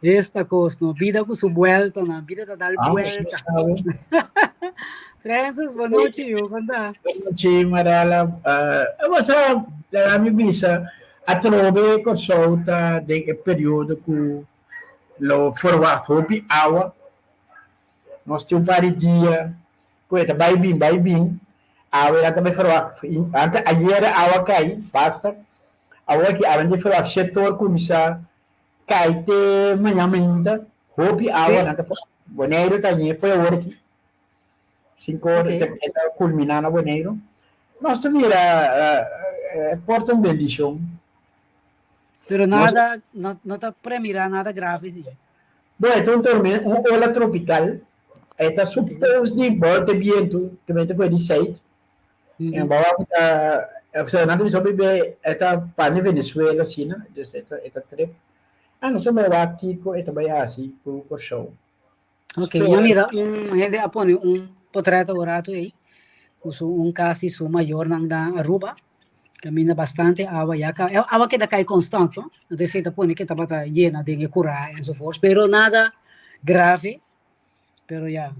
Esta kos no, bida ku su bueltanan, bida ta dal Ah, buelta. Francis, bon nochi, yu, kon ta? Bon nochi, Marella. Bo sa, laga mi bisa, atrobe Kòrsou ta den e periodo ku lo ferwagt hopi awa. Nos tin un par di dia ku e ta bai bin, bai bin. Awe nan ta bai ferwagt, ante ayera awa kai basta. Awor aki awe nan ta ferwagt shetor kuminsá Kai te mañan mainta, hopi awa nan ta pasa. Boneiru ta ñe foi awor aki. Cinco ora ta ta culmina na Boneiru. Nos ta mira por ta un bendicion. Pero nada, no, no ta premira nada grave si. Bueno, e ta un tormenta, un ola tropical. E ta suppose di bolte bientu, ke mester por di zuid. En bawa ku ta, osea nan ta bisa bibe e ta pa ni Venezuela asina, dus e ta e ta trip. Ah nos a bai wak kiko e ta bai hasi ku Kòrsou. Ok, mi a mira un hende a pone un potret un rato ei, ku su un kas di su mayornan na Aruba, kaminda bastante awa ya ka, awa keda kai konstant no, entonces e ta pone ke tabata yena den e kura enzovoorts, pero nada grave, pero ya.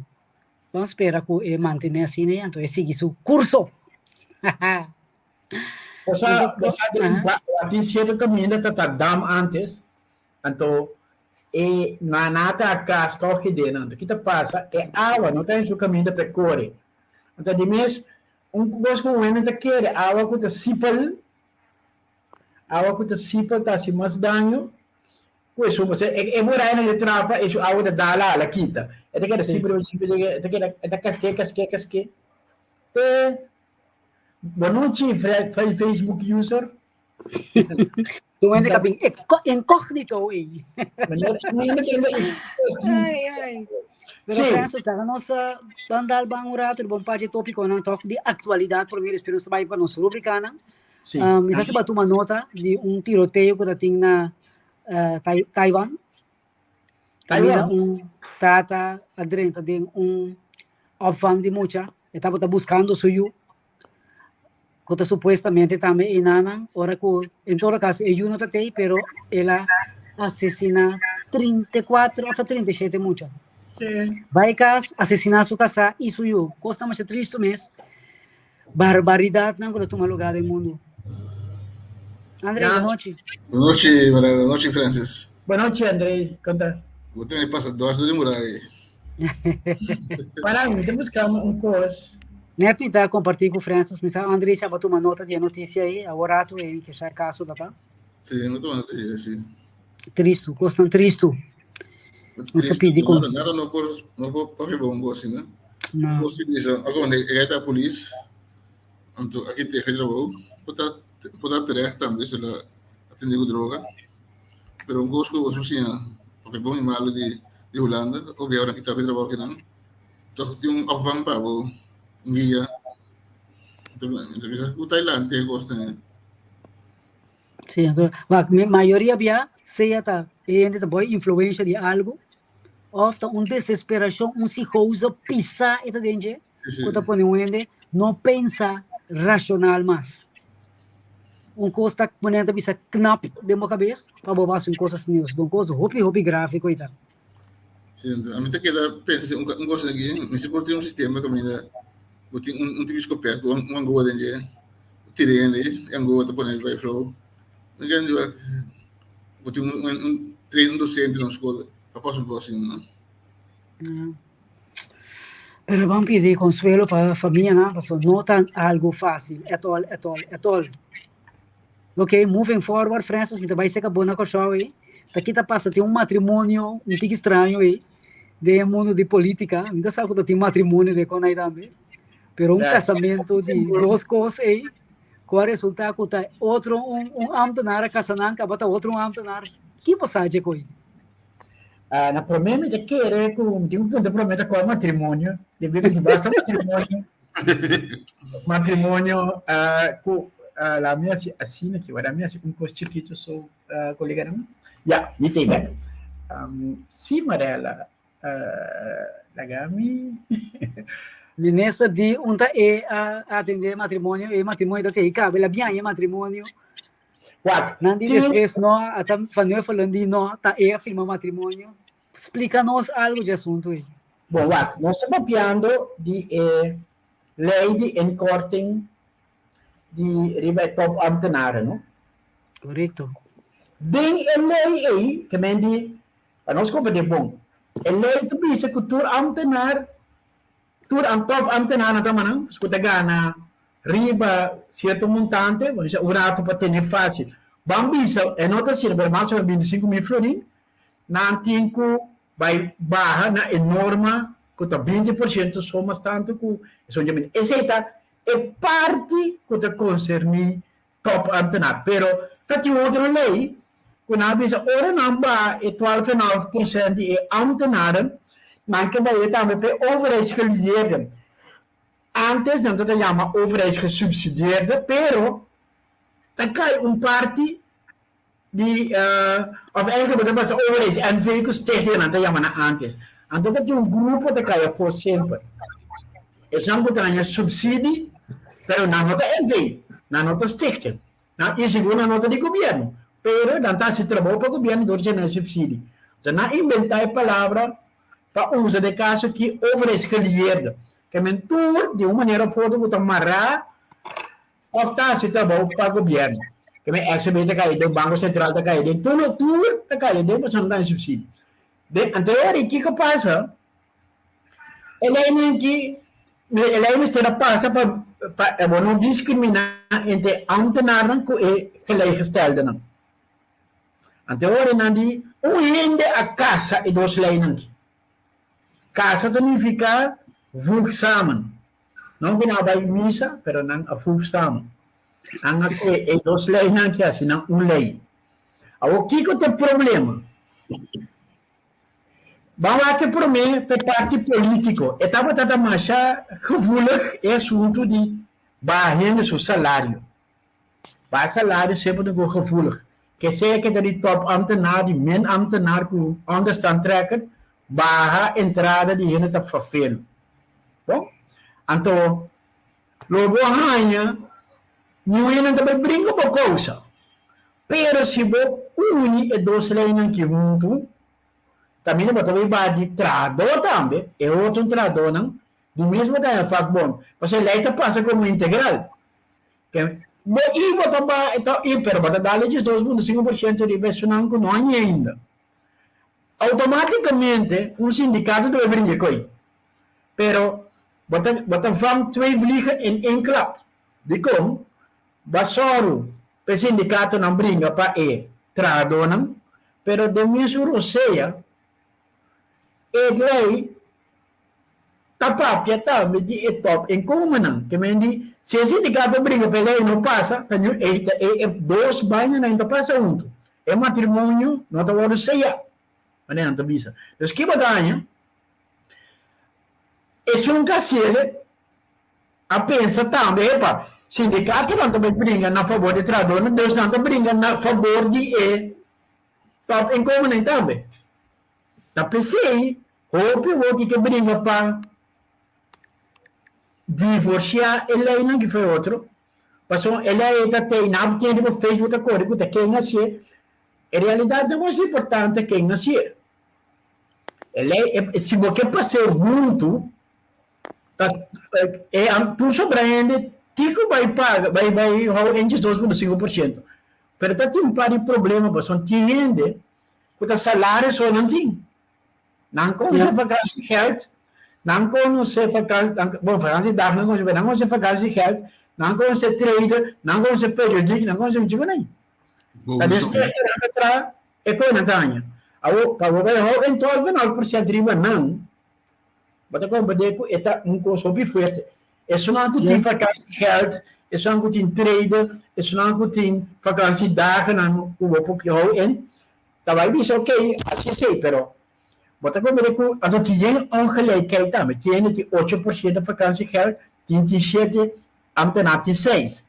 Ban spera ku e mantené asina ei, anto e sigui su kurso. Bo sa, bo sa den tin sierto kaminda ta ta dam antes, anto e na na ta kas tòg hende, anto ki ta pasa? E awa no ta den su kaminda pa e kore. Anto di mes un kos ku un hende ta kere, awa ku ta sipel, awa ku ta sipel ta hasi mas daño Ku esun bo e muraya nan di trapa esun awa ta dala ala kita. E ta keda simpel simpel e ta keda e ta kaske kaske kaske. Te bonochi Facebook user. Tu hende ka bin incognito ei. Ai ai. Pero sí. Francis, laga nos ban dal ban un rato bon par di tópikonan tòg di aktualidat promé despues nos ta bai pa nos rubrikanan. Sí. Mi sa si bo a tuma nota di un tiroteo ku ta tin na Taiwan. Kaminda un tata a drenta den un opvang di mucha. E tabata buskando su yu, ku ta supuestamente tambe e nanan. Ora ku en todo kaso e yu no ta tei, pero el a asesiná 34 òf ta 37 mucha. Bai kas, asesiná su kasá i su yu. Kos ta masha tristu mes. Barbaridatnan ku ta tuma lugá den mundu. André, bon nochi. Bon nochi, Varela. Bon nochi, Francis. Bon nochi, André. Konta. Bo ta pasa dos dor di murai. Para, mi ta buska un kos. Net mi ta kompartí ku Francis, mi sa André si a tuma nota di e notisia ei, awor ratu ei ke sa kaso ta ta. Sí, mi a tuma nota di e, sí. Tristu, kosnan tristu. Nos ta pidi Nada, nada no por, no por papia bon ku asina. No. Por si bisa, ako e gaita polis, anto aki te trabou, por ta, por ta terecht tambe si la atende ku droga. Pero un kos ku bo siña papia bon i malu di di Hulanda, obi ora kita trabou akinan, toch tin un opvang pa bo, un guia. Anto, anto bisa ku Thailand te kos ten. Sí, anto, wak, mi mayoria bia sea ta e hende ta boy influencia di algo of ta un desesperacion, un psicose pisa e ta den dje, ku ta pone un hende no pensa racional mas. Un kos ta pone ta bisa knap den bo kabes pa bo hasi un kos asina, un kos hopi hopi grave ku e ta. Sí, anto, ami ta keda pensa si un un kos aki, mester por tin un sistema kaminda bo tin un un tipo skopet ku un angoa den dje, bo tira hende, e angoa ta pone bai flou. Mi ke andiba bo tin un un train un docente na un skol pa pasa un kos asina, no? Ja. Pero ban pidi konsuelo pa famianan pasobra no ta algo fácil at all, at all, at all. Ok, moving forward, Francis, mi ta bai seka bo na Kòrsou ei. Ta ki ta pasa? Tin un matrimonio un tiki straño ei den e mundo di polítika. Mi ta sa ku ta tin matrimonio den kon ei tambe. Pero un kasamentu di dos kos ei ku a resultá ku ta otro un un ámtenar a kasa nan, kaba ta otro un ámtenar. Ki bo sa dje koi? Ah, na promé mi ta kere ku mi tin ku punta promé ta kua matrimonio. Debí ku basta matrimonio. Matrimonio ah, ku ah, la mi hasi asina ki wara mi hasi un kos chikitu so ah, koleganan. Ya, mi ta bek. Si Marella, ah, laga mi Minister di un ta e a atende matrimonio, e matrimonio ta te kabe la biaña matrimonio. Wak, Nan di tin despues no, ata Van Huffelen di no, ta e a firma matrimonio. Splika nos algo dje asuntu ei. Bon, wak, nos ta papiando di e lei di inkorting di riba e topambtenaren, no? Korekto. Den e lei ei, ke men di, pa nos komprendé bon, e lei ta bisa ku tur ambtenar, tur topambtenarnan ta manan, ku ta gana riba sierto montante, bo bisa un rato pa tene fásil, ban bisa, e no ta asina, pero mas o menos 25.000 florin, nan tin ku bai baha na e norma ku ta 20% so mas tantu ku esun dje mini. Esei ta e parti ku ta konserní topambtenaar. Pero ta tin otro lei ku nan a bisa ora nan baha e 12,5% di e ambtenaren, nan ke bai e tambe pa e overheidsgelieerden. Antes nan ta ta yama overheidsgesubsidieerde, pero ta kai un parti di of eigenlijk bo ta pasa overheids NV ku stichting nan ta yama nan antes. Anto ta tin un grupo ta kai afó semper. Esnan ku ta haña subsidi, pero nan no ta NV, nan no ta stichting. Nan i sigur nan no ta di gobièrnu, pero nan ta hasi trabou pa gobièrnu dor di haña subsidi. Enton nan a inventá e palabra pa usa den kaso aki overheidsgelieerde. Ke men tur di un manera of otro ku ta mará of ta hasi trabou pa gobièrnu. Ke men SCB ta kai den, Banko Sentral ta kai den, tur tur ta kai den pasobra nan ta haña subsidio. Den anto e kiko pasa? E leinan ki e lei mester a pasa pa pa bo no diskriminá entre e ámtenarnan ku e gelijkgesteldenan. Anto e ora nan di un hende a kasa e dos leinan ki. Kasa ta nifiká voeg samen. No ku nan a bai misa, pero nan a voeg samen. Nan a kohe e dos leinan ki hasi nan un lei. Awor kiko ta e problema? Ban wak e promé p'e parti polítiko. E tabata ta masha gevoelig e asuntu di baha hende su salario. Baha salario semper ta go gevoelig. Ke sea ke ta di topambtenaar, di minambtenaar ku onderstand trekken, baha entrada di hende ta vervelu. Bon, anto lo bo haña niun hende ta bai bringa bo kousa. Pero si bo uni e dos leinan ki huntu, kaminda bo ta bai baha di trahadó tambe, e otro trahadónan di mes bo ta haña vakbond, pasobra e lei ta pasa komo integral. Ke bo i bo ta baha e ta i, pero bo ta dal e 12.5% riba esunnan ku no haña ainda. Outomátikamente un sindikato ta bai bringa e koi. Pero bo ta bo ta vang twee vliegen in één klap. Dikon? Bo a sòru pa e sindikatonan bringa pa e trahadónan, pero den mesun rosea e lei ta papia tambe di e top inkomennan. Ke men di si e sindikato bringa pa e lei no pasa, ta ñu e ta e dos bainanan ta pasa huntu. E matrimonio no ta wòrdu seyá, manera nan ta bisa. Dus ki bo ta haña? Esun kasiele a pensa tambe, epa, sindikatonan ta bai bringa na fabor di trahadornan, dus nan ta bringa na fabor di e top inkomennan tambe. Ta p'esei hopi hopi ke bringa pa divorsiá e leinan ki fo'i otro, pasobra e lei ei ta tei, nan tin riba Facebook ta kore ku ta ken hasié, en realidat no mas importante ken hasié. E lei, si bo ke pas'é huntu, Ta e tur sobra hende tin ku bai paga bai bai hou en 12.5%. Pero ta tin un par di problema pasobra tin hende ku ta salario so nan tin. Nan konosé vakantiegeld, nan konosé vakantie, nan bon vakantiedag nan konosé, pero nan konosé vakantiegeld, nan konosé trader, nan konosé periodiek, nan konosé mucho konai. Ta despues ku nan ta traha e koe nan ta haña. Awor pa bo bai hou en 12.5% riba nan, Bo ta comprende cu e ta un cos hopi fuerte. Esunnan cu tin vakantiegeld, esunnan cu tin trader, esunnan cu tin vakantiedagennan cu bo por hou in, ta bay bisa ok, haci esey, pero bo ta comprende cu anto tin yen ongelijkheid tambe. Tin hende tin 8% vakantiegeld, tin tin shete, ambtenaar tin seis.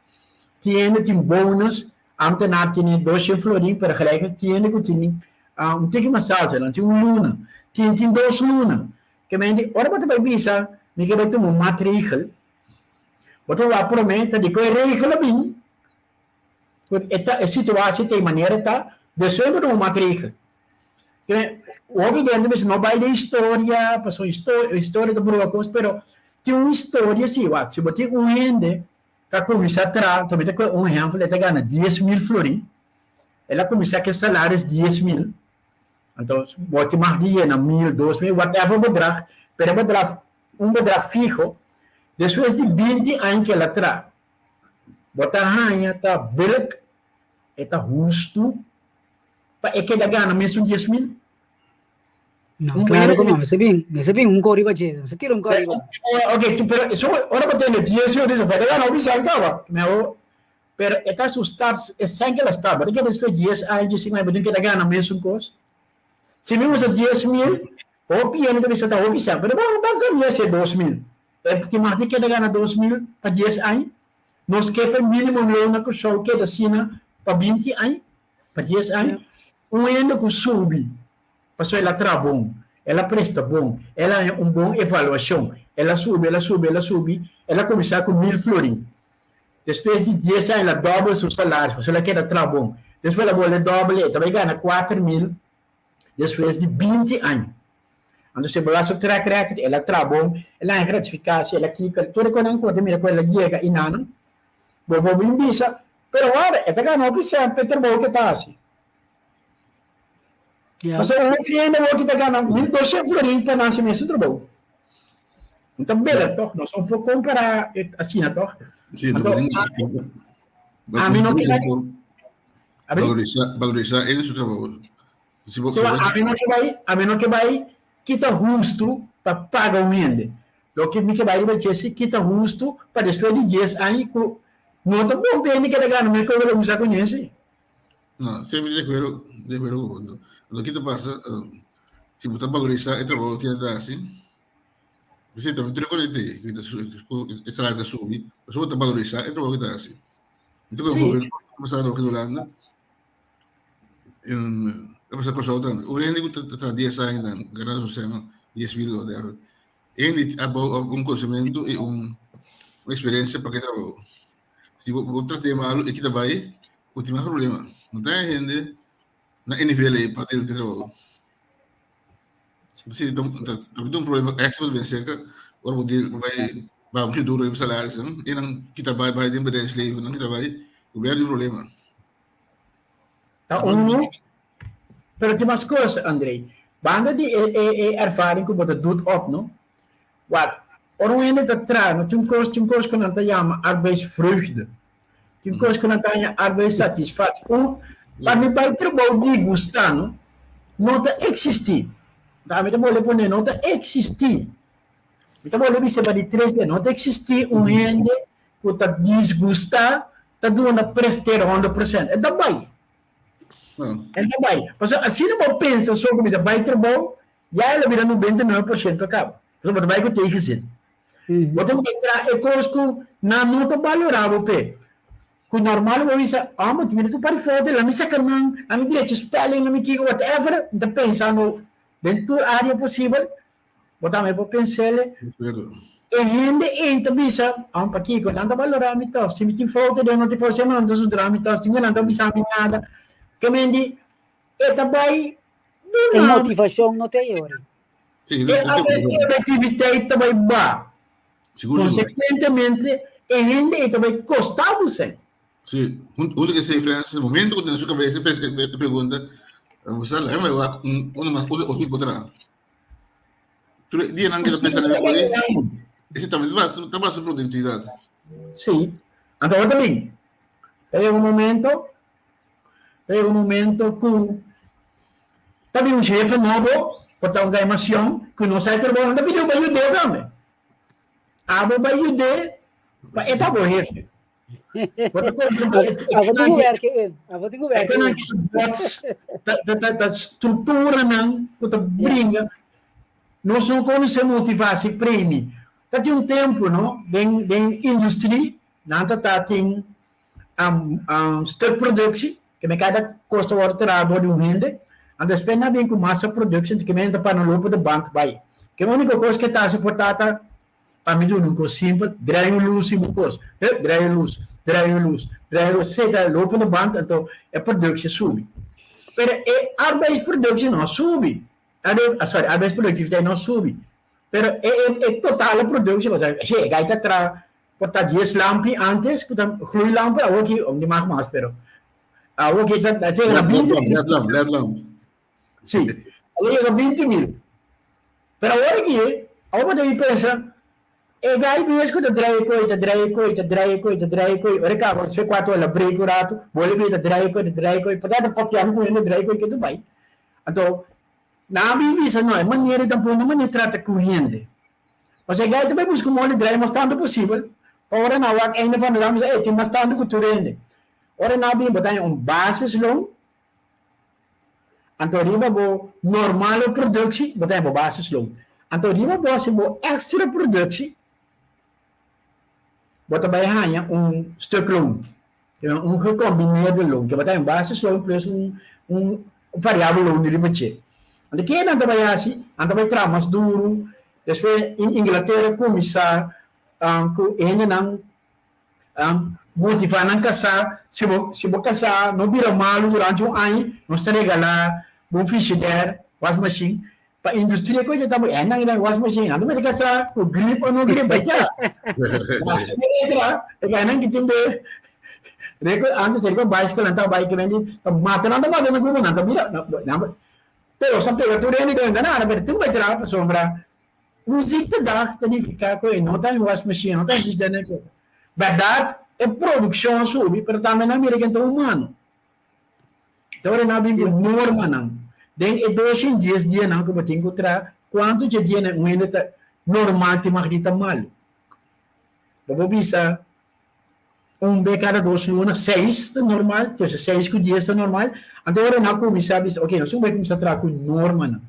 Tin hende tin bonus, ambtenaar tene 200 florin, pero gelijk tin hende cu tin un tiki mas alto, nan tin un luna, tin tin dos luna. Ke men di, ora bo ta bai bisa, mi ke bai tuma un maatregel, bo ta wak prome ta di ku e regel a bin. Ku e ta e situatie ta e manera ta, despues bo tuma maatregel. Hopi hende mester no bai den historia, pasobra historia ta bruha kos, pero tin un historia si, wak, si bo tin un hende ku a kuminsá traha, ta mi ta kohe un ehèmpel, e ta gana 10,000 florin, el a kuminsá ku e salaris 10,000, anto bo tin mag di yena mil, 2000, whatever bedrag, pero e bedrag, un bedrag fiho, despues di 20 aña ku el a traha, bo ta haña ta billijk, e ta hustu pa e keda gana mesun 10,000? No, claro ku no, mester bin, mester bin un kor riba dje, mester tira un kor riba. Ok, pero eso ora bo tende 10,000 dice, bo ta gana hopi sèn kaba. Mehor, pero e ta su start, e sèn ke el a start, bo ta keda despues 10 aña, 15 aña, bo tin keda gana mesun kos. Si mi usa 10,000, hopi hende ta bisa ta hopi sèn, pero bo no ta kambia si e 2000. E tin mas di keda gana 2000 pa 10 aña. Nos ke pa e minimumloon na Kòrsou keda asina pa 20 aña, pa 10 aña. Un hende ku subi pasobra el a traha bon, el a presta bon, el a haña un bon evaluashon, el a subi, el a subi, el a subi, el a kuminsá ku 1000 florin. Despues di 10 aña el a dòbel su salario pasobra el a keda traha bon. Despues el a bolbe dòbel e ta bai gana 4000 despues di 20 aña. Anto si bo wak su track record, el a traha bon, el a haña gratificatie, el a kiko, tur e konan ku bo ta mira ku el a yega i nan, bo por bin bisa, pero wak, e ta gana hopi sèn pa e trabou ku e ta hasi. Pasobra un cliente awor ki ta gana 1200 florin pa nan hasi mesun trabou. No ta bela tòg, nos no por kompará asina tòg. Sí, Anto, ami no ke Valorisá, valorisá e su trabou. Si bo, ami no ke bai, ami no ke bai kita hustu pa paga un hende. Loke mi ke bai riba dje si kita hustu pa despues di 10 aña ku no ta bon pa hende keda gana mes koe lo kuminsá kuné si. No, semper di akuerdo, di akuerdo ku bo. No, loke ta pasa, si bo ta valorisá e trabou ku hende ta hasi, si tambe tur e konete ku e salario ta subi, pasobra bo ta valorisá e trabou ku e ta hasi. Mi ta kohe un pasado aki na Hulanda, ta pasa Kòrsou tambe, un hende ku ta traha 10 aña nan gana su sèn 10,000 whatever, hende a bou un konosementu i un eksperensia pa ke trabou. Si bo bo trat'é malu e kita bai, bo tin mas problema. No ta e hende na e nivel ei pa dil trabou. Si ta ta un problema extra bo ta bin serka ora bo dil bo bai baha muchu duru riba salarisnan e nan kita bai bai den bedrijfsleven nan kita bai bo berde un problema. Ta unu, pero tin mas kos, André. Banda di e e e ervaring ku bo ta doet op, no? Wak, ora un hende ta traha, no tin un kos, tin un kos ku nan ta yama arbeidsvreugde. Tin kos ku nan ta haña arbeidssatisfactie. Un, pa mi bai trabou digustá, no, no ta eksistí. Ta ami ta bolbe pone, no ta eksistí. Mi ta bolbe bisa pa di tres bia, no ta eksistí un hende ku ta disgustá ta duna prestera 100%. E ta bai. E ta bai. Pasobra asina bo pensa so ku mi ta bai trabou, ya el a bira 99% kaba. Pasobra bo ta bai ku tegenzin. Bo ta bai traha e kos ku nan no ta balorá bo p'e. Ku normal bo bisa, oh, bo tin mira tur par di foto, laat mi saka nan, laat mi drecha spelling, laat mi kiko, whatever. Mi ta pensando den tur área posibel. Bo tambe por pens'el. E hende ei ta bisa, oh, pakiko nan ta balorá mi tòg? Si mi tin foto den no tin foto, siempre nan ta zundrá mi tòg, sin ku nan ta bisa mi nada. Ke men di, e ta bai duna. E motivashon no ta ei ora. E productiviteit ta bai ba. Konsekuentemente, e hende ei ta bai kostá bo sèn. Sí, hunto ke esei, Francis, momento ku den su kabesa e pregunta, bo sa, laga mi wak un mas otro tipo traha. Tur e dianan ke ta pensa riba koi, ese tambe ta basa su produktividat. Sí. Anto awor ta bin. Ta yega un momento, ta yega un momento ku ta bin un jefe nobo ku ta un gaimacion ku no sa e trabou, nan ta pidiu pa yud'é tambe. Abo bai yud'é pa e ta bo jefe. Bo ta comprende? Abo tin ku werk in. Abo tin ku werk in. Ta structuranan ku ta bringa. Nos no conoce motivatie premie. Ta tin un tempo, no? Den den industrie nan ta ta tin stukproductie, ke men kada kos ta wòrdu traha dor di un hende. Anto despues nan a bin ku massa productie, ke men ta pa nan lopo de band bai. Ke úniko kos ke ta hasi por ta ta. Pa mi duna un kos simpel, draai un lus riba un kos, hup, draai un lus, draai un lus, draai un lus, esei ta lopende band, anto e productie subi. Pero e arbeidsproductie no a subi. Sorry, arbeidsproductiviteit no a subi. Pero e e totale productie, pasobra si e gai ta traha por ta dies lampi antes ku ta gloeilampi, awor ki, di mag mas, pero awor ki ta yega na binti mil. Led lamp, led lamp. Si, a yega 20 mil. Pero awor aki, awor bo debe pensa, e gai mes ku ta draai koi, ta draai koi, ta draai koi, ta draai koi, ora e kaba despues 4 ora break un ratu, bolbe bira ta draai koi, ta draai koi, por ta papiando ku hende draai koi ketu bai. Anto, nan a bin bisa, no, e manera ei tampoco no manera trata ku hende. Pasobra e gai ta bai buska un modo di draai mas tantu posibel, pa ora nan wak einde van de dag, bisa, ey, tin mas tantu ku tur hende. Ora nan a bin bo ta haña un basisloon. Anto riba bo normale productie, bo ta haña bo basisloon. Anto riba bo hasi bo extra productie, bo ta bai haña un stukloon, un gecombineerde loon. Ke bo ta haña un basisloon plus un un variabel loon riba dje. Anto ke nan ta bai hasi? Nan ta bai traha mas duru. Despues in Inglatera kuminsá ku hendenan Motivá nan kasá. Si bo si bo kasá no bira malu durante un aña, nos ta regalá bo un frishider, wasmashin. Pa industria ku ta bo nan nan wasmashin, nan ta mete kasá ku grip o no grip, bai ta. E nan ki tin be reko antes riba bicycle nan ta bai ke mendi ta mata nan ta mata nan kuma nan ta bira nan pero sa pega tur hende den nada pero tin bai traha pasobra un ziektedag ta nifiká ku e no ta en wasmachine, no ta en frishider. Bèrdat, e produkshon a subi, pero tambe nan mira ken ta humano. Ta ora nan a bin ku normanan. Den e 210 dianan ku bo tin ku traha, kuantu dje dianan un hende ta normal tin mag di ta malu? Bo por bisa un be kada 2 luna, seis ta normal, tussen seis ku dies ta normal. Anto ora nan a kuminsá bisa, oke, nos tin ku bai kuminsá traha ku normanan.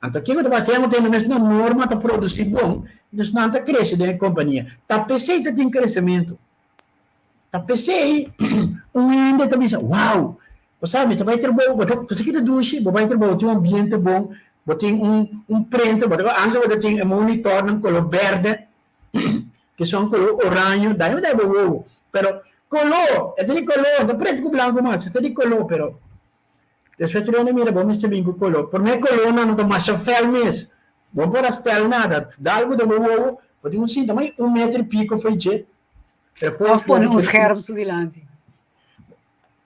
Anto kiko ta pasa? Ya no tene mes nan norma ta produci bon, dus nan ta crece den e compania. Ta pesey ta tin crecemento. Ta pesey un hende ta bisa, wow, bo sa mi ta bay trabou, bo ta pasobra ki ta dushi, bo bay trabou tin un ambiente bon, bo tin un un printer, bo ta antes bo ta tin e monitornan color berde, ki son color oraño, daño bo ta bo wowo, pero color, e ta di color, no ta preto cu blanco mas, e ta di color, pero Despues tur hende mira bo mester bin ku koló. Promé kolónan no ta masha fèl mes. Bo no por a stèl nada. Dal ku den bo wowo, bo tin un sinta mai un metro i piko fo'i dje. Pero Òf pone un scherm su dilanti.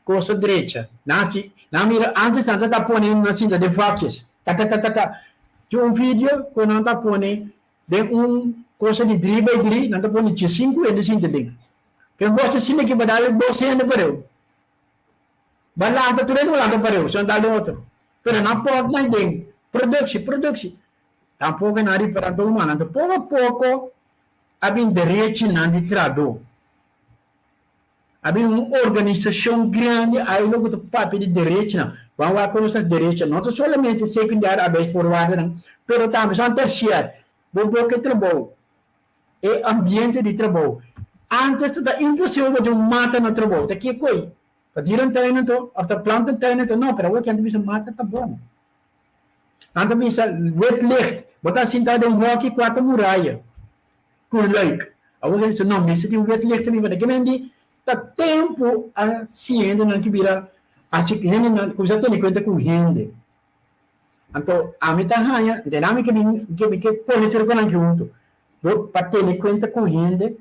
Kosa drecha. Nan hasi, nan mira antes nan ta pone nan sinta den vakjes. Ta ta ta ta ta. Tin un video ku nan ta pone den un kosa di dri bai dri, nan ta pone diesinku hende sinta den. Pero bo hasi asina ki bo dal dos hende pareu. Ba lanta tur hende bo lanta pareu, si no dal den otro. Pero nan pòk mai den productie, productie. Tampoco nan ripara anto humano. Anto poco a poco a bin derechinan di trahadó. A bin un organisacion grandi ai loke ta papia di derechinan. Ban wak con esas derechinan. No ta solamente secundario arbeidsvoorwaardennan, pero tambe son terciario. Bo boca e trabou. E ambiente di trabou. Antes ta ta imposibel bo tin un mata na trabou. Ta ke koi? Ta dierentuin anto? Of ta plantentuin anto? No, pero awor ke nan ta bisa mata ta bon. Nan ta bisa wit licht. Bo ta sinta den un hoki kuater muraya ku luik. Awor ke nan bisa no, mester tin wit licht ariba. Ta ke men di ta tempu a siña hendenan ki bira hasi hendenan kuminsá tene kuenta ku hende. Anto ami ta haña, den ami ke bin ke mi ke pone tur e konan aki huntu, bo pa tene kuenta ku hende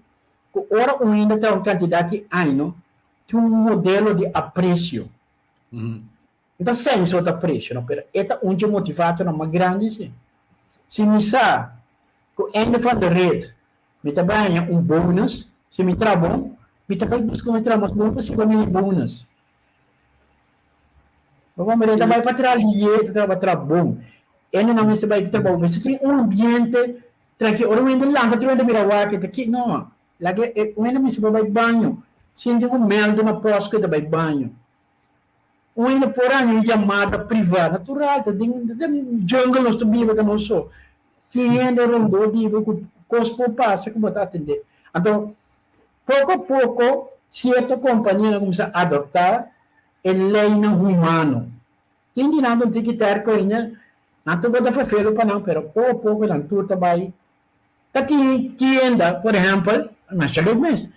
ku ora un hende ta un kantidat di aña tin un modelo di apresio. No ta senso ta apresio no, pero e ta un dje motivatornan mas grandi si. Si mi sa ku einde van de rit mi ta bai haña un bonus, si mi traha bon, mi ta bai buska mi traha mas bon posibel mi haña bonus. Bo hombre ta bai pa traha lié, ta traha pa traha bon. Hende no mester bai trabou, mester tin un ambiente trankil. Ora un hende lanta tur hende mira wak, e ta ki no. Laga e un hende mester por bai baño, sinti ku mèldu na pòs ku e ta bai baño. Un hende por haña un yamada privá, natural, ta den jungle nos ta biba ta nos so. Tin hende rondó di bo ku kos por pasa ku bo ta atendé. Anto poko a poko sierto kompanianan kuminsá adoptá e leinan humano. Tin di nan ta un tiki tèrko ainda, nan ta goda ferfelu pa nan, pero poko a poko nan tur ta bai. Ta tin tienda, por ehèmpel, masha leuk mes,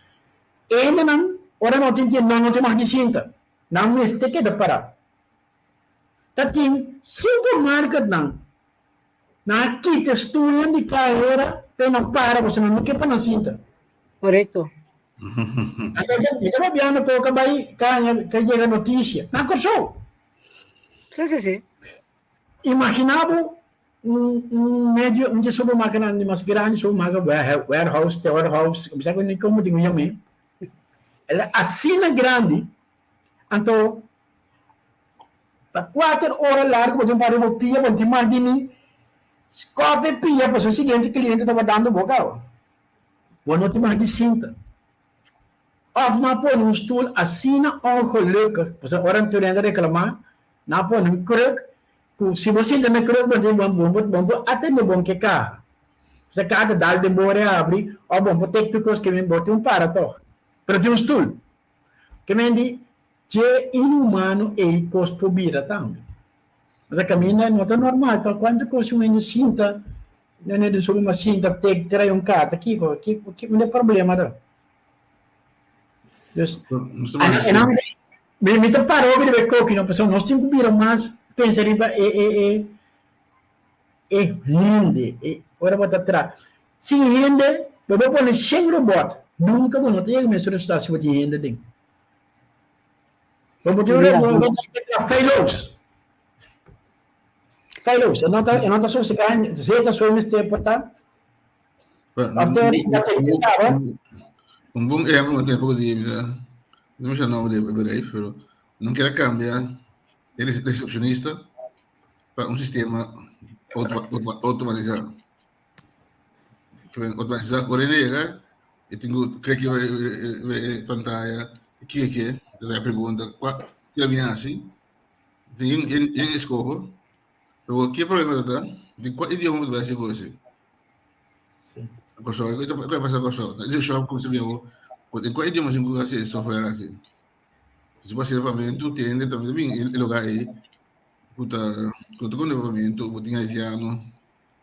hendenan ora no tin tienda nan no tin mag di sinta, nan mester keda pará. Ta tin supermarketnan, nan a kita e stulnan di kahera pa e nan para pasobra nan no ke pa nan sinta. Korekto. Anto mi ta papiando toka bai ka yega notisia na Kòrsou. Sí, sí, sí. Imagina bo un un medio un di supermarketnan di mas grandi supermarket warehouse warehouse mi sa ni como tin ku yam'é el a asina grandi anto pa kuater ora largu bo tin para riba bo pia bo no tin mas di ni skòp e pia pasobra e siguiente kliente ta wardando bo kaba bo no tin mas di sinta òf nan a pone un stul asina ongelukkig pasobra ora tur hende a reklamá nan a pone un kruk Ku si bo sinta na kruk bo tin bon bo bon por atende bon ke kaha. Pasobra kaha ta dal den bo ora e habri òf bon por tek tur kos ke men bo tin un para tòg. Pero tin un stul. Ke men di dje inhumano ei kos por bira tambe. Pasobra kaminda no ta normal pa kuantu kos un hende sinta un hende subi mas sinta tek trae un kaha ta kiko kiko unda e problema ta. Dus e nan Mi mi ta para hopi riba e koki no, pasobra nos tin ku bira mas pensa riba e e e e hende, e ora bo ta traha. Sin hende, bo por pone shen robot, nunka bo no ta yega mes resultado si bo tin hende aden. Bo por tin un robot ku ta traha feilloos. Feilloos, e no ta e no ta sosegá, zeta so e mester por ta. Un bon ehempel ku tempu di mi ta no mester nomber di e bedrijf pero nan kier a kambia e resepshonista pa un sistema outomatisá. Outomatisá ora e yega e tin ku klik riba e pantaya kiko ta da e pregunta kua kila mi hasi tin yen eskoho pero ke problema ta ta di kua idioma bo ta bai hasi ku esei. Kòrsou, e ta pasa Kòrsou. Na shop ku se bieu, ku den kua idioma sin ku hasi e software aki. Si bo hasi papiamentu, tende tambe ta bin e lugar ei ku ta ku ta konde papiamentu, bo tin haitiano,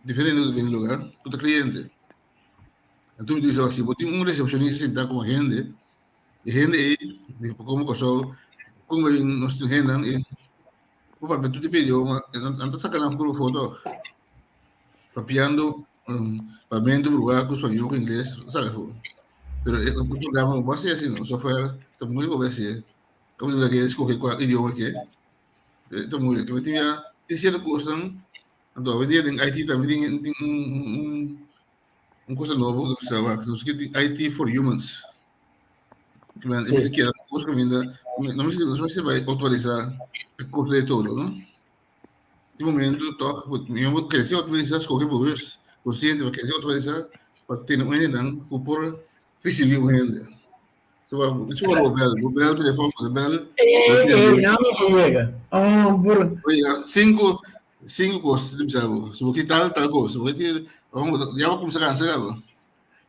diferente ku ta bin e lugar, ku ta kliente. Anto mi ta bisa si bo tin un resepshonista sintá komo hende, e hende ei di komo Kòrsou, kon bai bin nos hendenan ei, bo papia tur tipo idioma, nan ta saka nan puru foto. Papiando papiamento bruá ku spañol ku ingles sabe fu. Pero e programa no bo hasi asina, un software ta muy bo hasi. Como di ke escoge kua idioma ke. Ta muy ke tin ya tin cierto cosnan anto hoy dia den IT tambe tin tin un un un cosa nobo ku sa wak nos ke tin IT for humans. Ke men e keda cos kaminda no mester no mester bai automatisa e cos de todo no. Di momento toch, mi bo crece automatisa, scoge bewust, consciente, pa crece automatisa, pa tene un hendenan cu por ricibi un hende. So, eso bo bel, bo bel telefon, bo bel. Eh, eh, ya mi que llega. Oh, por. Oye, cinco, cinco cosas, te bisa bo. Si bo ki tal, tal cosa. Si bo ki, ya bo kumsa cansa caba.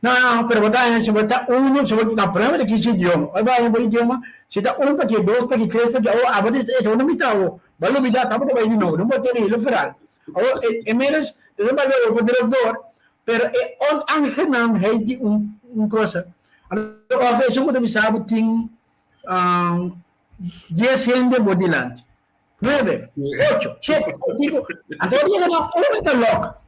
No, no, pero bo ta si bo ta uno, si bo na prueba di kis idioma. Oi bai bo idioma, si ta un pa ki, dos pa ki, tres pa ki, oh, abo di e ta una mitad awo. Bo lubida, ta bo ta bai di nobo, no bo tene hilo feral. Awo, e, e menos, e no bai bo druk door, pero e onaangenaamheid di un, un cosa. Anto, of esun ku ta bisa bo tin um, dies hende bo dilanti. Nueve, ocho, siete, cinco. Anto bo yega na un ta lok.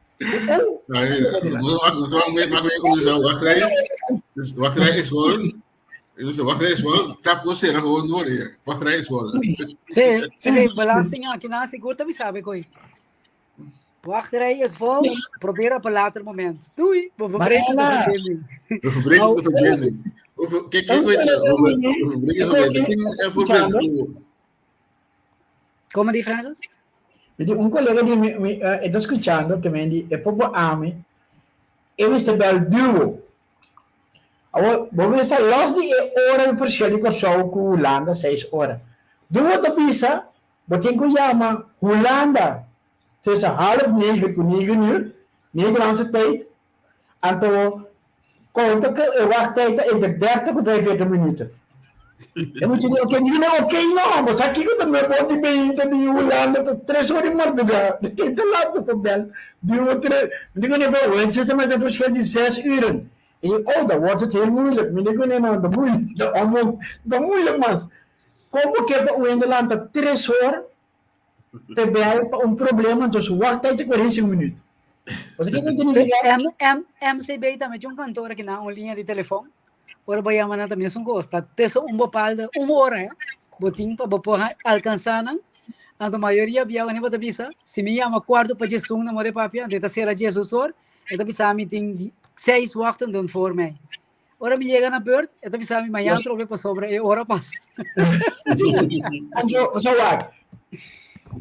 Wachtrij is vol. Dus de wachtrij is vol. Tap ko sera gewoon door. Wachtrij is vol. Sí, sí, belasting aki na sigur ta sabe koi. Wachtrij is vol. Probeer op een later moment. Doei, we verbreken de verbinding. We verbreken de verbinding. Kijk, kijk, we verbreken de verbinding. En voorbeeld. Como di Francis? Mi di un colega di mi, mi uh, e ta escuchando que men di e poco ami e mester bel duo. Awor, bo mester los di e ora di verschil di Kòrsou ku Hulanda, seis ora. Duo ta bisa, bo tin ku yama Hulanda tussen half negen ku negen uur, Nederlandse tijd, anto konta ku e wachttijd ta entre 30 ku 45 minuten. E mucha di oké, mi no oké no, bo sa kiko ta nueve or di beinta di Hulanda ta tres or di mardugá, di ke ta laat pa bel, di un tres, mi di kuné van, het zit met een verschil di zes uren. E di, oh, dan wordt het heel moeilijk. Mi di kuné no, ta moeilijk, ta onmogelijk, ta moeilijk mas. Kon bo ke pa un hende lanta tres or te bel pa un problema, entonces su wachttijd ta 45 minuut. Bo sa kiko ta nifiká? M, M, MCB tambe tin un kantoor aki na un liña di telefòn. Ora bo yama nan ta mesun kos. Ta te so un bepaalde un ora eh, bo tin pa bo por alkansá nan. Anto mayoria bia wanneer bo ta bisa, si mi yama kuarto pa djesun nan more papia, anto e ta sera djesus or, e ta bisa mi tin seis wachtenden voor mij. Ora mi yega na beurt, e ta bisa mi mañan trobe pasobra e ora pasa. Anto, so wak.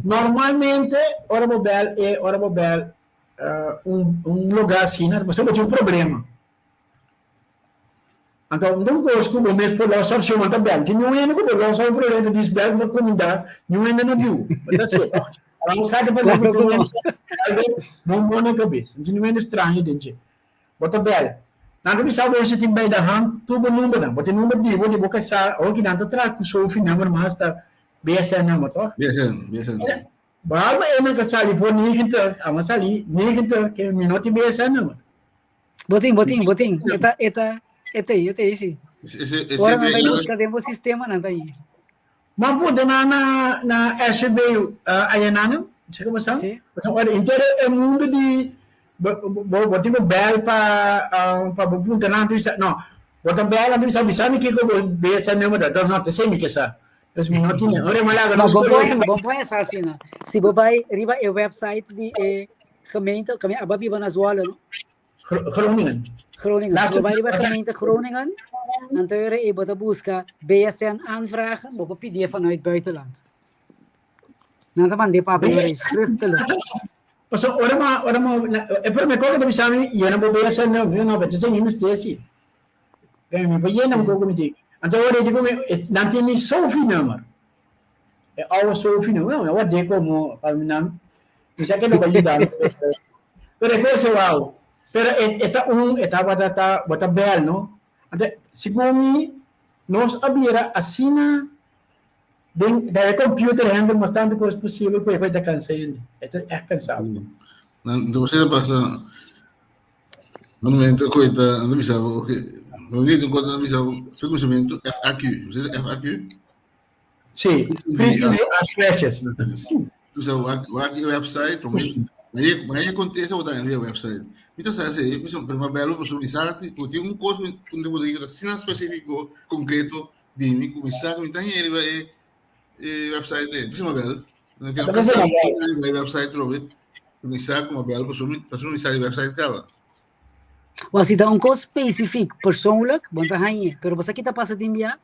Normalmente, ora bo bel e ora bo bel uh, un, un lugar asina, bo tin un problema. Anto, un un kos ku bo mes por los op si bo ta bel. Tin niun hende ku bo los un problema ta dis bel ku kuminda, niun hende no diu. Bo ta si. Vamos gaat ervan Claro ku ku no. Bo mona kabes. Tin niun hende straño den dje. Bo ta bel. Nan ta bisa bo si tin bij de hand tur bo numbernan. Bo tin number di bo, di bo kasá. Awor ki nan ta traha ku Sophie number mas ta BSN number, toch? BSN, BSN. Behalve e nan ta sali voor 90, a sali 90, ke mi no tin BSN number. Bo tin, bo tin, bo tin. E ta, e ta, e ta ei, e ta ei, si. Ese, ese Ora nan bai BSN buska den bo sistema, nan ta ei. Ma punta na na na SCB uh, ayananan, sa como sa? Sí. Ora inter e mundo di bo bo bo tin ku bel pa uh, pa bo punta nan tu sa no. Bo ta bel anto sa bisa mi kiko bo BSN number da, no te sei mi ke sa. Dus mi no tin. Ora malaga No, no bo story. pone, bo pone sa asina. Si bo bai riba e website di e gemeente, gemeente, aba biba na Zwolle, no? Groningen. Groningen. Laatste- Bo bai riba gemeente Groningen, anto ora e bo ta buska BSN aanvragen, bo por pidi vanuit buitenland. Nan ta mand'é papel ora schriftelijk. Paso ora ma ora ma e prome cosa que bisa mi yena bo BSN no, no, no, pero mi mester si. Eh, mi pa yena un poco mi ti. Anto ora digo mi nan tin mi Sophie nummer. E oude Sophie nummer, no, wat de como pa mi nan. Mi sa que lo va ayudar. Pero e cosa wow. Pero e, e ta un, e ta bata ta bata bel, no? Anto segun mi nos a bira asina den da e computer handle mas tanto cos posible ku e ta cansa hende. E ta echt cansado. Nan, então você passa no momento que tá, não bisa, ok. No momento que não bisa, foi conhecimento FAQ. Você FAQ? Sí, frequently asked questions. Bisa wak wak website, mas aí contesta botar via website. Mita sa se, bisa prima belo por sumisati, ku tin un kos ku un digo sina específico, concreto, di mi kumisa ku mi ta riba e e website e, bisa mabel. No quiero Bisa mabel. e website trobe. Kumisa ku mabel por sumi, por sumisa e website kaba. Wa si ta un kos specifiek, persoonlijk, bon ta hañe. Pero basta kita pasa tin bia,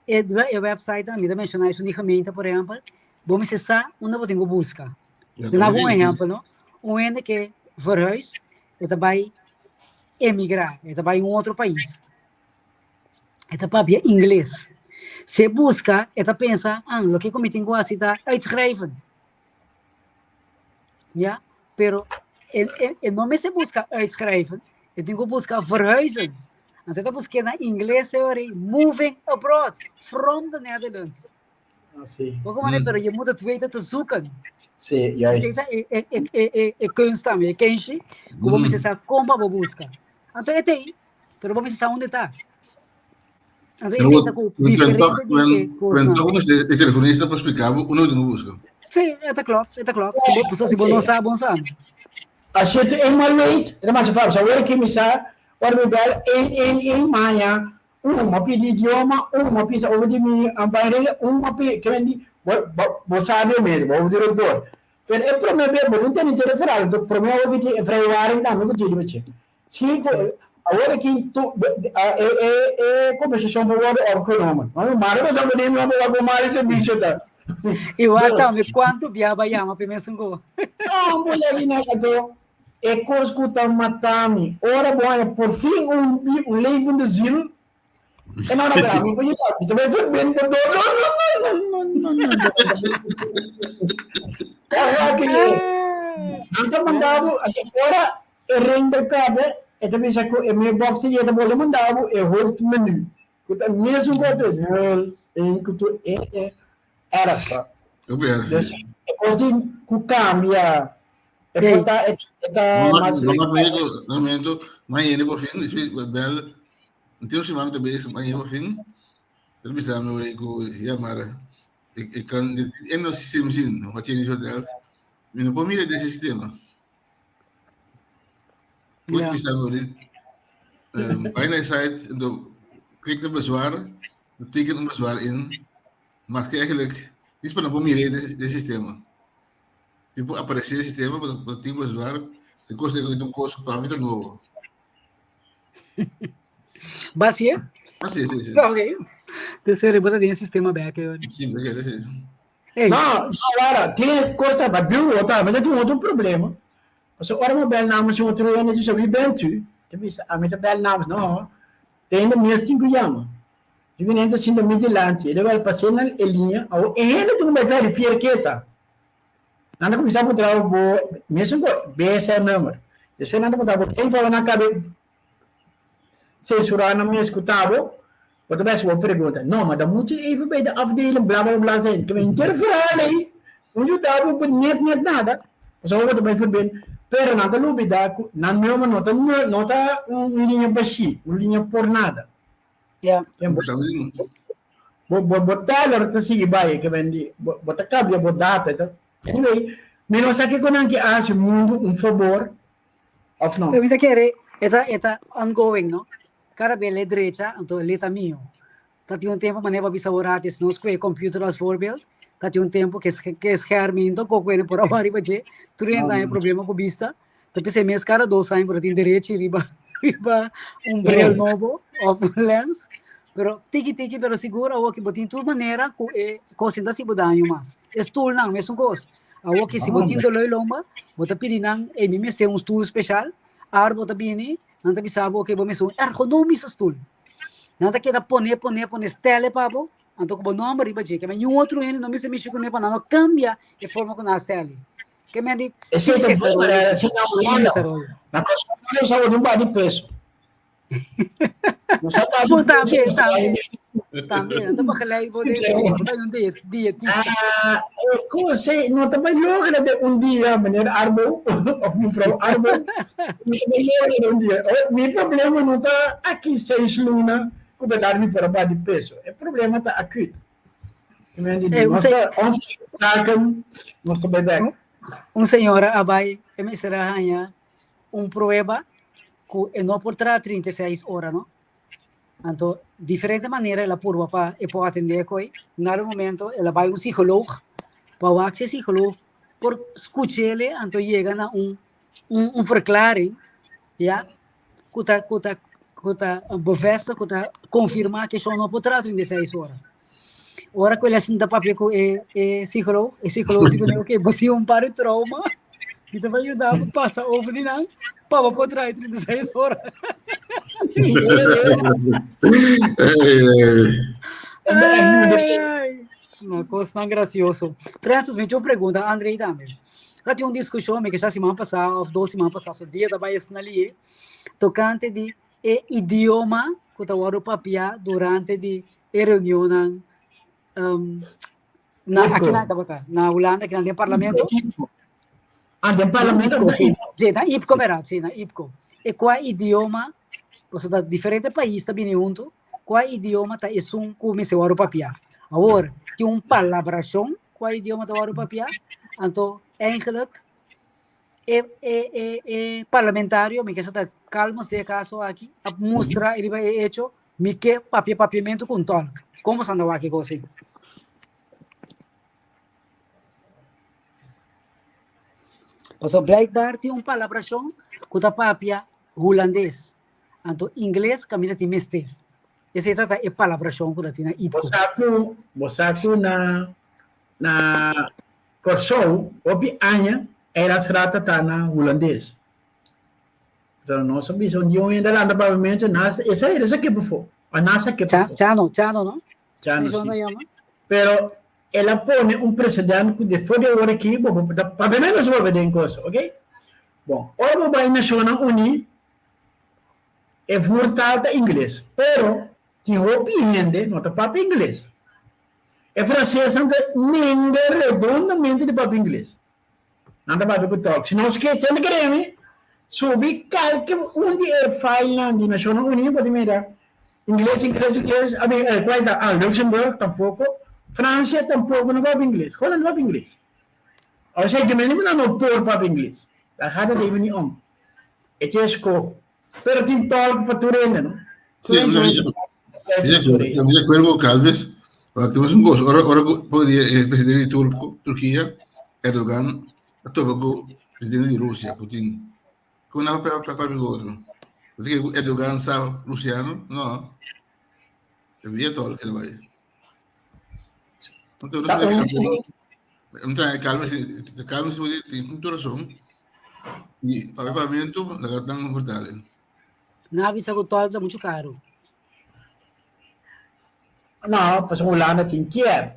e, e website, mi ta menciona eso di gemeente, por ehempel, bo mester sa unda bo tin ku buska. Dan hago un ehempel, no? Un hende ke verhuis, e ta bai emigra, e ta bai un otro pais. E ta papia ingles. Se buska, e ta pensa, ah, loke ku mi tin ku hasi ta uitschrijven. Ja, pero e, e, e no mester buska uitschrijven, e tin ku buska verhuizen. Anto e ta busk'é na ingles e ora ei, moving abroad from the Netherlands. Ah, sí. Bo como pero je moet het weten te zoeken. Sí, juist. Esei ta e, e, e, e, e, e kunst tambe, e kenshi, ku bo mester sa kon pa bo buska. Anto e t'ei, pero bo mester sa unda e ta. Anto esei ta ku diferente di e kosnan. Toch e telefonista pa explicar bo uno di busca. Sí, e ta klopt, e ta klopt. Si bo, si bo no sa, bo no sa. Als je het eenmaal weet, dan maak je fout. Zo hoor ik in misa, ora mi bel 111 maya, un ma pidi idioma, un ma pisa over di mi aanbijregel, un ma pidi, ke men di, bo, bo, bo sabi meer, bo director. Pero e prome be, bo no tene tele verhaal, entonces prome hopi ti vrijwaring tambe ku tiri beche. Sí, ku, awor aki tu, e, e, e conversacion por worden opgenomen. Maar maar bo sa bo di mi bo wak mal servicio ta. Igual tambe, cuanto bia ba yama pe mesun ko? No, bo ya gina kato. E kos ku ta mata mi, ora bo haña por fin un un levende ziel, e no no pero ami por yuda, mi ta bai verbind bo door, no no no no no no no. Oha ke ye. Nan ta manda bo, ora e ring bai perde, e ta bisa ku e mailbox ta yega, ta bolbe manda bo e hoofdmenu. Ku ta mesun kote nul, een ku tur e e erg sa. Dus e kos di ku kambia e por ta e ta mas No momento, mas yende por fin, bel, tin un siman ta bezig, mas yende por fin, ta bisa mi ora ku ya mara, ik kan in het systeem zien, wat je nu vertelt. Mi no por mira den sistema. Goed, ja. bisa mi ora, bai na site, klik na bezwaar, teken un bezwaar in, maar eigenlijk, niet pa no por mira den sistema. Mi por aparece den sistema, pero tin bezwaar, se kos de un kos pa mi ta nobo. Basie? Basie, si, si. Ok. Dus sorry, bota den sistema back. Si, oké, si. Hey. No, no, wara, tin cosa, maar biu ota, maar dat is un problema. Paso ora mo bel namens un otro hende, dice, wie bent u? Te bisa, a mi ta bel namens, no, te hende mes tin ku yama. Di mi hende sinta mi dilanti, e wel pasé na e linea, awo e hende tin ku bai verifier keta. Nan ta kuminsá puntra bo mesun ku BSN number. Despues nan ta puntra bo ken for nan kabe censurá nan mes ku ta bo, bo ta bai hasi bo pregunta. No, ma dan moet je even bij de afdeling bla bla bla zijn. Ke men henter verhaal ei, un yuda bo ku net net nada, pasobra bo ta bai verbind. Pero nan ta lubida ku nan number no ta no ta un liña bashí, un liña por nada. Ja. Bo bo bo teller ta sigui bai ke men di bo bo ta cambia bo data ta anyway mi no sa kiko nan ke hasi mundu un fabor of no. Pero mi ta kere e ta e ta ongoing no kada bes le drecha anto le ta mio ta tin un tempo manera bo a bisa bo ratis nos ku e computer als voorbeeld ta tin un tempo ke ke scherm hinto koko hende por a wak riba dje tur hende ta haña problema ku bista Ta p'esei mes kada dos aña bo ta tin derechi riba riba un bril nobo of un lens. Pero tiki tiki pero sigur awor ki bo tin tur manera ku e kos sin ta hasi bo daño mas. E stulnan mesun kos. Awor ki si bo tin doló di lomba bo ta pidi nan ey mi mester un stul speshal. Awor bo ta bini nan ta bisa bo oke bo mester un ergonomische stoel. Nan ta keda pone pone pone stèl'e pa bo anto ku bo nòmber riba dje. Ke men niun otro hende no mester mishi kuné pa nan no kambia e forma ku nan a stèl'e. Ke men di Esei ta bon, maar esei ta Holanda. Na Kòrsou nos a wòrdu un ba di peso. Nos a ba di Bo tambe, peso. tambe. Tambe, nan ta begeleid bo den bo ta un diet, dietista. Ah, kose no ta bai logra den un dia, meneer Arbo of mevrouw Arbo. No ta bai logra den un dia. Oh, mi problema no ta aki seis luna ku berdad mi por a ba di peso. E problema ta akut. Eh, un se- Zaken, nos ta bai bek. Un señora a bai e mester a haña un prueba ku e no por traha 36 ora, no? Anto, diferente manera el a purba pa e por atendé koe. Na un momento el a bai un psicoloog pa wak si e psicoloog por skuch'ele anto yega na un un un verklaring, ya, ku ta ku ta ku ta bevestig, ku ta konfirmá ku esei no por traha 36 ora. Ora ku el a sinta papia ku e e psicoloog, e psicoloog si kuné, ok, bo tin un par di trauma, mi ta bai yuda bo pasa over di nan pa bo por traha e 36 ora. Ay, no, kosnan gracioso. Francis, mi tin un pregunta, André tambe. Ta tin un diskushon, mi ke sa siman pasá òf dos siman pasá, so dia ta bai esnan lié, tokante di e idioma ku ta wòrdu papiá durante di e reunionnan um, na Ipco. aki na tabata, na Hulanda, aki na den parlamento. Ah, den parlamento Ipco, na sí. Ipco. Sí, na Ipco, verdad, sí, na Ipco. E kua idioma, pasobra ta diferente pais ta bini huntu, kua idioma ta esun ku mester wòrdu papiá. Awor, tin un palabrashon kua idioma ta wòrdu papiá, anto eigenlijk e e e e parlamentario, mi ke sa ta kalmos den e kaso aki, a mustra riba e echo, mi ke papia papiamentu ku un tolk. Komo sa anda wak e kos ei? Pasobra blijkbaar tin un palabrashon ku ta papia hulandes, anto ingles kaminda tin mester. Esei ta ta e palabrashon ku ta tin na Bo IPCO. sa ku, bo sa ku na na Kòrsou hopi aña eilandsraad ta na hulandes. Pero nos a bisa un dia un hende a lanta papiamentu, nan a esa ke pafó, a nan sa ke pafó. Chano, Chano no? Chano, Chano sí. yama? Pero el a pone un precedente ku despues di ora aki bo por ta papiamentu so papia den cosa, ok? Bon, ora bo bai Nashonnan Uní e voertaal ta ingles, pero. Tin hopi hende no ta papia ingles. E francesnan ta nenga redondamente di papia ingles. Nan ta papia ku tòk. Si nos ke, si nan ta kere mi, subi kalke un di e filenan di Nashonnan Uní bo ta mira ingles, ingles, ingles, a bin, kual ta? Ah, Luxemburg tampoko, Francia tampoko no papia ingles, Holland no papia ingles. Osea ke mende ku nan no por papia ingles. Daar gaat het even niet om. E tin eskoho. Pero tin tolk pa tur hende, no? Sí, mi de acuerdo con Calves. Maar tenemos un gozo. Ahora, ahora podría el presidente de Turco, Turquía, Erdogan, topa con presidente de Rusia, Putin. Con una pa pa pa otro. Así que Erdogan sabe rusiano, no. Via todo que vaya. Entonces, Calves, Calves tiene razón. I papia papiamentu laga tan fortale. Nan a bisa ku tòl ta muchu karu. No, pasobra Hulanda tin kier.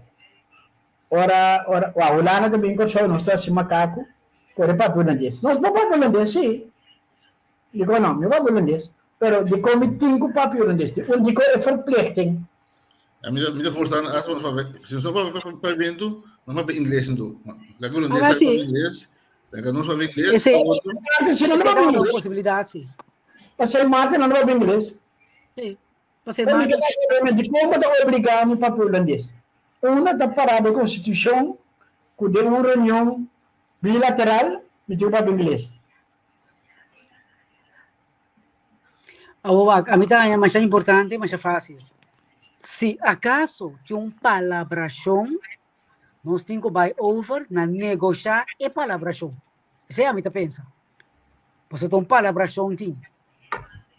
Ora, ora, wou, Hulanda ta bin Kòrsou, nos ta hasi makaku, kore papia hulandes. Nos por papia hulandes, sí. Dikon no? Mi papia hulandes. Pero dikon mi tin ku papia hulandes? Di un dikon e verplichting? A mi ta mi ta forsa nan hasta nos papia, si nos no papia papiamentu, nos papia ingles anto. Laga hulandes Ahora papia sí. ingles, laga nos papia ingles, Ese, otro. Maarten si no ese papia tabata un ingles. posibilidad, sí. Pasei Maarten no papia ingles. Sí. Pasei Pero mi Maarten. ta kere dikon bo ta obliga mi papia hulandes? Una ta para den konstitushon ku den un reunion bilateral mi tin ku papia ingles. Awor wak, ami ta haña masha importante, masha fácil. Si akaso tin un palabrashon, nos tin ku bai over na negoshá e palabrashon. Esei ami ta pensa. Pasobra ta un palabrashon tin.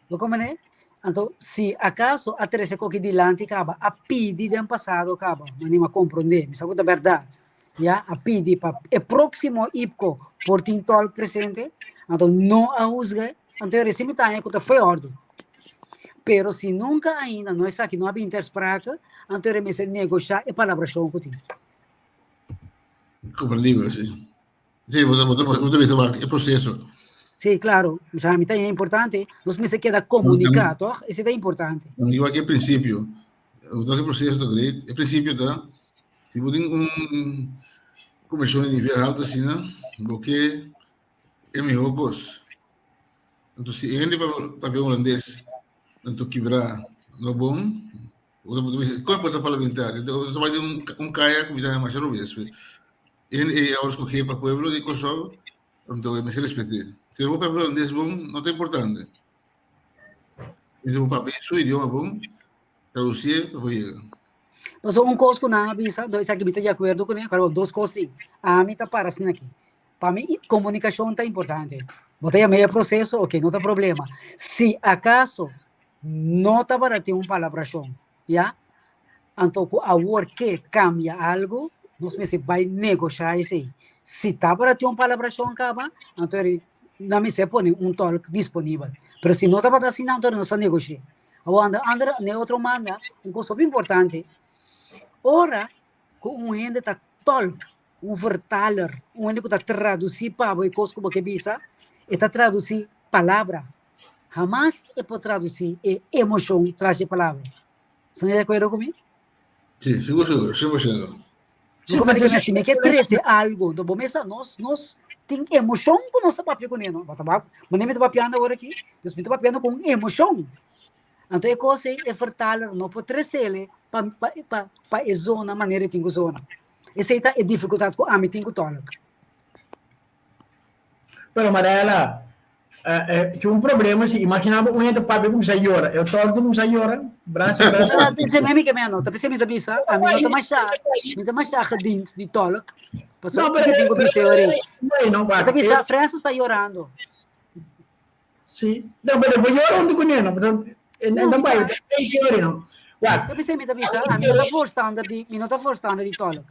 Bo komprendé? Anto, si akaso a trese koki dilanti kaba, a pidi den pasado kaba, mi anima komprendé, mi sa ku ta bèrdat, ya, a pidi pa e próksimo IPKO por tin tòlk presente, anto no a husga, anto e recién mi ta haña ku ta fo'i òrdu. Pero si nunka ainda no esaki no a bin ter sprake, anto e mester negoshá e palabrashon ku tin. Komprendibel, si. Sí, bo ta, bo ta, bo ta bisa wak e proceso. Sí, claro. O sea, mi ta importante. Nos mester keda comunica, toch? Ese ta importante. Dan igual que e principio. Bo ta e proceso ta great. E principio ta, si bo tin un comision di nivel alto asina, bo ke e mihó kos. Anto si hende papia holandés, anto kibra no bon, bo ta bisa, kon bo ta parlamentario? Anto, bo ta bai den un kaya ku mi ta masha robes. En e awor skohé pa pueblo di Kòrsou, anto e mester respet'é. Si bo papia holandes bon, no ta importante. Si bo papia su idioma bon, tradusié pa bo yega. Pasobra un kos ku nan a bisa, no esaki mi ta di akuerdo kuné, karo dos kos tin. Ami ta para asina aki. Pa mi komunikashon ta importante. Bo ta yama e proseso, oke, no ta problema. Si akaso no tabata tin un palabrashon, ya, Anto ku awor ke kambia algu, nos mester bai negoshá esei. Si tabata tin un palabrashon kaba, anto eri nan mester pone un tòlk disponibel. Pero si no tabata asina, anto nos ta negosh'é. Awor anda ander na e otro manda, un kos hopi importante, ora ku un hende ta tòlk, un vertaler, un hende ku ta tradusí pa bo e kos ku bo ke bisa, e ta tradusí palabra. Hamas e por tradusí e emoshon tras dje palabra. Están de acuerdo ku mi? Sí, sigur, sigur, 100%. Sí, como que si me ke trece algo, do bo mesa nos nos tin emoción ku nos ta papia kuné, no? Bata ba, mane mi ta papiando awor aki, dus mi ta papiando con emoción. Anto e cosa ei, e vertaler no por trecele pa pa pa pa e zona manera e tin ku zona. Esei ta e dificultad ku ami tin ku tolk. Pero Mariela, tin un problema si imagina bo un hende papia kumsa yora, e tòg ta kumsa yora, brasa brasa. Ah, pensé mi ke meno, ta pensé mi ta bisa, a mi no ta masha, mi ta masha gediend di tolk. Paso, No, pero ke tin ku bisa ori. Bueno, Ta bisa, Francis ta llorando. Sí. No, pero bo yora huntu kuné, no? Pasobra en No, dan bai, bisa. ta yora, no? Wak. Ta pensé mi ta bisa, a mi no ta voorstander di, mi no ta voorstander di tolk.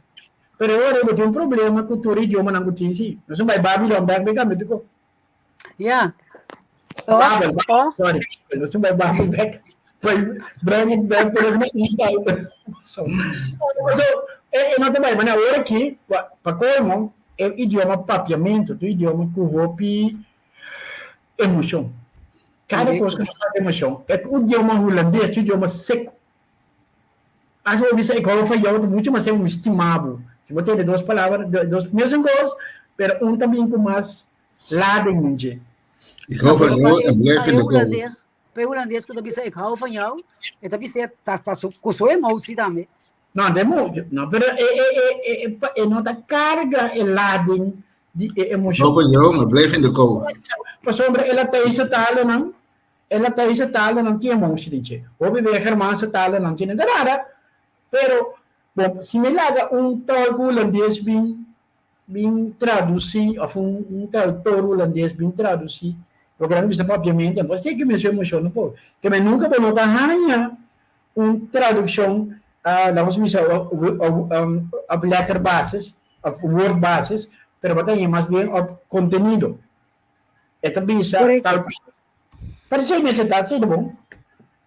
Pero e ora bo tin un problema ku tur idiomanan ku tin si. Nos a bai Babilon bek bai kambia tur ko. Ja. Oh, Babel, oh. sorry. Nos a bai Babel bek. Bai brengen bek terug na Intal. So, so e, e no ta bai, maar awor aki, pa colmo, e idioma papiamento, tu idioma ku hopi emoshon. Kada kos ku nos papia emoshon. E idioma hulandes, tu idioma seco. As bo bisa ik hou van jou, ta mucho mas tempo mi stima bo. Si bo tende dos palabra, dos mesun kos, pero un ta bin ku mas lading den dje. Ik hou van jou en blijf in de kou. Pa e hulandes ku ta bisa ik hou van jou, e ta bisa ta ta ku su emotie tambe. No, de mo, no, pero e e e e e no ta carga e lading di e emoshon. Hou van jou, maar blijf in de kou. Pasobra e Latijnse talenan, e Latijnse talenan tin emotie den dje. Hopi bia e Germaanse talenan tin e nada. Pero, bon, si mi laga un tolk hulandes bin bin traduci of un un traductor hulandes bin traduci loke nan bisa papiamento, entonces tin ki mesun emocion no por. Ke men nunca bo no ta haña un traduccion, laga nos bisa op letterbasis of woordbasis, pero bo ta haña mas bien op contenido. E ta bisa tal cosa. Pero esei mester ta asina bon.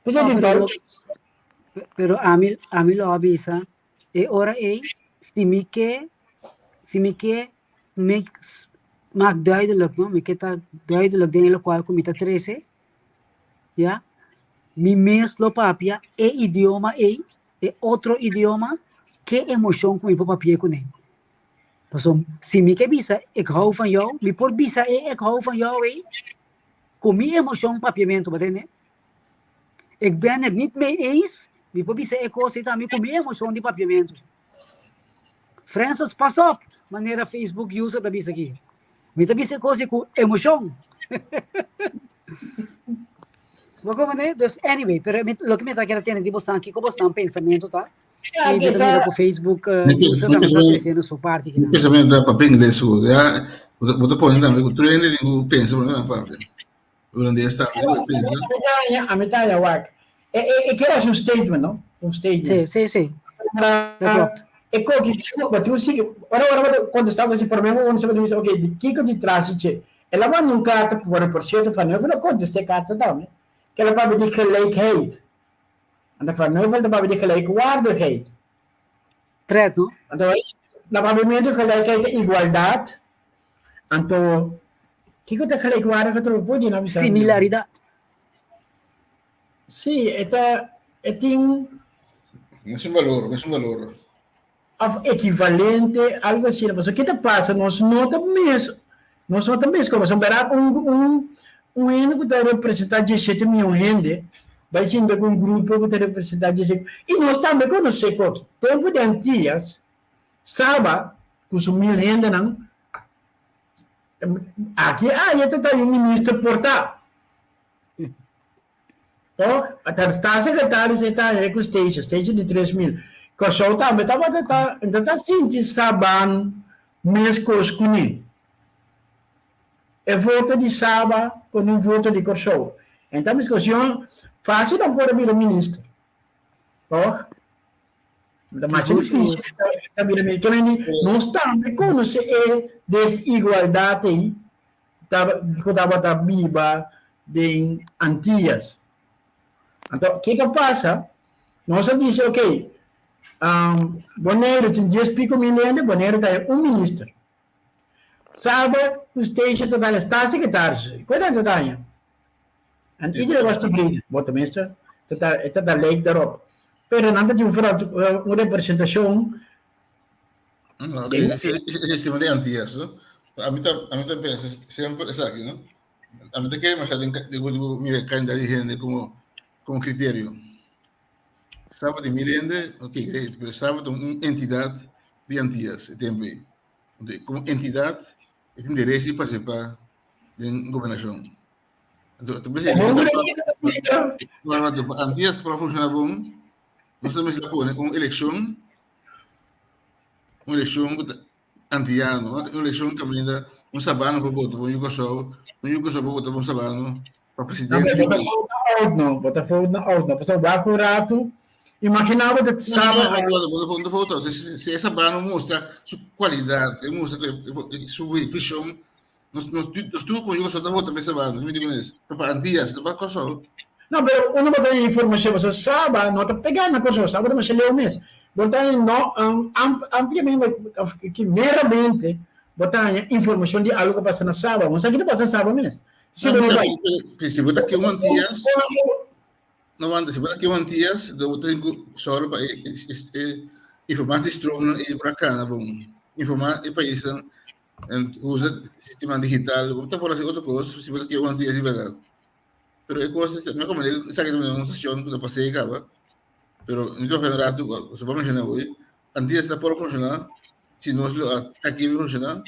Esei tin tòg. Pero ami ami lo a bisa e ora ei si mi ke si mi ke make maak duidelijk no mi ke ta duidelijk den e lokual ku mi ta trese ya mi mes lo papia e idioma ei e otro idioma ke emoshon ku mi por papia kuné. Pasobra si mi ke bisa ik hou van jou mi por bisa e ik hou van jou ei ku mi emoshon papiamentu bo tende. Ik ben het niet mee eens, mi por bisa e kos ei tambe ku mi emoshon di papiamentu. Francis, pas op, manera Facebook user ta bisa aki. Mi ta bisa e kos ei ku emoshon. Bo komprende? Dus anyway, pero mi, loke mi ta kere tende di bosnan, kiko bosnan pensamentu ta? Ja, I mi ta mira ku Facebook user tambe ta tresiendo su parti kinan. Mi pensamentu ta papia ingles su. Ya, bo ta pone tambe ku tur hende tin ku pensa por nan papia. Holandés tambe bo pensa. Ami ta haña wak. E e e kier hasi un statement, no? Un statement. Sí, sí, sí. Dat klopt. E koki, bo tin un sigui, ora ora bo ta kontestá ku si promé bo kuminsá bo ta bisa, oke, di kiko di tras di dje? El a manda un karta, por por sierto Van Heuvel a kontestá e karta tambe, ku el a papia di gelijkheid. Anto Van Heuvel ta papia di gelijkwaardigheid. Pret, no? Anto na papiamentu gelijkheid ta igualdat, anto kiko ta gelijkwaardig otro por di na bisa? Similaridat. Sí, e ta e tin Mesun balor, mesun balor. Of ekivalente, algo asina. Pasobra ke ta pasa, nos no ta mes, nos no ta mes komo, pasobra bèrdat un un un hende ku ta representá diesshete mion hende bai sinta ku un grupo ku ta representá diesshete, i nos tambe konosé koki. Tempu di Antias, Saba ku su mil hendenan, aki aya ta ta un minister por ta. Toch? Ta staatssecretaris e ta haña ku Statia, Statia di 3000. Kòrsou tambe tabata ta, nan ta sinti Saban meskos kuné. E voto di Saba kon un voto di Kòrsou. En ta meskos, yon fásil nan por a bira minister. Toch? Ta masha difísil ta bira minister. Ke mende nos tambe konosé e desigualdat ei ku tabata biba den Antias. Anto, kiko pasa? Nos a bisa, ok, Boneiru tin dies piko mil hende, Boneiru ta un minister. Saba ku Stacia ta daña staatssecretaris, ku nan ta daña? En iedereen was tevreden. Bo tenminste, e ta da lijk daarop. Pero nan ta tin un representashon. No, okay. E sistema de Antillas, no? A mi ta, a mi ta pensa semper esaki, no? A mi ta kere masha den, digo, digo, mira, cantidad di hende como, como criterio. Saba di mil hende, ok, great, pero Saba ta un entidad di Antillas, e tempo ei. Entonces, como entidad, e tin derecho di participa den gobernacion. Entonces, ta pensei, Antillas para funciona bon, nos ta mester pone un eleccion Un elekshon ku ta antiano, un elekshon kaminda un sabano por bota pa un yukosou, un yukosou por bota pa un sabano pa presidente di país. Bo ta fout no, bo ta fout na out no, pasobra wak un ratu, imagina bo ta saba. No, no, no, bo ta fout out. Si e sabano mustra su kualidat, e mustra su vishon, nos nos tur komo yukosou ta vota pa e sabano, mi di kunes, pa Antias, no pa Kòrsou. No, pero uno bo ta haña informashon, pasobra Saba no ta pegá na Kòrsou, Saba ta masha leu mes. Bo ta haña no ampliamente òf ki meramente bo ta haña informashon di algu ku pasa na Saba. Bo sa ki ta pasa na Saba mes. Si bo no bai. Si bo ta ke un Antias. No wanta, si bo ta kiba Antias, do bo tin ku sòru pa e e informatiestroomnan ei por a kana bon. Informá e paisnan en usa sistema digital. Bo ta por hasi otro kos si bo ta kiba Antias di bèrdat. Pero e kos mi a komprendé ku esaki ta un demostrashon ku ta pas'é kaba. Pero mi ta papia un ratu, ku bo a menshoná hoy, Antias ta por funshoná si nos lo a kiba funshoná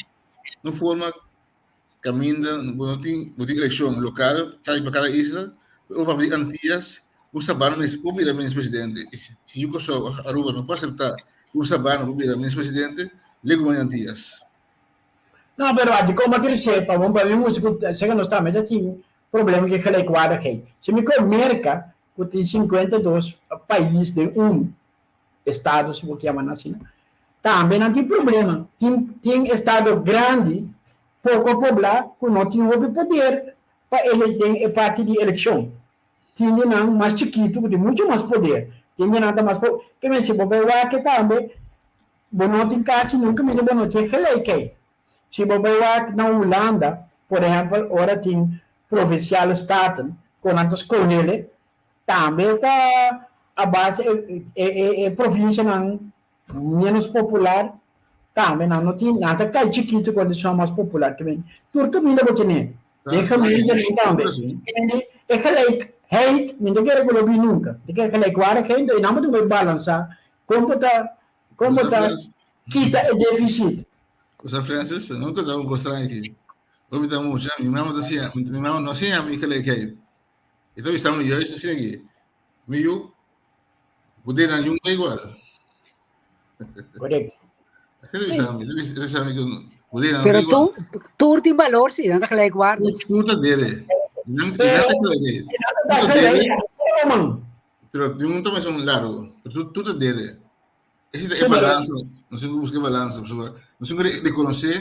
un forma Caminda bo no tin bo tin eleccion local cada pa cada isla pero ora papia di Antillas un sabano mes por bira minister presidente y si si yu Kòrsou of Aruba no por acepta cu un sabano por bira minister presidente lego man di Antillas. No, pero a dikon bo trese pa bo pa mi mustra ku seka nos tambe ta tin problema ku e gelijkwaardigheid. Si mi koe Merka ku tin 52 pais den un estado si bo ke yama nan asina, tambe nan tin problema. Tin tin estado grandi poko poblá ku no tin hopi poder pa ele den e parti di elekshon. Tin di nan mas chikitu ku tin muchu mas poder. Tin di nan ta mas po ke men si bo bai wak tambe bo no tin kasi nunka mira bo no tin gelijkheid. Si bo bai wak na Hulanda por ehèmpel ora tin provinciale staten ku nan ta skohele tambe ta a base e e e provincianan Menos popular tambe nan no tin, nan ta kai chikitu ku esun mas popular ke men. Tur kaminda bo tene, den gemeentenan tambe. Kende e gelijkheid, mi no ta kere ku lo bin nunka. Mi ta kere gelijkwaardigheid, i nan bo tin ku balansa kon bo ta, kon bo ta kita e deficit. Osa Francis, no ta da un kos straño aki. Ora mi ta mucha, mi mama ta siña, mi mama no a siña mi gelijkheid. E ta bisa mi juist asina aki, Mi yu, Bo denan yun ta igual. Correcto. Pero tu, tur tin valor, si, nan ta gelijkwaardig. Tur ta dede. Nan ta gelijk. Pero ningun ta mes un largo. Pero tur ta dede. Ese ta e balansa. Nos tin ku buska e balansa. Nos tin ku rekonosé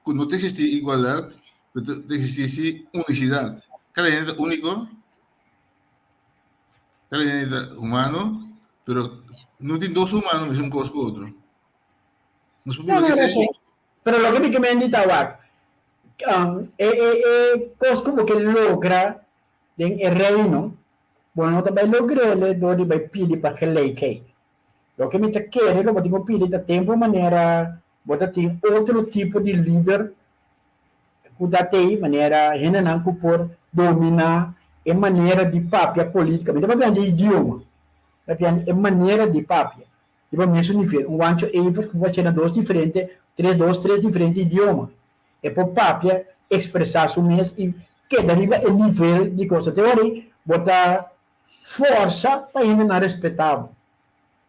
ku no ta eksistí igualdat, pero ta eksistí sí unisidad. Kada hende ta úniko. Kada hende ta humano, pero no tin dos humano mesun kos ku otro. Nos por no, no, no, pero loke mi ke mendi ta wak, um, e, e, e kos ku bo ke logra den e reino, bo no ta bai logrele dor di bai pidi pa gelijkheid. Loke mi ta kere lo bo tin ku pidi ta tempo manera bo ta tin otro tipo di lider ku ta tei manera hendenan ku por dominá e manera di papia polítika. Mi ta papia di idioma, mi ta papia e manera di papia riba mesun nivel. Un Wancho Evert ku por hasié na dos diferente, tres, dos, tres diferente idioma. E por papia, ekspresá su mes i keda riba e nivel di kos. Te ora ei bo ta forsa pa hendenan respetá bo.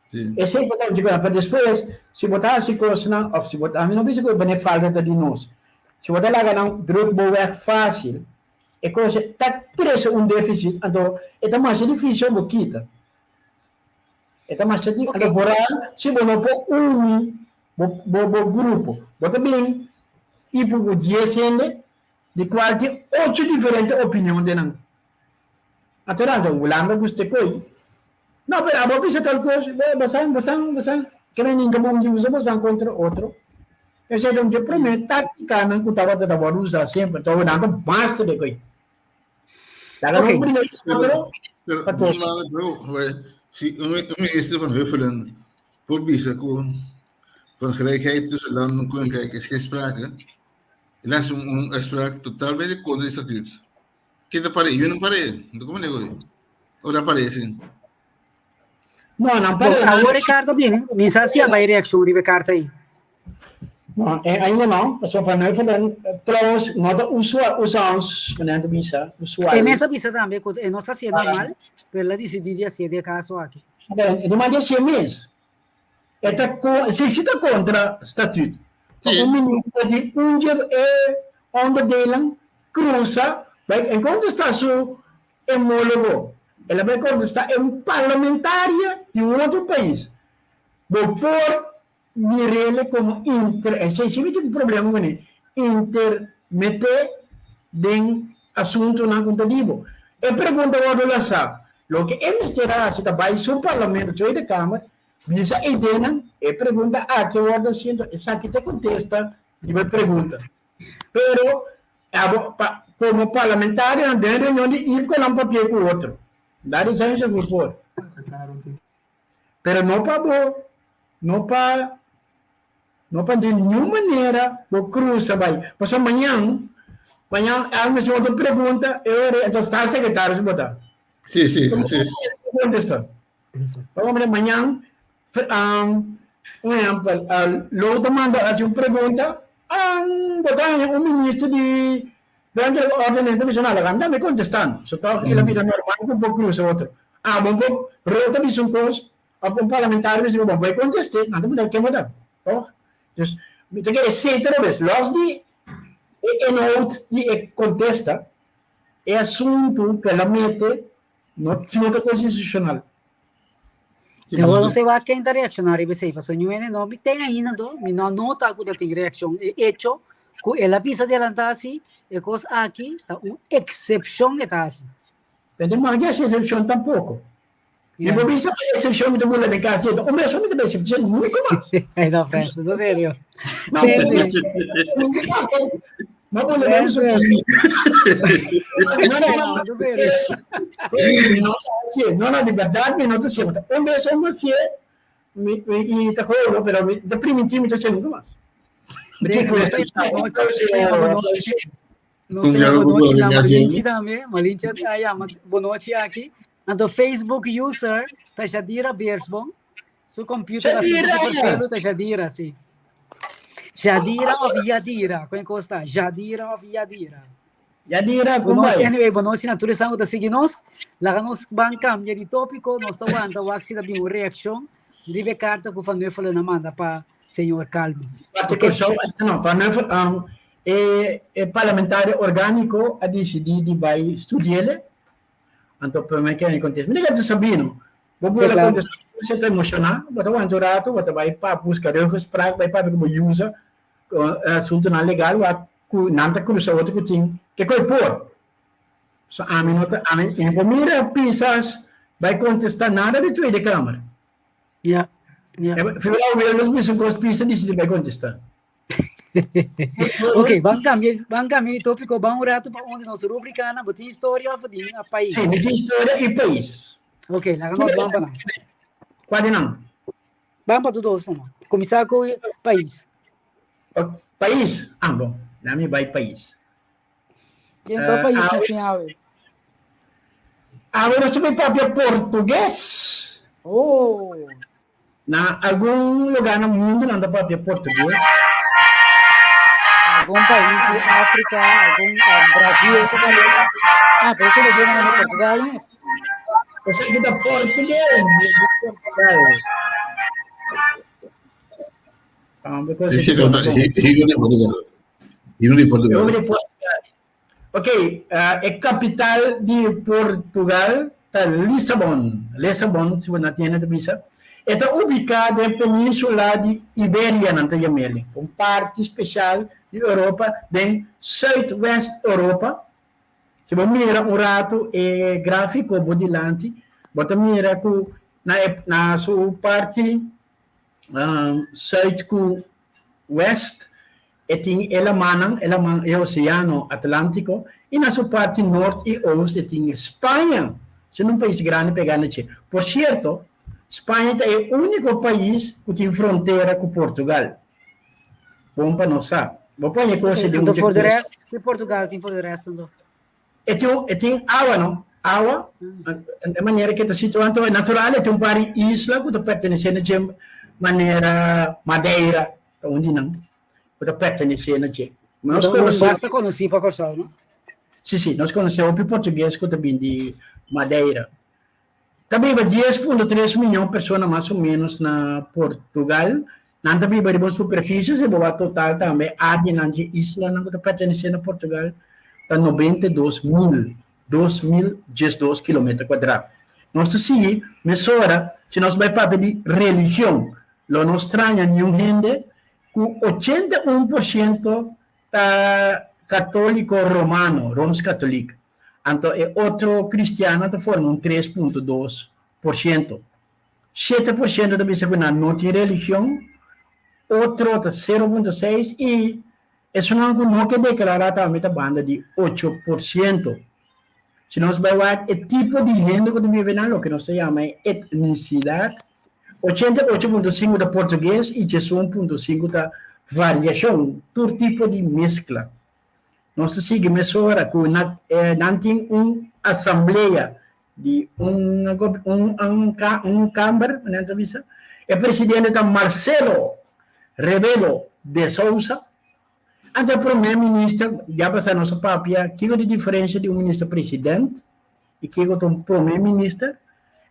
Sí. Esei ta ta pero despues si bo ta hasi kosnan of si bo ta, mi no bisa ku e falta ta di nos. Si bo ta laga nan druk bo weg fásil, e kos ta trese un deficit, anto e ta masha difísil bo kita. E ta masha di, anto vooral si bo no por uni bo bo bo grupo. Bo ta bin tipo ku dies hende, di kual tin ocho diferente opinion den nan. Anto nan ta Hulanda gusta e koi. No, pero abo bisa tal kos, bosan, bosan, bosan, ke men ninka bon usa bosan kontra otro. Esei ta un dje promé táktikanan ku tabata ta wòrdu usá semper. Enton nan ta master den koi. Laga nan bringa ku otro Pero, pa kos. pero, si un minister van Huffelen por bisa ku van gelijkheid tussen landen en koninkrijk is geen sprake, el a hasi un uitspraak totalmente kontra di statuut. Ken ta par'é? Yu no par'é. Nta como nego ei? Ora par'é sin. No, nan par'é. Bon, awor e karta bini. Mi sa si a bai reakshon riba e karta ei. No, eh, ainda no. Pasobra Van Heuvelen, trouwens, no ta usual, usans, manera ta bisa, usual. E mes a bisa tambe ku e no sa hasié normal, pero el a disidí di hasié di e kaso aki. E ta manda hasié mes. E ta ko, si si ta kontra statuut. Pa un minister di un dje e onderdelen krusa bai en kontestá su homólogo. El a bai kontestá e un parlamentaria di un otro pais. Bo por mir'ele komo inter, esei si mi tin un problema kuné, intermeté den asuntunan ku ta di bo. E pregunta wòrdu lasá. Loke e mester a hasi ta bai su parlamento, Tweede Kamer, bisa e ideanan, e pregunta aki a wòrdu hasiendo, esaki ta e kontesta riba e pregunta. Pero abo pa komo parlamentarionan den reunion di IPCO nan papia ku otro. Daar zijn ze goed voor. Pero no pa bo, no pa, no pa di ningun manera bo cruza bay. Pasobra mañan, mañan el mester otro pregunta, e ora entonces staatssecretaris bo ta. Sí, sí, precies. Contesta. Pasobra mañan, um, un ehempel, uh, lo ta manda haci un pregunta, um, bo ta haña un minister di Dentro di orden internacional a kanda mi contestando. So toch e la bira normal cu bo cruza otro. Ah, bo bo rota bisa un cos of un parlamentario bisa bo bo conteste, nan ta puntra ken bo ta, toch? Dus mi ta kere zeker robes, los di e inhoud di e contesta, e asunto cu el a mete no si no ta constitucional. Mi no sé wak ken ta reacciona riba esei, pasobra ñu hende no ten ainda anto, mi no a nota ku ta tin reaccion. E hecho ku el a bisa adelantá asi, e kos aki ta un eksepshon e ta hasi. Pero no haya excepcion tampoco. Mi por bisa excepcion mi ta bula den cas djeta. Un beso mi ta bisa excepcion nunca mas. Ay no, Francis, no serio. No, no bula den su No, no, no serio. No, no, no, di berdad mi no ta siempre. Un beso mi siempre mi y ta gewoon, pero mi ta primintí mi ta siempre nunca mas. Mi tin Nos ta yama bonochi na Malinchi tambe. Malinchi a yama bonochi aki. Anto Facebook user ta Jadira Beersbom. Su computer a Jadira! perfil ta Jadira, sí. Jadira of Yadira, kon kosta? Jadira of Yadira. Yadira, kom Bonochi, bai? anyway, bonochi na tur esnan ku ta sigui nos. Laga nos ban kambia di tópiko, nos ta wanta wak si ta bin un reakshon riba e karta ku Van Nuffelen a manda pa señor Calmes. Parte Ok. Kòrsou, no, Van Nuffelen, um, E e parlamentario orgániko a disidí di bai studi'ele, anto promé ke mi kontesta, mi ta keda Sabino, bo Sí, bula claro. kontesta, bo ta emoshoná, bo ta wanta un rato, bo ta bai pa buska ruggespraak, bai papia ku bo yusa asuntunan legal wak ku nan ta krusa otro ku tin ke koi por. So ami no ta, ami mi por mira Pisas bai kontestá nada di Tweede Kamer. Ja, ja. Figura Wilders bisa un kos, Pisas disidí bai kontestá. Ok, ban cambia, ban cambia di tópico, ban un rato pa un di nos rubricanan. Bo tin historia of tin a pais? Sí, mi tin historia y pais. Ok, laga nos ban pa nan. Cuál di nan? Ban pa tur dos numa. Cuminsa cu pais. Oh, pais? Ah, bon. Laat mi bai pais. Ken to Eh, pais awe, nos tin awe? awe nos ta bai papia portugues. Oh, Na algun lugá na mundu nan ta papia portugues. Algun pais di Afrika, algun Brasil ta papia. Ah, pero eso lo na Portugal mes. Esaki ta portugues di Portugal. Sí, sí, Himno di Portugal. Himno di Portugal. Himno di Portugal. Ok, e kapital di Portugal ta Lisabon, Lissabon si bo na tende ta bisa. E ta ubiká den península di Iberia nan ta yam'el, un parti spesial di Europa den Suidwest Europa. Si bo mira un ratu e gráfiko bo dilanti, bo ta mira ku na e na su parti suid ku west E tin e lamannan, e laman, e Oseano Atlántiko, i na su parti nort i oost e tin Spaña, siendo un pais grandi pegá na dje. Por sierto, Spaña ta e úniko pais ku tin frontera ku Portugal. Bon pa nos sa. Bo por haña kos den un Anto for de dje rest, ki Portugal tin for de rest anto? E tin, e tin awa no, awa, e manera ke ta situa anto e natural e tin un par di isla ku ta pertenesé na dje manera Madeira ta un di nan ku ta pertenesé na dje. Nos Anto konosé. basta konosí pa Kòrsou no? Si si, nos konosé hopi portugues ku ta bin di Madeira. Ta biba 10.3 miyon persona mas o ménos na Portugal. Nan ta biba riba un superfisie, si bo wak total tambe áreanan dje islanan ku ta pertenesé na Portugal ta 92 mil, 2.012 kilometer kuadrá. Nos ta sigui mesora si nos bai papia di religion, lo no straña niun hende ku 81% ta katóliko romano, rooms-katholiek. Anto e otro kristiannan ta forma un 3.2%. 7% ta bisa ku nan no tin religion, otro ta 0.6 i esunnan ku no ke deklará tambe ta banda di 8%. Si nos bai wak e tipo di hende ku ta biba einan, loke nos ta yama e etnisidat, 88.5 ta portugues i 11.5 ta variashon, tur tipo di meskla. Nos ta sigui mesora ku nan tin un asamblea di un un kamber, manera nan ta bisa. E presidente ta Marcelo Rebelo de Sousa. Antes e prome minister, ya pasá nos a papia kiko ta e diferensha di un minister president i kiko ta un prome minister.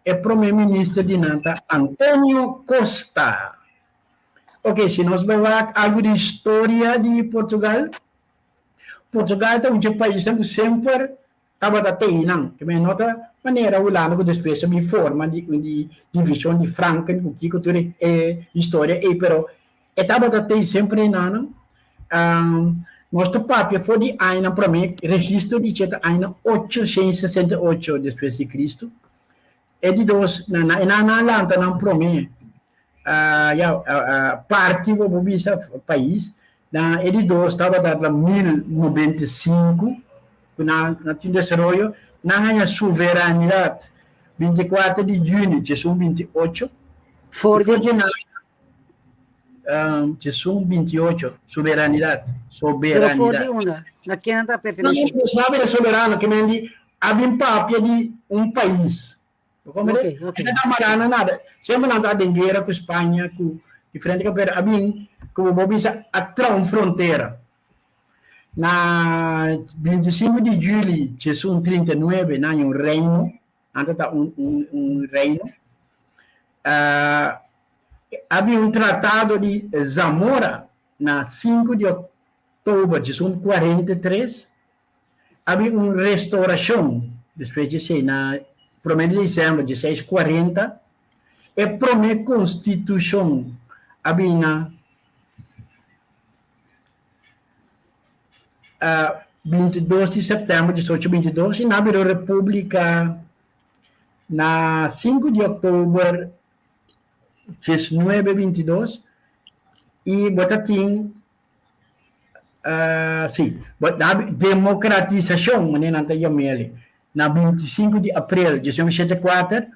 E prome minister di nan ta Antonio Costa. Ok, si nos bai wak algu di historia di Portugal, Portugal ta un dje paisnan ku semper tabata tei nan. Ke men no ta manera Hulanda ku despues a bin forma di di divishon di Franken ku kiko tur e historia ei, pero e tabata tei semper enanan. Nos ta papia for di añanan promé registro di dje ta añanan 868 despues di Cristo. E di dos, na na enanan a lanta nan promé ya parti bo por bisa pais. Na e di dos tabata na 1095 ku nan a tin desaroyo, nan haña suveranidat 24 di yüni 1828. For di 1828, suveranidat, Pero for di unda? Na ken nan ta pertenesé? No, no a bira soberano, ke men di a bin papia di un pais. Bo comprende? Ok, ok. E no ta mara na nada. Semper nan ta den guera ku Spaña, ku diferente ka, pero a bin, komo bo bisa, a traha un frontera. Na 25 di juli 1839 nan haña un reino, nan ta ta un, un, un reino. Uh, a bin un tratado di Zamora na 5 di oktober 1843. A bin un restauracion despues di esey na prome di december di seis cuarenta. E prome constitucion a bin na 22 di september di 1822 y nan a bira un republica na 5 di october 1922 y bo ta tin Sí, demokratisashon, manera nan ta yam'el, na 25 di aprel 1974,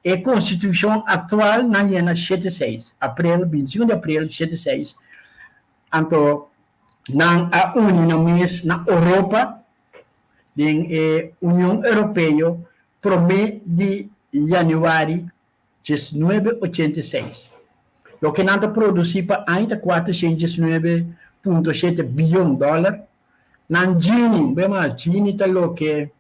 e konstitushon aktual nan yena shete seis, aprel, 25 di aprel shete seis, anto nan a uni nan mes na Oropa den e Union Europeo promé di yanüari 1986. Loke nan ta produsí pa aña ta 419.7 biyon dòler. Nan Gini, bo mas, Gini ta loke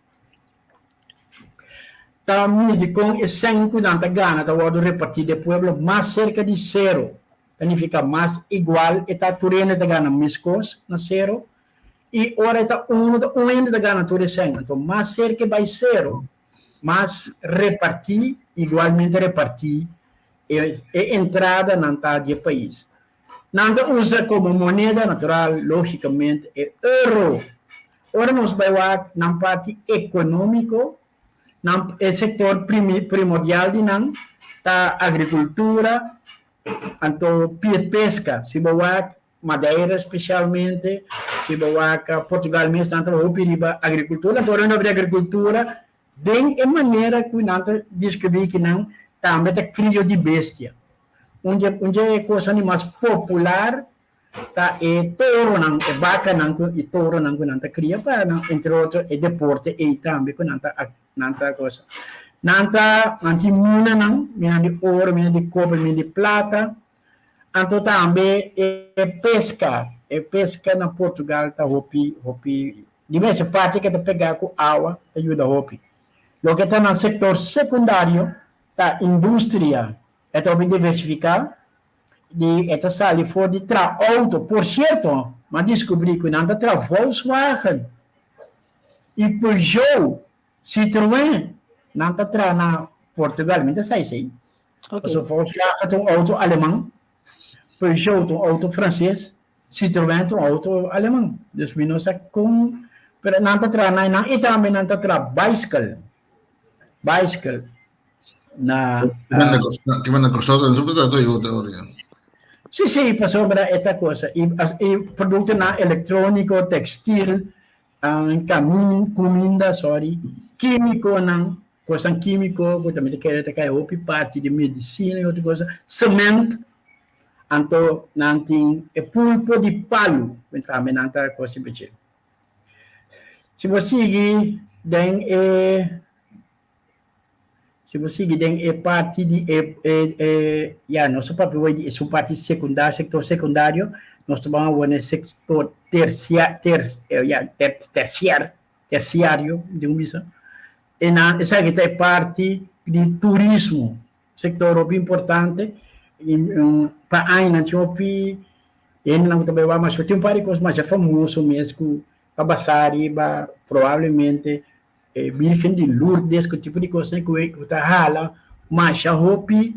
ta midi kon e sèn ku nan ta gana ta wòrdu repartí den pueblo mas serka di sero. Ta nifiká mas igual e ta, tur hende ta gana meskos na sero. I ora e ta unu, ta un hende ta gana tur e sèn. Anto mas serka e bai sero, Mas repartí, igualmente repartí, e e entradanan ta di e pais. Nan ta usa komo moneda natural, lógikamente, e euro. Ora nos bai wak nan parti ekonómiko, nan e sektor primordial di nan ta agrikultura, anto pesca. Si bo wak Madeira specialmente, si bo wak Portugal mes nan ta hopi riba agricultura, anto ora nan papia di agricultura den e manera cu nan ta describi ki nan tambe ta crio di bestia. Un dje un dje e cosnan di mas popular ta e toronan, e bacanan cu y toronan cu nan ta cria pa nan entre otro e deporte ey tambe cu nan ta nan ta cosa. Nan ta nan tin minanan, mina di oro, mina di coper, mina di plata. Anto tambe e pesca, e pesca na Portugal ta hopi, hopi, di mes e parti ke ta pega ku awa ta yuda hopi. Loke ta na sektor sekundario ta industria, e ta hopi diversifiká, di e ta sali for di tra outo, por sierto m'a diskubrí ku nan ta tra Volkswagen i Peugeot, Citroën, nan ta tra na Portugal, mi ta sa esei. Ok. Pasobra Volkswagen ta un auto aleman, Peugeot ta un auto franses, Citroën ta un auto aleman. Dus mi no sa kon, pero nan ta traha na nan i tambe nan ta traha bicycle, bicycle na Ki manda Kòrsou ta super ta Toyota ora ya. Sí, sí, pasobra e ta cosa. I, i produktonan elektróniko, tekstil, kamin, kuminda, sorry. Kímikonan, kosnan kímiko ku tambe ta kere ta kai hopi parti di medisina i otro kosa, semènt, anto nan tin e pulpo di palu ku tambe nan ta kosi peche. Si bo sigui den e si bo sigui den e parti di e e e ya nos a papia hoy di esun parti sekundario sektor sekundario nos ta ban awor na e sektor tersia ter ya tersier tersiario mi tin ku bisa e nan esaki ta e parti di turismo sektor hopi importante pa añanan tin hopi hendenan ku ta bai wak mas tin un par di kos masha famoso mes ku ta basa riba probablemente e Virgen di Lourdes ku tipo di kosnan ku ta hala masha hopi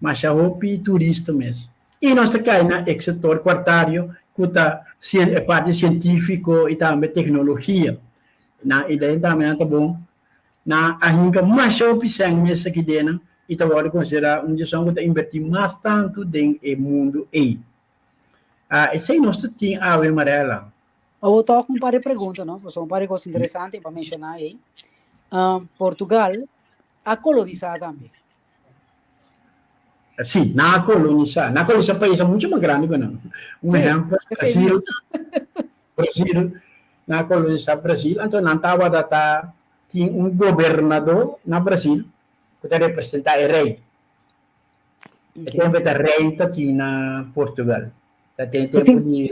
masha hopi turista mes i nos ta kai na e sektor kuartario ku ta e parti sientífiko i tambe teknologia nan i den tambe nan ta bon nan a hinka masha hopi sèn mes aki den nan i ta wòrdu konsiderá un di esun ku ta inbertí mas tantu den e mundu ei. Esei nos ta tin awe Marella. Awor tòg un par di pregunta, no? Pasobra un par di kos interesante pa menshoná ei. Portugal a kolonisá tambe. Sí, nan a kolonisá. Nan a kolonisá paisnan mucho mas grandi ku nan. Un ehèmpel, Brasil. Brasil, nan a kolonisá Brasil, anto nan tabata ta tin un gobernadó na Brasil ku ta representá e rei. E tempu ta rei ta tin na Portugal. Ta tin tempu di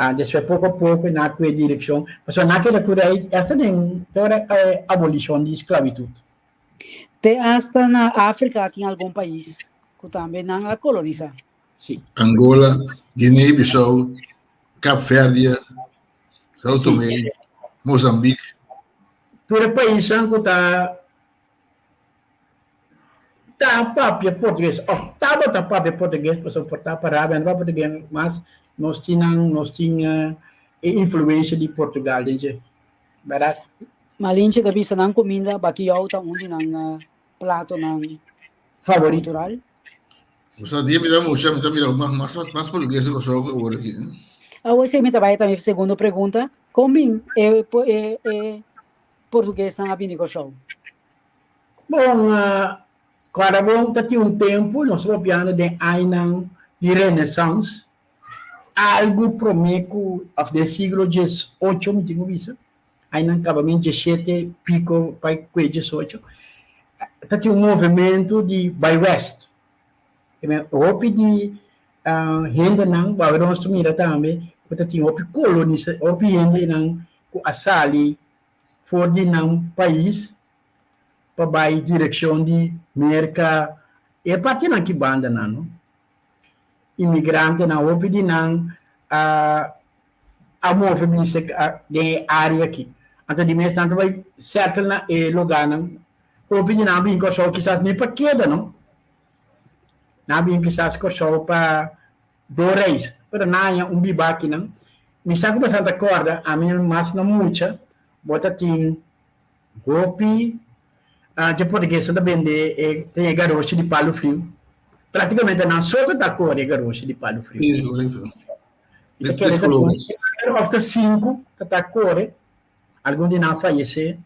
ah despues poko a poko nan a kue direkshon. Pasobra nan a keda ku rei asta den te ora e abolishon di sklabitut. Te asta na Afrika tin algun pais ku tambe nan a kolonisá. Sí. Angola, Guinea Bissau, Kap Verdia, Sao Tomé, Mozambique. Tur e paisnan ku ta ta papia portugues of tabata papia portugues pasobra por ta pará no papia portugues mas nos tin nan nos tin e influencia di Portugal den dje bèrdat? Malinche ta bisa nan kuminda bakiyou ta un di nan platonan Favorito. kultural. Bo sa dia mi ta musha mi ta mira mas mas mas portugues di Kòrsou ku awor aki. Awor esei mi ta bai tambe segundo pregunta, kon bin e e e portuguesnan a bini Kòrsou? Bon, kòrda bon ta tin un tempu nos ta papiando den añanan di Renaissance, algu promé ku òf den siglo diesocho mi tin ku bisa, añanan kabamentu dieshete piko pa kue diesocho, ta tin un movementu di bai wèst. Hopi di hendenan, ku awe nos ta mira tambe ku ta tin hopi kolonisa, hopi hendenan ku a sali for di nan pais pa bai direkshon di Merka, e partinan ki bandanan no. Imigrantenan, hopi di nan a a move bisa den e área aki. Anto di mes nan ta bai settle na e lugánan. Hopi di nan a bin Kòrsou kisas ni pa keda no. Nan a bin kisas Kòrsou pa do reis, pero nan haña un biba akinan. Mi sa ku boso ta kòrda, ami mas na mucha, bo ta tin hopi dje portuguesnan ta bende e tin e garoshi di palu friu. Praktikamente nan so ta ta kore e garoshi di palu friu. Sí, korekto. Mi ta kere ta tin kuater òf ta sinku ta ta kore, algun di nan a fayesé.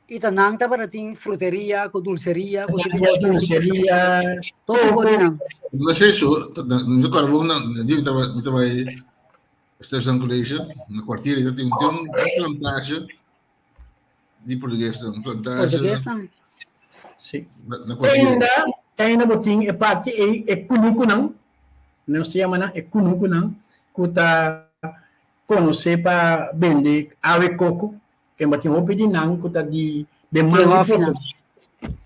I ta nan tabata tin fruteria ku dulseria ku tipo kos Dulseria, Todo tipo di nan. No sé eso, mi ta kòrda bon nan dia mi taba mi ta bai Stuyvesant College na kwartier ei tin tin un plantage di portuguesnan, un plantage Portuguesnan. Sí. na na kwartier ei. Ainda, ainda bo tin e parti ei, e kunukunan, nos ta yama nan e kunukunan, ku ta konosé pa bende awe koko. Kemba tin hopi di nan ku ta di den man di Portugues.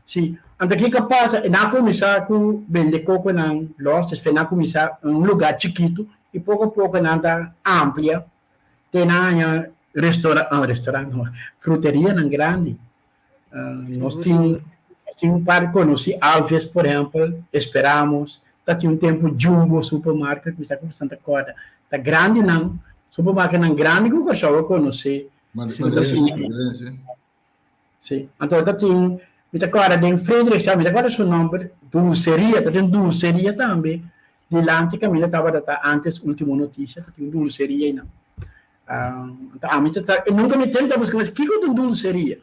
Si. Anto kiko a pasa? Nan a kuminsá ku bende kokonan lòs, despues nan a kuminsá un lugá chikitu i poko poko nan ta amplia te nan haña restora, restorant no, fruterianan grandi. Nos tin nos tin un par konosí, Alves por ehèmpel, Esperamos, ta tin un tempu Jumbo supermarket, mi sa ku boso ta kòrda, ta grandinan, supermarketnan grandi ku Kòrsou a konosé. Sí, anto ta tin, mi ta kòrda den Frederikstad, mi ta kòrda su nòmber, dulseria, ta tin dulseria tambe, dilanti kaminda tabata ta antes Ultimo Noticia, ta tin un dulseria einan. Anto ami ta, nunka mi tempu ta buska mas kiko ta un dulseria.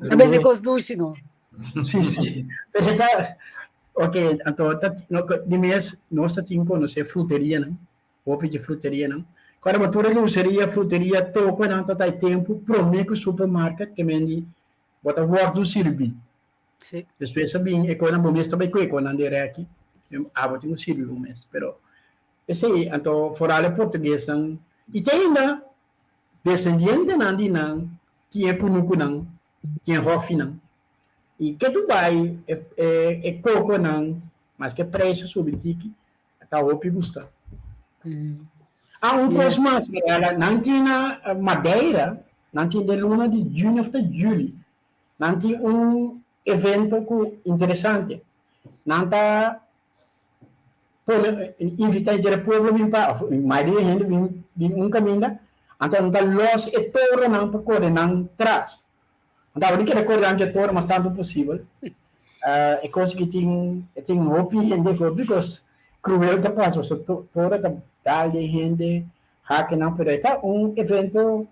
Ta bende kos dushi no. Sí, sí. Pero ta, ok, anto ta, no, di mes nos ta tin konosé fruterianan, hopi di fruterianan. Kòrda bo tur e luseria, fruteria, toko nan ta ta e tempu promé ku supermarket ke men di bo ta wòrdu sirbí. Sí. Despues a bin e konan bo mes ta bai kue konan den rèki, abo tin ku sirbi bo mes. Pero esei, anto foral e portuguesnan i te ainda Desendientenan di nan tin e kunukunan, tin e hòfinan. I ke tu bai e kokonan, maske preis a subi tiki, ta hopi gusta. Ah, un kos mas, Mirella, nan tin na Madeira, nan tin den luna di juni òf ta juli, nan tin un evento ku interesante. Nan ta pone invita henter e pueblo bin pa of mayoria hende bin bin un caminda anto nan ta los e toronan pa core nan tras anto abo di keda core nan dje toro mas tanto posibel e cos aki tin e tin hopi hende hopi cos cruel ta pasa pasobra toro ta dal den hende hake nan pero e ta un evento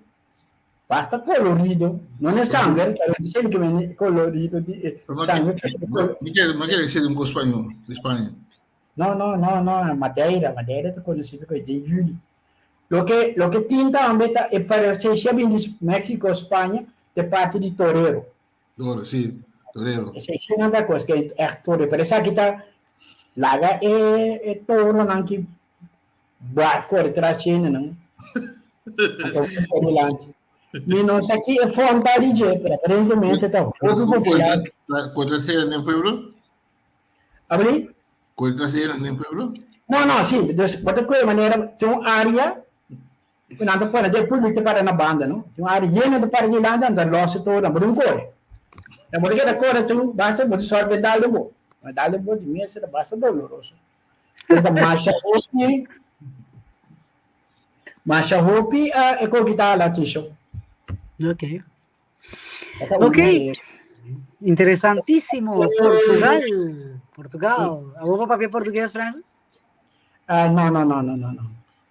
Basta colorido, no n'e sanger, pero di semi que colorido di eh, sanger. Mi quiere, mi quiere ser un español, de España. No, no, no, no, Madeira, Madeira ta conocido con de juli. Lo que, lo que tin tambe ta, e parece bin di México, España, de parte di torero. Toro, sí, torero. Esei sí nan ta cos que echt torero, pero esaki ta laga e, e toronan ki Ba kore tras chene nan. Anto bo ta dilanti. Mi no sa ki e fon ta di dje, pero aparentemente ta hopi popular. Kore tras hende den pueblo? Abri? Kore tras hende den pueblo? No, no, sí. Dus bo ta koe manera tin un área ku nan ta pone dje públiko ta para na banda, no? Tin un área yeno ta para dilanti, anto los e tur, nan bo tin kore. Nan bo ta keda kore tur, basta bo ta sòrge dal den bo. Dal den bo di mester ta basta doloroso. Pero masha hopi, masha hopi uh, e kokita ala tisho. Ok. Ok. Interesantísimo. Portugal. Portugal. Sí. Abo papia portugués, Francis? Uh, no, no, no, no, no, no.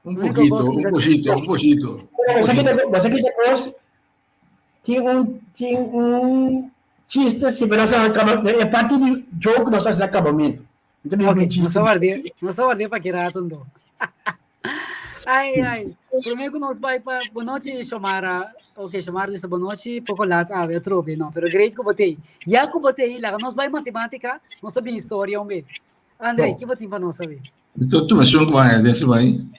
Un poquito, un poquito, un poquito. Você quita, você quita cos, Tin un tin un chiste si pero sa acaba e parte di joke nos hace acabamento. Mi ta bin un chiste. Nos guardé, nos guardé pa ki rato ndo. Ai ai. Prome ku nos bai pa bonochi Shomara. Ok, Shomara bisa bonochi poko lat awe atrobe no, pero great ku bo tei. Ya ku bo tei, laga nos bai matematika, nos ta bin historia un be. André, ki bo tin pa nos awe? Mi ta tuma shon ku baña den siman.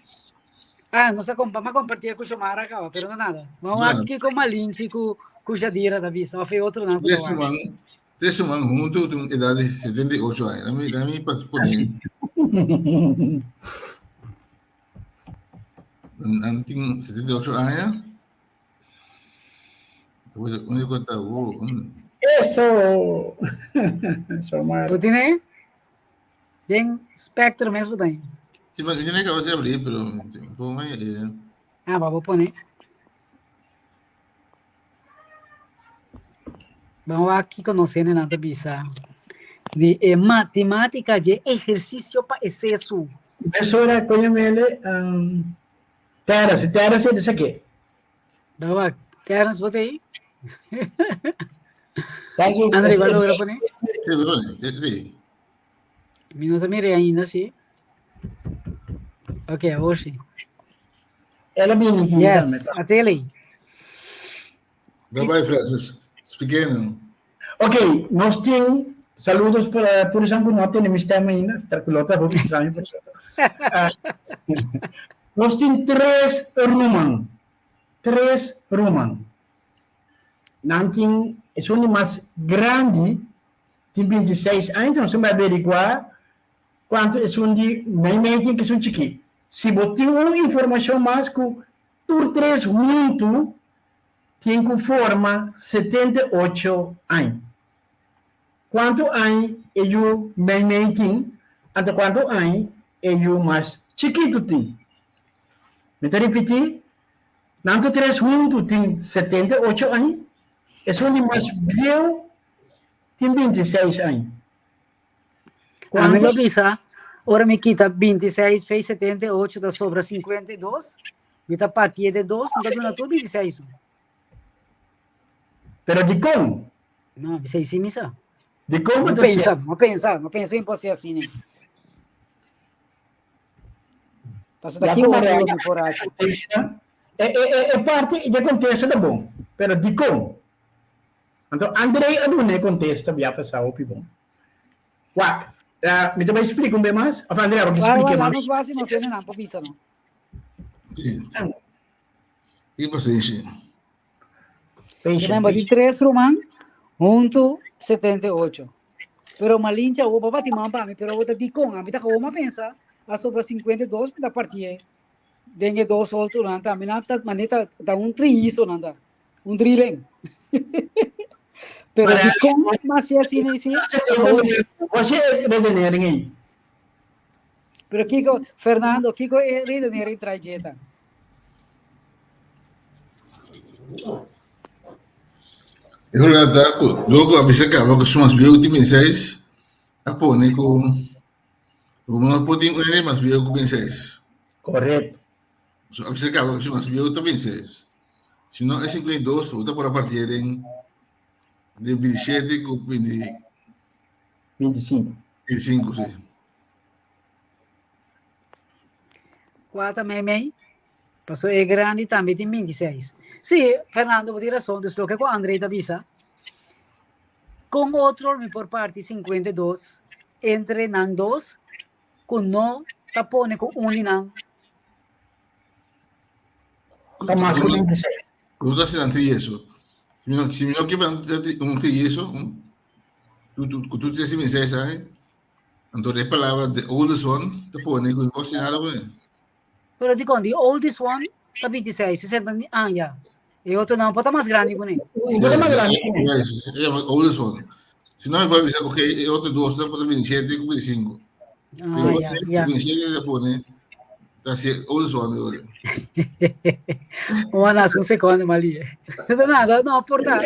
Ah, nos a compa, ma compartia ku Shomara kaba, pero no nada. Ma un aki ku Malinchi ku ku Shadira ta bisa, of e otro nan ku ta wak. Tres siman huntu tin un edad di 78 aña. Dami, dami pa pone. Nan tin 78 aña. Unde konta wo. Eso! Shomara. Bo tine? Den spectro mes bo ta in. Sí, ma tiene que haber abrir, pero pongo eh. Ah, va, bo pone. Vamos a kiko nos hende nan ta bisa di e matemática dje ehersisio pa esesu. Mesora, coño mele, um, Terence, Terence e disa ke? Dawa, Terence bo ta ei? André, igual logra pone? Sí, lo pone, sí, sí. Mi no ta mire ainda, sí. Ok, awor sí. Ela bini aqui Yes, tambe. atele. Bye bye, Francis. Expliquei, não. Ok, nos tin saludos para tur esnan ku no a tene mi stem ainda, sta ku lo ta hopi straño por cierto. Ah, nos tin tres ruman, tres ruman. Nan tin esun di mas grandi tin 26 aña, nos tin bai averiguá kuantu esun di meimei tin ku esun chikí. Si bo tin un informashon mas ku tur tres huntu tin ku forma 78 aña. Kuantu aña e yu meimei tin, anto kuantu aña e yu mas chikitu tin? Mi ta ripití, nan tur tres huntu tin 78 aña, esun di mas bieu tin 26 aña. Ami lo bisa, ora mi kita 26 fei 78 ta sobra 52, mi ta partié de dos, mi ta duna tur 26. Pero dikon? No, bisa si misa. Dikon No pensa, no pensa, no pensa impossible asina. Paso ta ki otro lo mi por hasi. E, e, e, e parte de contesta ta bon, pero dikon? Anto Andrei a duna e contesta bia pasá hopi bon. Wak, uh, mi ta bai explica un be mas? Of Andrei, bo ke explica mas? Nos wasi nos tiene nan pa bisa no. Sí. I pasenshi. Remember, di tres ruman, huntu 78. Pero Malincha, o baba ti man pa mi, pero ta di con, a mi ta como pensa, a sobra 52 mi ta partie. Den e dos otro nan ta, mi na ta maneta ta un triiso nan ta, un drilling. Pero di con mas si asina y si. Wat is redenering ei? Pero Kiko, Fernando, Kiko e redenering trae jeta. E problema ta ku logo a bisa kaba ku su mas bieu di 26 a pone ku ku no por tin un hende mas bieu ku 26. Correcto. So a bisa kaba ku su mas bieu ta 26. Si no e 52 bo ta por a partia den den 27 ku 20 25. 25 si. Kuata mei mei. Paso e grandi tambe tin 26. Sí, Fernando, bo tin rason. Dus loke ku André ta bisa, kon otro mi por parti 52 entre nan dos ku no ta pone ku un di nan Ta mas ku 26. Ku ta hasi nan trieso. Si mi no, si mi no kibra un trieso, un, ku tur 36 aña, anto e palabra the oldest one ta pone ku mi por hasi nada kuné. Pero dikon di oldest one ta 26, 60 ni aña. E otro nan por ta mas grandi kuné. Un por ta mas grandi kuné. Yes, e yama oldest one. Si no, mi por bisa, ok, e otro dos ta por ta 27 ku 25. Ah, ya, ya. 27 ta pone, ta si oldest one ahora. Un anas un secondo malie. No nada, no por ta.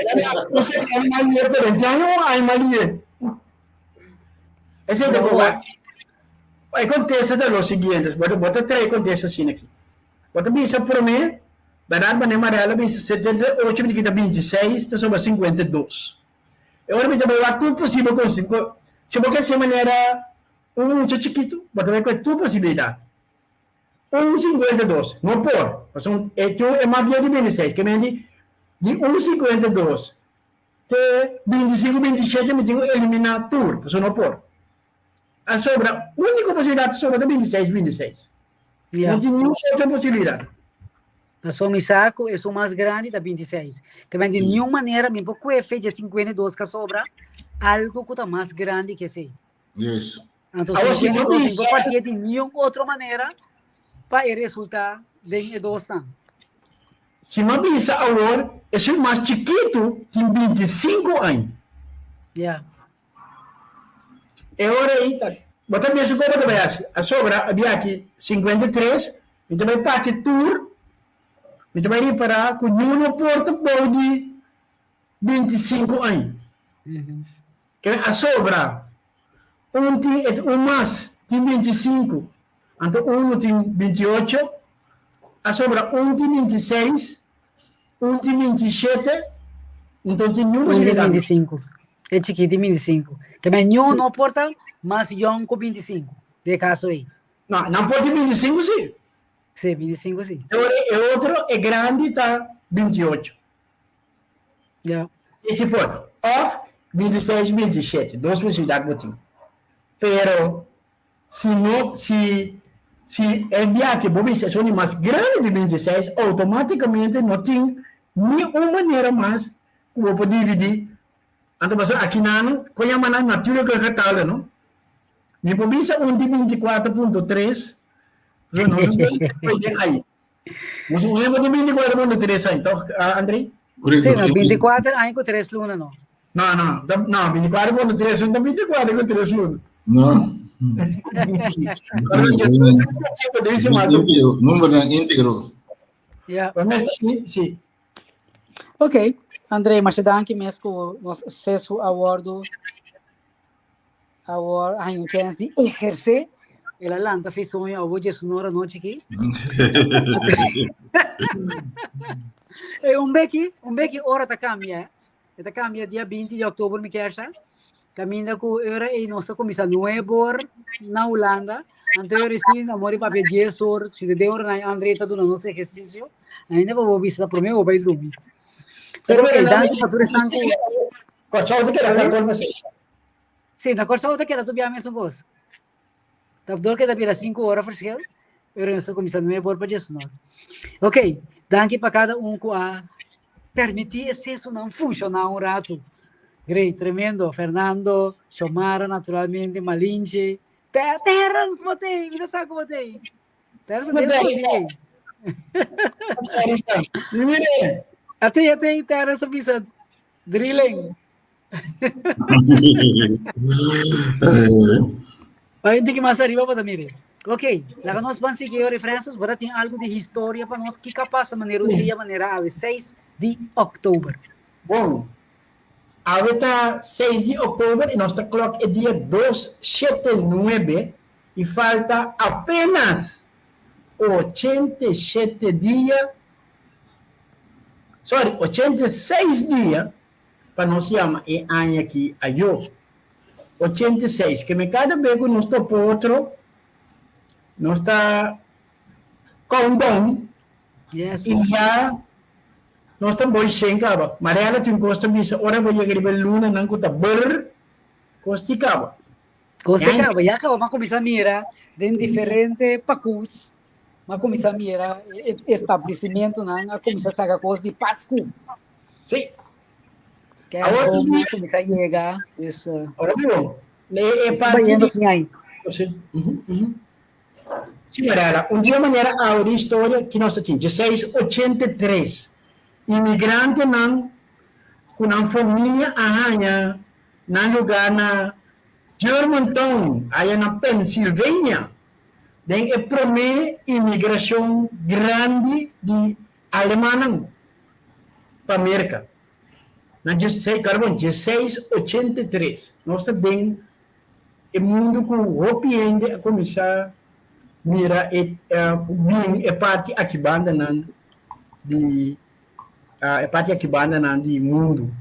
Un secondo malie, pero ya no hay malie. Ese te como E kontesta ta lo siguiente, bo ta bo ta trae kontesta asina aki. Bo ta bisa promé, bèrdat manera Mariela a bisa 78 mi ta kita 26 ta sobra 52. E ora mi ta bai wak tur posibel kos. Si bo ke hasi manera un mucha chikitu, bo ta bai kohe tur posibilidat. Un 52 no por, pasobra e tin e mas bieu di 26, ke men di di un 52 te 25, 27 mi tin ku eliminá tur, pasobra no por. A sobra, úniko posibilidat a sobra ta 26, 26. Ja. No tin niun otro posibilidat. Pasobra mi sa ku esun mas grandi ta 26. Ke men di niun manera mi por kue fecha 52 ka sobra algo ku ta mas grandi ke esei. Yes. Anto Awor si bo 52 mi bisa- por partié di niun otro manera pa e resulta den e dosnan. Si mi a bisa awor, esun mas chikitu tin 25 aña. Ja. E ora ei ta, bo ta bisa kon bo ta bai hasi. A sobra a bia aki 53, mi ta bai parti tur, mi ta bai ripará ku niun no por ta bou di 25 aña. Ke a sobra un tin et un mas tin 25, anto unu tin 28, a sobra un tin 26, un tin 27, enton tin niun Un tin posibilidat. 25. E chikí tin 25. Ke men niun no por ta mas yòn ku 25, den e kaso ei. No, nan por tin 25 sí. Sí, 25 sí. E ora e otro, e grandi ta 28. Ja. Sí, sí por. Òf 26, 27. Dos posibilidat bo tin. Pero si no, si, si e biaha bo bisa esun di mas grandi di 26, outomátikamente no tin ni un manera mas ku bo por dividí. Anto pasobra aki nan, kon yama nan natuurlijke getallen, no? Mi por bisa un di 24.3, pasobra nos no por den ai. Nos no por di 24.3 ai, toch, André? Sí, no, 24 aña ku 3 luna, no? No, no, no, 24.3 no 24 ku 3 luna. No. Númeronan íntegro. Ja. Sí. Ok, André, masha danki mes ku nos sesu a wordu awor haña un chance di ehersé. El a lanta fi soño awor dje su nora nochi ki. Eh, un beki, un beki ora ta cambia. E ta kambia dia 20 di òktober mi kier sa. Kaminda ku ora ei nos ta kuminsá nuebe or na Hulanda. Anto ora si na mori papia dies or, si de ora na Andre ta duna nos ehersisio. Ainda pa bo bisa ta promé bo bai drumi. Pero ok, danki pa tur esnan ku. Kòrsou ta keda 14 pa 6. Sí, na Kòrsou ta keda tur bia mesun kos. Ta dor keda bira 5 ora verschil, pero nos ta kuminsá 9 or pa 19. Ok, danki pa kada un ku a permití e sesonan funshoná un ratu. Great, tremendo. Fernando, Xiomara, naturalmente, Malinche, Terence, bo t'ei, mi ta sa ku bo t'ei. Terence, Bo den t'ei. skondí ei. Mire. Atei, atei, Terence a bisa, drilling. Vai un tiki mas ariba pa ta mire. Ok, laga nos ban sigui e referencias, bo ta tin algo di historia pa nos, kiko a pasa manera un dia manera awe, 6 di oktober. Bon, awe ta 6 di oktober i nos ta klok e dia dos shete nuebe i falta apenas 87 dia, sorry, 86 dia pa nos yama e aña aki ayó. 86, ke me kada be ku nos topa otro, nos ta count down Yes. i ya nos ta boy shen kaba. Mariana tin kos ta bisa ora bo yega riba e lunanan ku ta brr, kos ti kaba. Kos ti kaba, ya kaba m'a kuminsá mira den diferente pakus, m'a kuminsá mira e establesimentonan a kuminsá saka kos di Pasku. Sí. Que Awor a kuminsá yega, dus Awor bon, e nos ta parti bayendo di fin ai. Sí. Sí, Mariela, un dia manera awe di historia ki nos ta tin, 1683, inmigrantenan ku nan famia a haña nan lugá na Germantown, aya na Pennsylvania, den e promé imigrashon grandi di Alemannan pa Merka. Na dieseis, karbon, dieseis ochenta i tres, nos ta den e mundu ku hopi hende a kuminsá mira e bin e parti aki bandanan di e parti aki bandanan di mundu.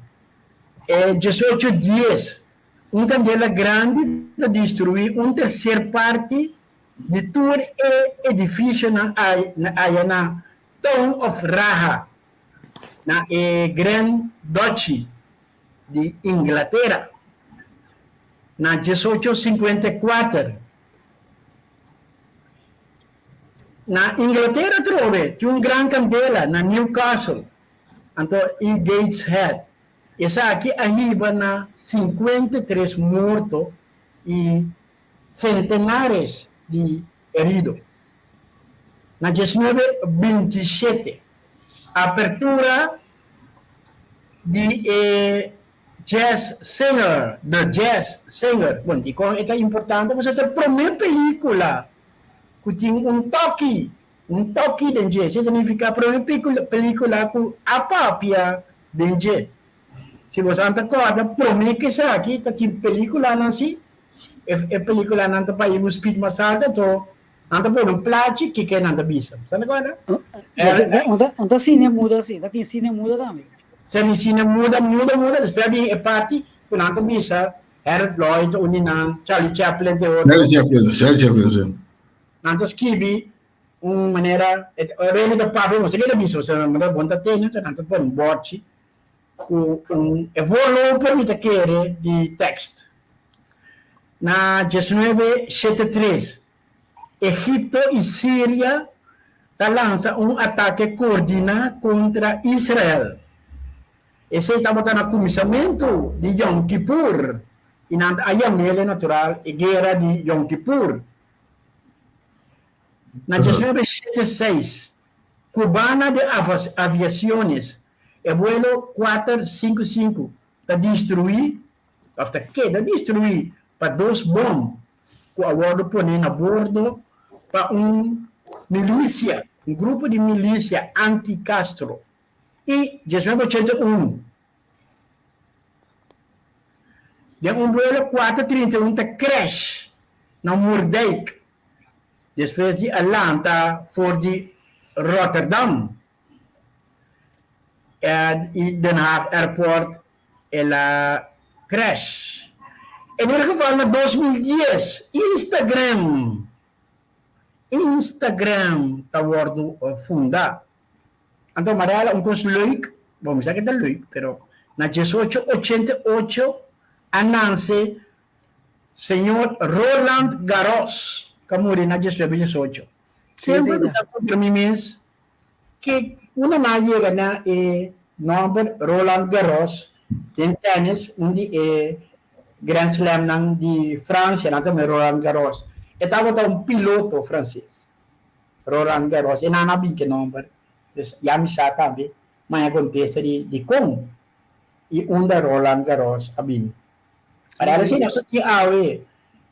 E diesocho dies, un kandela grandi ta destruí un terser parti di tur e edificionan aya na Town of Raha, na e Grand Duchy di Inglatera, na 1854. Na Inglatera atrobe tin un gran kandela na Newcastle, anto i Gateshead. Esaki a hiba na 53 morto i Centenares di herido. Na diesnuebe bintishete, apertura di e Jazz Singer, The Jazz Singer. Bon, dikon e ta importante? Pasobra ta e promé pelíkula ku tin un toki, un toki den dje. Esei ta nifiká promé pelíkula ku a papia den dje. Si boso ta kòrda, promé ku esaki ta tin pelíkulanan si, e e pelíkulanan ta bai un speed mas alto, anto nan ta pone un plachi kiko nan ta bisa. Boso ta kòrda? Un ta sine muda si, ta tin sine muda tambe. Sa tin sine muda, muda, muda, despues a bin e parti ku nan ta bisa Harold Lloyd ta un di nan, Charlie Chaplin ta e otro. Charlie Chaplin, Charlie Chaplin, si. Nan ta skibi un manera, e rende ta papia, bo sa ke ta bisa, bo sa bon ta tene, anto nan ta pone un bòrchi ku un e voorloper mi ta kere di tekst. Na diesnuebe shete tres, Egipto i Siria ta lansa un atake koordiná kontra Israel. Esei tabata na kuminsamentu di Yom Kippur i nan a yam'el natural e Guera di Yom Kippur. Na diesnuebe shete seis, Cubana de Aviaciones E vuelo kuater sinku sinku ta destruí òf ta keda destruí pa dos bòm ku a wòrdu poné na bordo pa un milisia, un grupo di milisia anti-Castro. I diesnuebe ochenta i unu, den un vuelo kuater trinta i un ta crash na Moerdijk despues di a lanta for di Rotterdam. I Den Haag Airport El a crash. En ieder geval na 2010 Instagram Instagram ta wordo funda. Anto Mariela un cos leuk, bon mi sa ke ta leuk pero na 1888 a nance señor Roland Garros cu a muri na 1918. Semper mi ta puntra mi mes Ke unda nan a yega na e nòmber Roland Garros den tènis, un di e Grand Slamnan di Fransia, nan ta yama Roland Garros. E tabata un piloto franses, Roland Garros. E nan a bin ku e nòmber. Dus ya mi sa tambe maña kontesta di dikon i unda Roland Garros a bini. Para asina nos ta tin awe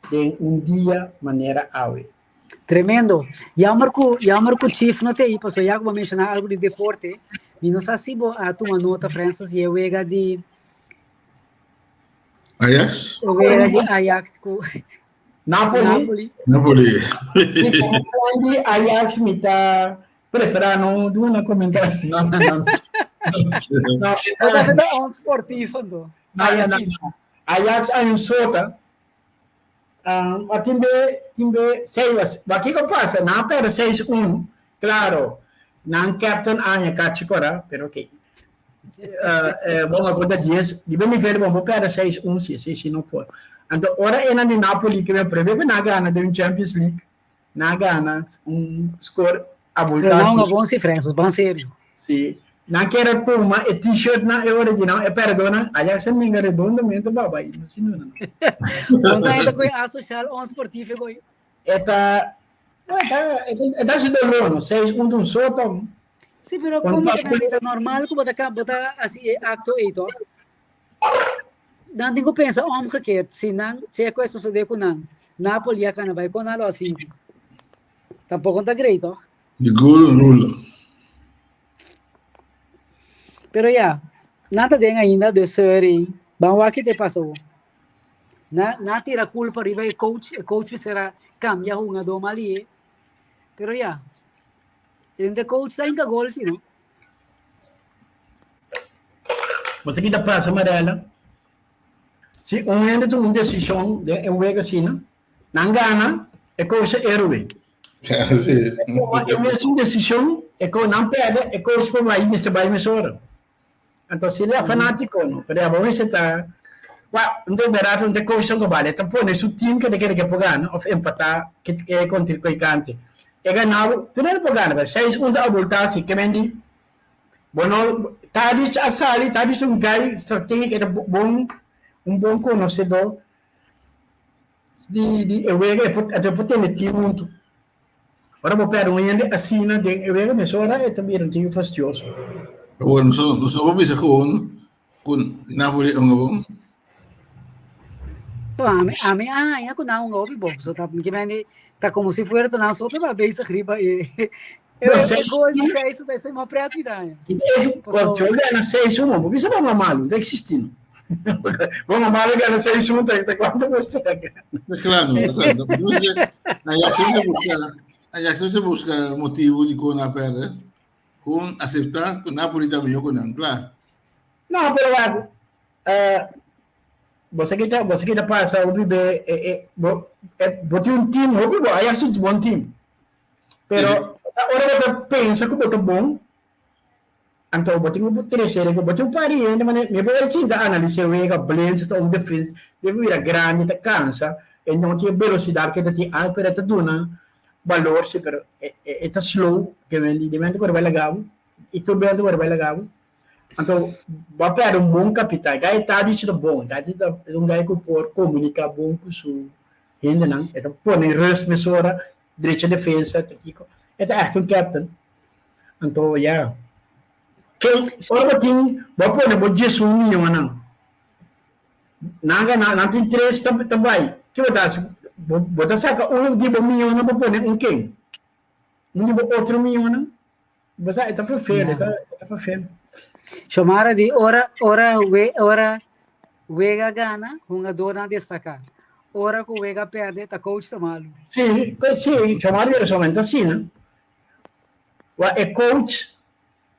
den un dia manera awe. Tremendo. Jammer ku, jammer ku Chief no te ahí, paso ya ku bo menciona algo di deporte, mi no sa si bo a tuma nota, Francis, y e wega di Ajax? E wega di Ajax ku Napoli. Napoli. Napoli. Mi como fan di Ajax mi ta prefera no duna comentario. No, no, no. No, Bo ta ta onsportief anto. No, no, no. Ajax hay un sota. Ma tin be, tin be seis, ma kiko pasa? Nan a perde 6-1, claro, nan captain a haña kachi kora, pero ok. Bon, a conta dies, di be nivel bon, bo perde 6-1, si, si, si no por. Anto ora enan di Napoli ke me prebe ku nan a gana den un Champions League, nan a gana un score Pero nan a bon si, Francis, ban serio. Si, nan kier a tuma e t-shirt nan e ora di nan e perdona, Ajax a nenga redondamente baba y no si nuna. Bon ta enta koe asocial onsportief koe. E ta, no, e ta, e ta su dolor, no, seis un un soto. Si, pero como ta normal ku bo ta bo ta hasi e acto ei toch? Nan tin ku pensa omgekeerd, si nan, si e koe sosode ku nan, Napoli a kana bai kon nan lo a sinti? Tampoco no ta great, toch? The golden rule. Pero ya, nan ta den ainda, dus sorry. Ban wak ki te pasa wo. Na, na tira culpa riba e coach, e coach mester a cambia hungador mali. Pero ya, en de coach ta hinka gol si, no? Bo sa ki ta pasa, Marella? Si un hende tuma un decision den un wega asina, Nan gana, e coach ta héroe. Sí. E mesun decision, e coach nan perde, e coach por bai mester bai mesora. Anto si la fanatico no, pero abo mester ta wa, un de berdad un de coach ta bale, ta pone su team ke ta kere ke por gana of empata ke e kontra koikante. E ganabo, tur hende por gana, pero 6-1 ta abulta si ke men di bo no Tadic a sali, Tadic ta un guy strategic, e ta bon un bon konosedor Di di e wega e por e por tene team huntu. Ora bo perde un hende asina den e wega mesora e ta bira un tiki fastioso. Awor nos nos no por bisa gewoon ku Napoli e hunga bon. Bo ami ami a haña ku nan hunga hopi bon. So ta mi kimendi ta komo si fuera ta nan so tabata bezig riba e e e gol di seis ta esei mas pret mi ta haña. Pasobra si bo gana 6-1 bo bisa bo hunga malu, no ta existi no. Bo hunga malu gana 6-1 ta ta kuantu bo sta gana. Ta klaru, ta klaru. Ajax no se buska, Ajax no se buska motibu di kon a pèrdè. Kon aseptá ku Napoli ta mihó ku nan, kla. No, pero wak, bo sa kita, bo sa kita pasa hopi be, e, e, bo, e, bo tin un team hopi bo, Ajax tin un bon team. Pero ora bo ta pensa ku bo ta bon, anto bo tin ku trese reko, bo tin un par di hende manera, mi por sinta analis'é wega, Blind ta un defensa, debe bira grandi, ta kansa, e no tin e belosidat ke ta tin antes, pero e ta duna balor si, pero e e ta slow, ke men di mente ku ora bai laga bo, i tur bente ku ora bai laga bo, anto bo a pèrdè un bon kapital, Guy Tadic ta bon, Tadic ta un guy ku por komuniká bon ku su hendenan, e ta pone rust mesora, Drecha defensa ta kiko. E ta echt un captain. Anto ya. Ken ora bo tin bo a pone bo 11 milionnan. Nan gana nan tin tres ta ta bai. Ke bo ta hasi? Bo bo ta saka un di bo milionnan bo pone un ken? Un di bo otro milionnan? Bo sa e ta vervel, e ta e ta vervel. Xiomara di ora ora we ora wega gana hungadornan destaca. Ora cu wega perde ta coach ta malu. Si, si, Xiomara di razon ta asina. Wa e coach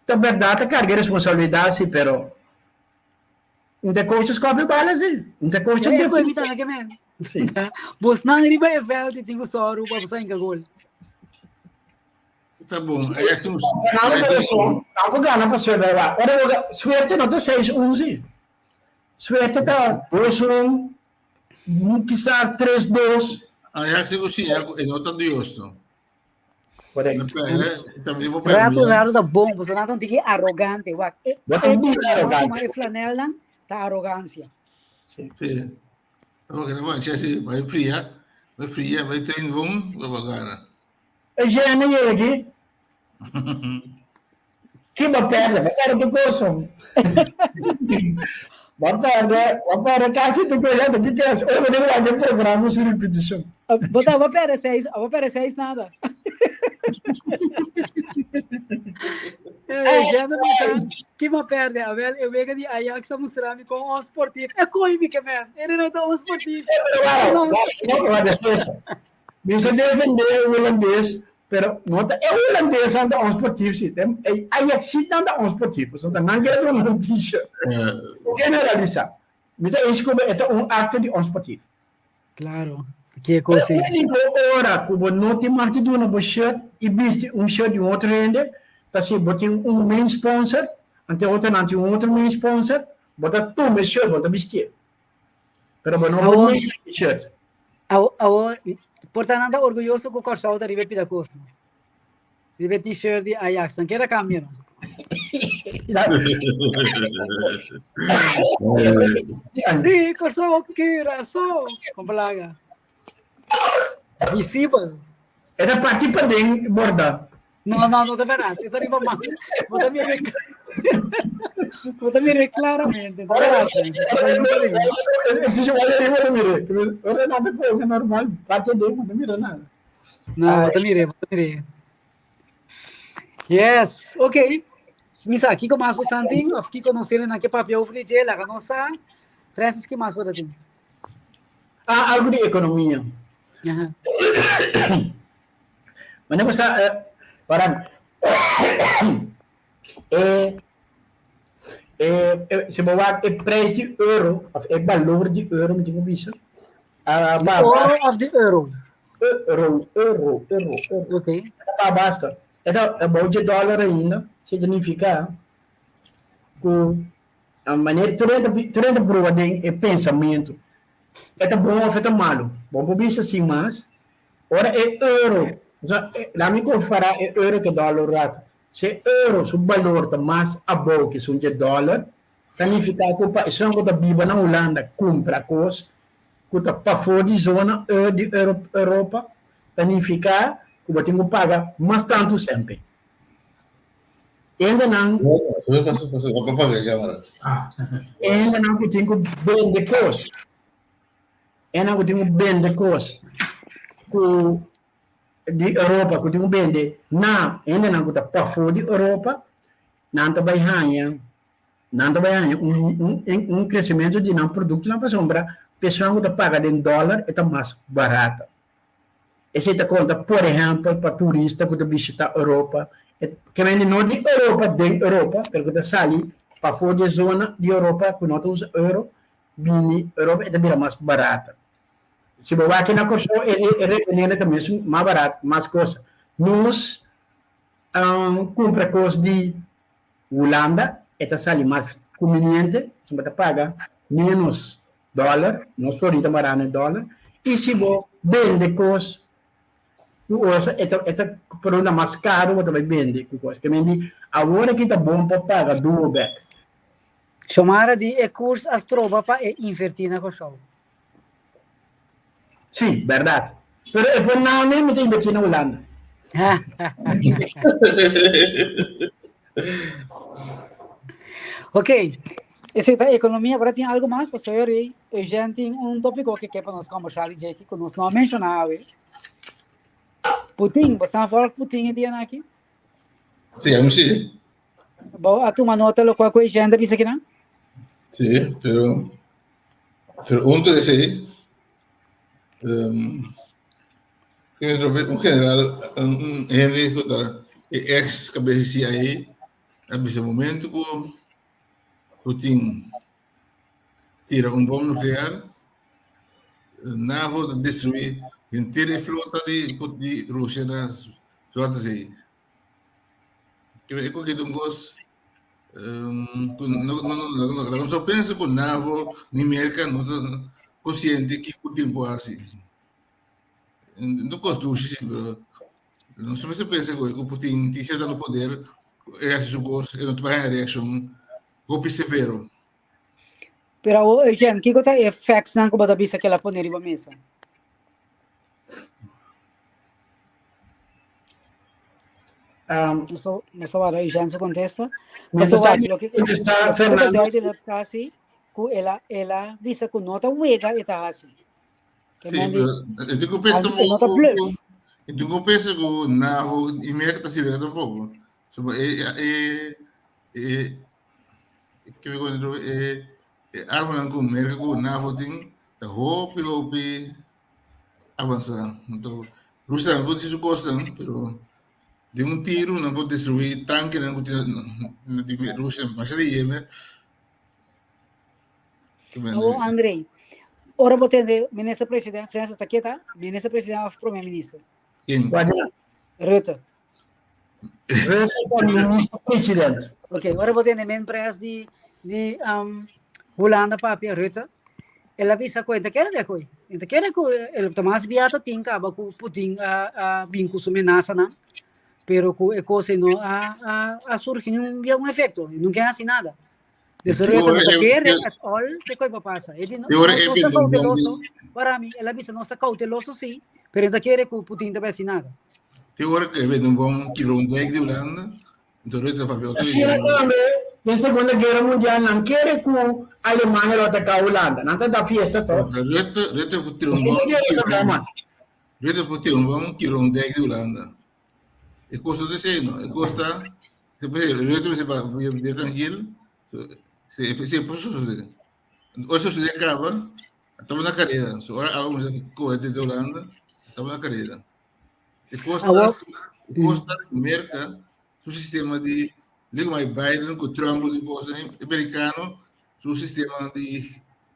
ta berdad ta carga e responsabilidad si pero. Un te coaches copia bala sí. Un te coach E koe mi tambe ke men. Sí. Bosnan riba e veld i tin ku sòru pa boso hinka gol. Ta bon. Ajax un Ganando pa eso, tampoco gana pa suerte. Ora bo suerte no ta 6-1 sí. Suerte ta 2-1, quizás 3-2. Ajax ku siña ku e no ta Dios no. Correcto. Rato rato ta bon, pasobra nan ta un tiki arrogante. Wak, e, Bo ta e, un e, arrogante. e flanelnan ta arrogancia. Sí. Sí. Porque no van Chelsea, vai fria, vai fria, vai train bom, vai gana. E gene yega aki. Ki bo perde? Bo perde tu koson. Bo perde, bo perde kasi tu koson, tu ki kes. Ora bo tin wak e programa su repetishon. Bo ta, bo perde seis, bo perde seis nada. Eh, gene bisa, ki bo perde? Awel, e wega di Ajax a mustra mi kon on sportief. E koi mi ke men, e no ta on sportief. Pero wak, wak, wak, despues. Mi sa defendé e hulandes, pero no ta e hulandesnan ta onsportief si. E Ajaxietnan ta onsportief, pasobra nan kere tuma nan t-shirt. Generalisá. Mi ta eens ku bo e ta un akto di onsportief. Claro, ke kos ei. E úniko ora ku bo no tin mag di duna bo shirt i bisti un shirt di un otro hende ta si bo tin un main sponsor, anto e otronan tin un otro main sponsor, bo ta tuma e shirt, bo ta bistié. Pero bo no por nega e shirt. Awo, awo, por ta nan ta orguyoso ku Kòrsou ta riba e pida kos. Riba e t-shirt di Ajax. Nan kere kambia no. Di Kòrsou, Curaçao. Kon palaga. Visibel. E ta parti paden borda. No, no, no ta verdad. E ta riba man. Bo ta mira Bo ta mira claramente. Ta verdad. Entonces, wala riba no mire. Ora nada come normal. Parte den, no mira nada. No, bo ta mira, bo ta mira. Yes, okay. Misa, kiko mas bo tin? Of kiko nos tiene na ke papia over di dje, laga nos sa. Francis, ki mas bo ta tin? Ah, algo di economia. Aha. Mane bo sa, eh, parang, e, e, e, si bo wak e prijs di euro, of e balor di euro, mi tin ku bisa, ah, Di ba, oro of di euro? euro, euro, euro, euro. Okay. Ba basta. E ta abou dje dòler ainda, significa ku a manera tur hende tur hende proba den e pensamentu. E ta bon of e ta malu? Bo por bisa sin mas. Ora e euro, osea, laat mi kompará e euro ku e dòler un ratu. Si e euro su balor ta mas abou ku esun dje dòler, ta nifiká ku pa esun ku ta biba na Hulanda kumpra kos ku ta pafó di zona di Europa, ta nifiká ku bo tin ku paga mas tantu semper. Hendenan hendenan ku tin ku bende kos, hendenan ku tin ku bende kos ku di Europa ku tin ku bende na hendenan ku ta pafó di Europa, nan ta bai haña nan ta bai haña un un un kresementu di nan produktonan pasobra personanan ku ta paga den dòler e ta mas barata. Esei ta konta, por ehèmpel, pa turista ku ta bishitá Europa, e ke mende no di Europa den Europa, pero ku ta sali pafó di e zona di Europa ku no ta usa euro, bini Europa e ta bira mas barata. Si bo wak na Kòrsou e e revenende ta mesun mas barat, mas kos. Nos kumpra kos di Hulanda e ta sali mas kumbiniente, pasobra bo ta paga ménos dòler, nos Florida ta mará na e dòler, i si bo bende kos ku osa e ta e ta por unda mas karu bo ta bai bende ku kos. Ke men di awor aki ta bon pa paga duo bèk. Xiomara di e kurs a stroba pa e invertí na Kòrsou. Sí, bèrdat. Pero e por name mi ta invertí na Hulanda. Ok, esei ta ekonomia. Por tin algo mas? Pasobra yo Eugène tin un tópiko ke ke pa nos kombersá di dje aki ku nos no a menshoná awe. Putin, bo sta for Putin e dianan aki? Sí, ami sí. Bo a tuma nota lokual ku Eugène ta bisa kinan? Sí, pero pero un ta esei um, un general, un hende ku ta e ex kabes di CIA a bisa momento ku Putin. tira un bom nuklear, NAVO ta destruí henter e flota di di Rusia na Zwarte Zee. E koke ta un kos ku no no no laga nos pensa ku NAVO ni Merka no ta konsiente kiko Putin por hasi. No kos dushi si pero nos mester pensa ku Putin tin sierto poder e hasi su kos e no ta bai haña reakshon hopi severo. Pero awor, Eugène, kiko ta e factsnan ku bo ta bisa ku el a pone riba mesa? Um, so, me sa wara Eugène su kontesta. Mientras Pasobra ta loke contesta loke ta Fernando. duidelijk ta si ku el a el a bisa ku no ta wega e ta hasi. Ke Sí, men di pero e tin ku pensa al- e no ta tampoco bluff. ku e tin ku pensa ku NAVO i Merka ta sirbi tampoco. So, e e e ke mi konta e e armanan ku Merka ku NAVO tin ta hopi hopi avansá. Anto Rusia tambe por hasi su kosnan pero den un tiru nan por destruí tankenan ku tin di Rusia masha di yeme. Awor Andrei, ora bo tende minister president, Francis ta keta, minister president of prome minister? Ken? Rutte. Rutte ta minister president. Ok, ora bo tende men pres di di um, Hulanda papia Rutte, el a bisa ku e ta kere de koi. E ta kere ku el ta mas biata tin kaba ku Putin a a bin ku su menasanan, pero ku e kos ei no a a a surgi niun un efekto, e no ke hasi nada. Dus Rutte no ta kere at all ke koi pa pasa. E di no, nos ta kouteloso, para mi, el a bisa nos ta kouteloso si, pero e no ta kere ku Putin ta bai hasi nada. Te ora ku e bende un bon kibra un dijk di Hulanda, enton Rutte ta papia otro Asina idioma. tambe den Segunda Guera Mundial nan kere ku Alemania lo ataka Hulanda. Nan ta da fiesta to. Rutte, Rutte por tira un Nos no bon kere kibra ataka un, mas. Rutte por tira un bon kibra un dijk di Hulanda. E kos no ta esei no, e kos ta Se Rutte mester pa bia trankil, se se por sosode. Ora sosode kaba, taba na karera. So ora awa kuminsá kohe desde Hulanda, taba na karera. E kos ta, e kos ta Merka su sistema di liga mai Biden ku Trump ku kos e merikano su sistema di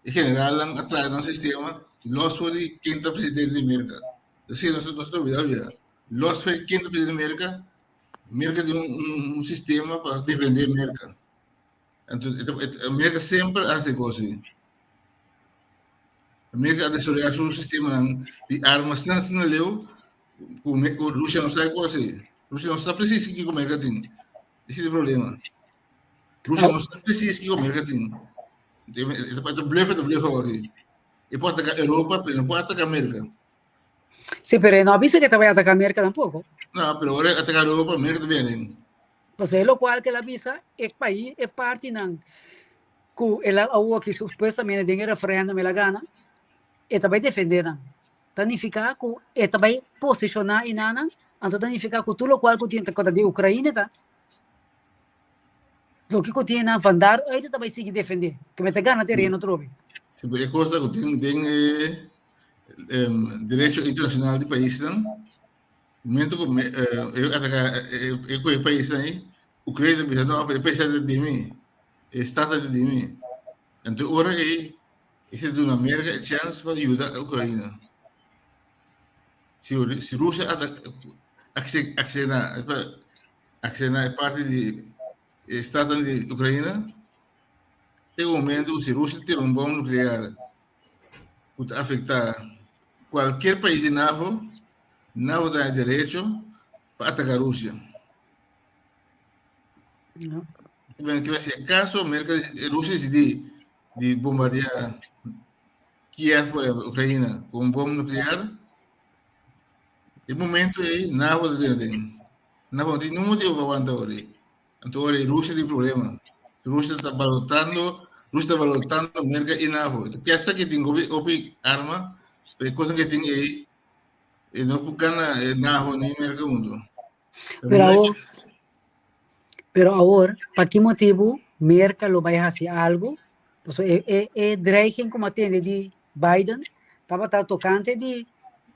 e generalnan a traha nan sistema los for di ken ta presidente di Merka. Esei nos nos ta olbida olbida. Los for di ken ta presidente di Merka, Merka tin un sistema pa defende Merka. Anto, Merka semper a hasi kos así. Merka a desaroyá su sistemanan di armas asina asina leu ku ku Rusia no sabe kos así. Rusia no sa presis kiko Merka tin. Ese ta e problema. Rusia no sa presis kiko Merka tin. E ta bluf, e ta bluf awor aki. E por ataka Europa, pero no por ataka Merka. Sí, pero e no a bisa que ta bai ataca Merca tampoco. No, pero ora ataca Europa, Merca ta bini. Pasobra e locual que el a bisa, e pais, e partinan cu el a awoki supuestamente den e referendum el a gana, e ta bai defende nan. Ta nifica cu e ta bai posiciona enanan, anto ta nifica cu tur locual cu tin ta contra di Ucraina ta, loke cu tin enan van daar uit e ta bai sigui defende, cu mester gana tereno atrobe. Sí, pero e cosa cu tin den e derecho internacional di paisnan, momento ku e ataka e ku e paisnan ei, Ucrania ta bisa no, pero e paisnan ta di mi, e stad ta di mi. Anto ora ei e duna Merka e chèns pa yuda Ucraina. Si si Rusia aksena aksena e parti di e stadnan di Ucraina, e momento ku si Rusia tira un bom nuklear ku ta afektá kualkier pais di NAVO, NAVO ta haña derecho pa ataká Rusia. Bueno, ke si akaso Merka Rusia disidí di bombardeá Kiev, por ehempel, Ukraina, ku un bom nuklear, e momento ei NAVO ta bini aden. NAVO no tin ningun motibu pa wanta ora ei. Anto ora Rusia tin problema. Rusia ta balotando, Rusia ta balotando Merka i NAVO. E ke sa ke tin hopi hopi arma, pero e kosa ke tin ei, e no por gana e NAVO ni Merka huntu. Pero awor, pero awor, pa ki motibu Merka lo bai hasi algu? Pasobra e e e dreiging ku mi a tende di Biden tabata tokante di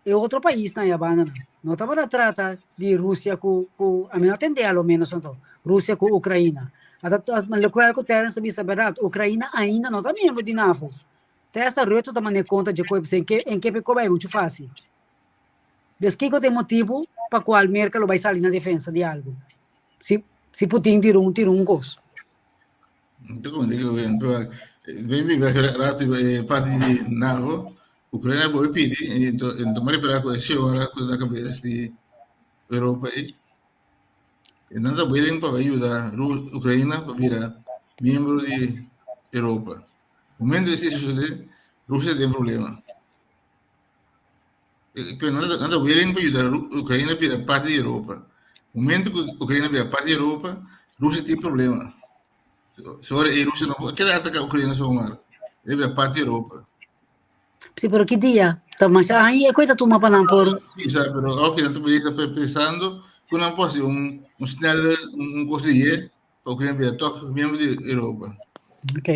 e otro paisnan e abandanan. No tabata trata di Rusia ku ku, a mi no tende a lo menos anto, Rusia ku Ukraina. Ata lokual ku Terence ta bisa bèrdat, Ukraina ainda no ta miembro di NAVO. Te esta Rutte ta manda konta dje koe p'esei en ke p'e koba ei muchu fásil. Des kiko ta e motibu pa kual Merka lo bai sali na defensa di algu? Si si Putin tira un tira un kos. Ta como digo bien, pero ben bin bek rato e parti di NAVO, Ucrania bo pidi ento ento mari para ku e señora ku na cabeza di Europa ei. E nan ta willing pa ayuda Ucrania pa bira miembro di Europa. Momento esei sucede, Rusia tin problema. Nan ta willing pa yuda Ukraina bira parti di Europa. Momento ku Ukraina bira parti di Europa, Rusia tin problema. So ora ei Rusia no por keda ataka Ukraina zomaar. E bira parti di Europa. Sí, pero ki dia? Ta masha aña e koe ta tuma pa nan por. Sí, sa, pero ok, nan ta pensando ku nan por hasi un un snelle un kos lihe pa Ukraina bira tòg miembro di Europa. Ok.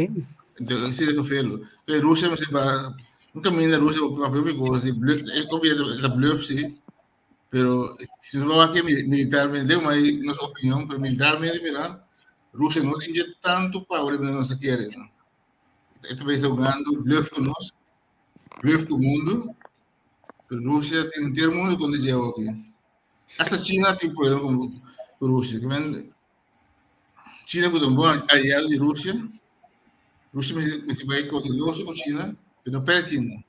Entonces, esei ta vervelo. Pero Rusia mester ba un kaminda Rusia por papia hopi kos di bluf, e obvio ta bluf si, pero si nos wak militarmente, deu mai nos opinion, pero militarmente mira, Rusia no tin dje tantu power manera nos ta kere no. E ta bay jugando bluf ku nos, bluf ku mundu, pero Rusia tin henter mundu kontra dje awoki. Hasta China tin problema ku Rusia. Ke men China ku ta un bon aliado di Rusia, Rusia mester bai kouteloso ku China, pero no pèrdè China.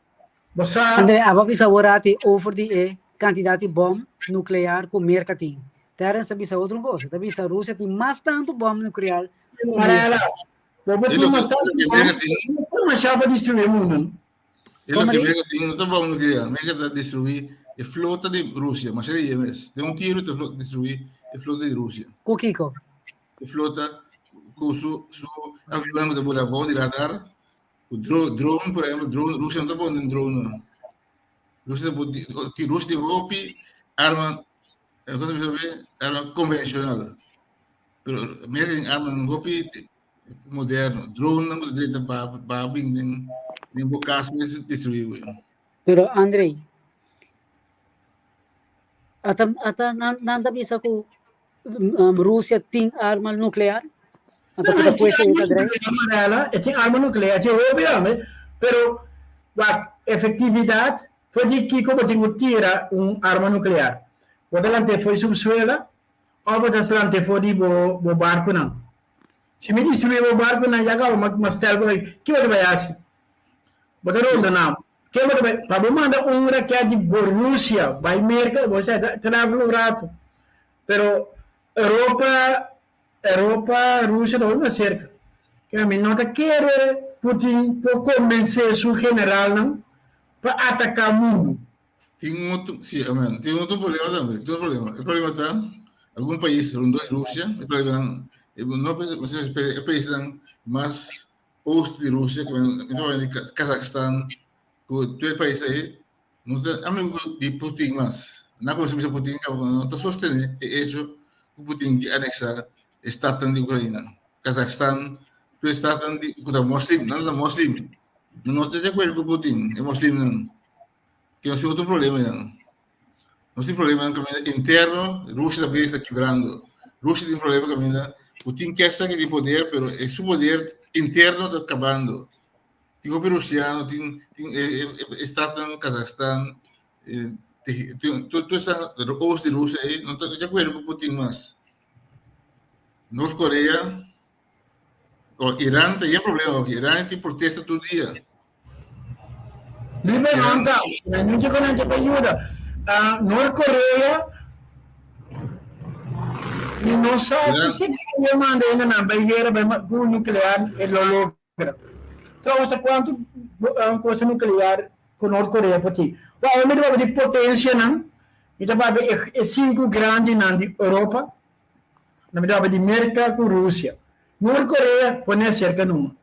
Bo sa. André, abo a bisa awor ati over di e kantidat di bòm nuklear ku Merka tin. Terence ta bisa otro kos. E ta bisa Rusia tin mas tantu bòm nuklear ku Merka. Marela, bo por tin mas tantu bòm, bo por masha pa destruí e mundu. E loke Merka tin no ta bòm nuklear. Merka ta destruí e flota di Rusia, masha di mes. Den un tiro ta destruí e flota di Rusia. Ku kiko? E flota ku su su avionnan ku ta bula abou di radar, ku drone por ehempel, drone, Rusia no ta bon den drone no. Rusia ta bon, Rusia tin hopi arma, arma konvenshonal. Pero Merka tin armanan hopi moderno, drone nan ku ta drenta ba bin den den bo kas mes destruí bo. Pero Andrei, ata ata nan nan ta bisa ku Rusia tin arma nuklear? Anto ku ta puesto e ta drei? Marela, e tin arma nuklear, e tin hopi tambe, pero wak efektividat for di kiko bo tin ku tira un arma nuklear? Bo ta lant'é for di subsuela òf bo ta lant'é for di bo bo barkunan? Si mi destruí bo barkunan ya kaba ma stel bo ei, ke bo ta bai hasi? Bo ta ronda nan. Ke bo ta bai, pa bo manda un raket di Borussia bai Merka, bo sa ta travel un ratu. Pero Europa, Europa, Rusia ta hopi mas serka. Ke mi no ta kere Putin por kombensé su generalnan pa ataká mundu. Tin otro, sí, amen. Tin otro problema tambe. Tin otro problema. E problema ta algun pais rondó di Rusia, e problema, e no e paisnan mas oost di Rusia, ku mi ta papia di Kazakhstan, ku tur e pais ei, no ta amigo di Putin mas. Nan kuminsá bisa Putin kaba ku no ta sostené e echo ku Putin ke aneksá e statnan di Ukraina. Kazakhstan, tur e statnan di ku ta moslim, nan ta moslim. Nan no ta di akuerdo ku Putin, e moslimnan. Ke nos tin otro problema einan. Nos tin problemanan kaminda interno, Rusia ta bezig ta kibrando. Rusia tin problema kaminda Putin ke sa ke tin poder, pero e su poder interno ta kabando. Tin hopi rusiano, tin tin e e e stadnan Kazakhstan, tin tur tur esnan oost di Rusia ei no ta di akuerdo ku Putin mas. North Korea, Iran ta yen problema oki, Iran tin protesta tur dia. Libanon ta mucha ku nan ke pa yuda. Nort Korea mi no sa si e manda hende nan bai guera bai ku nuklear e lo logra. Trouwens ta kuantu cosa nuklear ku Nort Korea por tin? Wou mi ta papia di potensianan, mi ta papia e sinku grandinan di Europa, mi ta papia di Merka ku Rusia. Nort Korea pone aserka numa.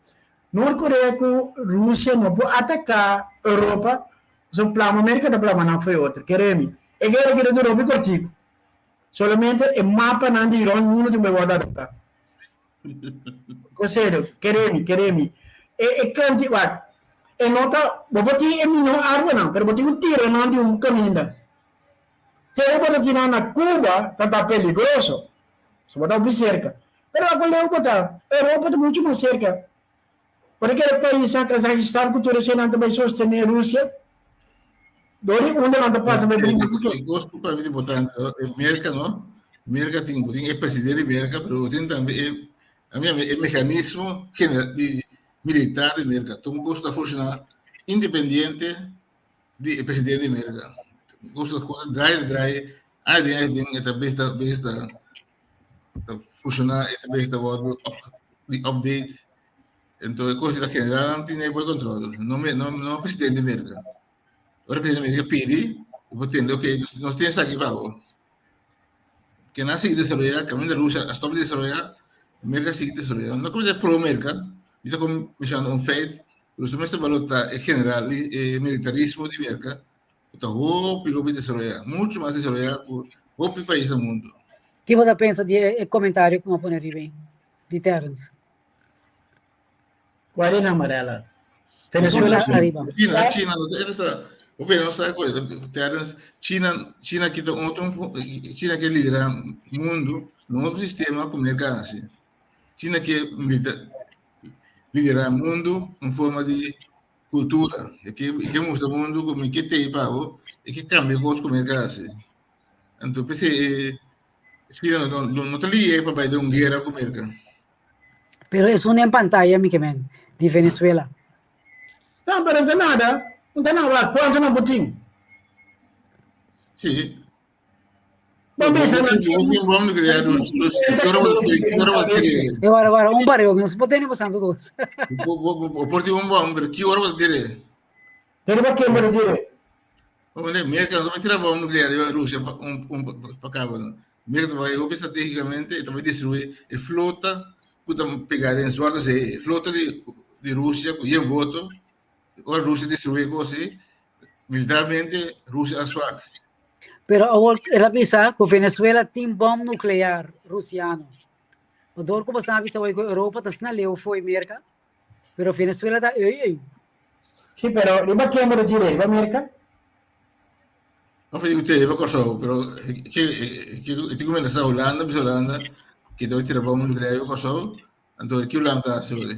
Nort Korea ku Rusia no por ataká Europa pasobra plama Merka ta plama nan fo'i otro. Kere mi, e guera aki ta dura hopi kortiku. Solamente e mapanan di rònt mundu tin bai wòrdu adaptá. Konserio, kere mi, kere mi. E e kanti, wak, e no ta, bo por tin e mihó armanan, pero bo tin ku tira nan di un kaminda. Te bo ta tira na Cuba ta ta peligroso, so bo ta hopi serka. Pero ako leu bo ta. Europa ta muchu mas serka. Por e kere paisnan Kazajistan ku tur eseinan ta bai sostené Rusia. Dor di unda nan ta pasa bai bringa ku ke. E kos ku pa mi ta importante, Merka no, Merka tin, bo tin e presidente di Merka, pero bo tin tambe e, ami yama e mekanismo di militar di Merka. Tur kos ta funshoná independiente di e presidente di Merka. Kos ta draai, draai, ai den, ai den, e ta bes ta bes ta ta funciona e ta bes ta wordo di update. Entonces e cosa ta general tin e buen control. No me no no presidente di Merca. Ora presidente di Merca pidi, bo tende ok, nos tin esaki pa bo. Ke nan sigui desaroya, kaminda Rusia a stop di desaroya, Merca sigui desaroya. No como pro Merca, mi ta mencionando un feit, Rusia mester balota e general e militarismo di Merca ku ta hopi hopi desaroyá, muchu mas desaroyá ku hopi pais na mundu. Ki bo ta pensa di e komentario ku mi a pone riba ei di Terence? Cual e na amarela? Venezuela ariba. China, China, no ta esa. Hopi no sa ku Terence, China, China kita un otro, China ke lidera mundu na otro sistema ku Merka hasi. China ke lidera mundu un forma di Kultura, e ke e ke mustra mundu ku mi ke tei pa bo, e ke kambia kos ku mi ka hasi. Anto p'esei e China no no no ta lié pa bai den un guera ku Merka. Pero esun den pantaya mi ke men, di Venezuela. No, pero no ta nada, no ta nada, kuantu nan por tin? Sí. Bo bisa na E wara wara un bareu, mi no tene bastante dos. Por ti un bom, pero ki ora bo tire? Pero ba ken bo tire? Merca no tira bom nuclear riba Rusia pa un un pa caba no. Merca ta bai hopi strategicamente e ta bai destrui e flota ku ta pega den Zwarte Zee, e flota di di Rusia ku yen boto, ora Rusia destrui e kos ei, militarmente Rusia a swak. Pero awor el a bisa ku Venezuela tin bom nuklear rusiano. Dor ku bo sa bisa awor ku Europa ta asina leu fo'i Merka, pero Venezuela ta ei ei. Sí, pero riba ken bo ta tira? Riba Merka? No fue usted, riba Kòrsou, pero ke ke tin ku menasá Hulanda, bisa Hulanda ke ta tira bom nuklear riba Kòrsou, anto ki Hulanda ta hasi awor?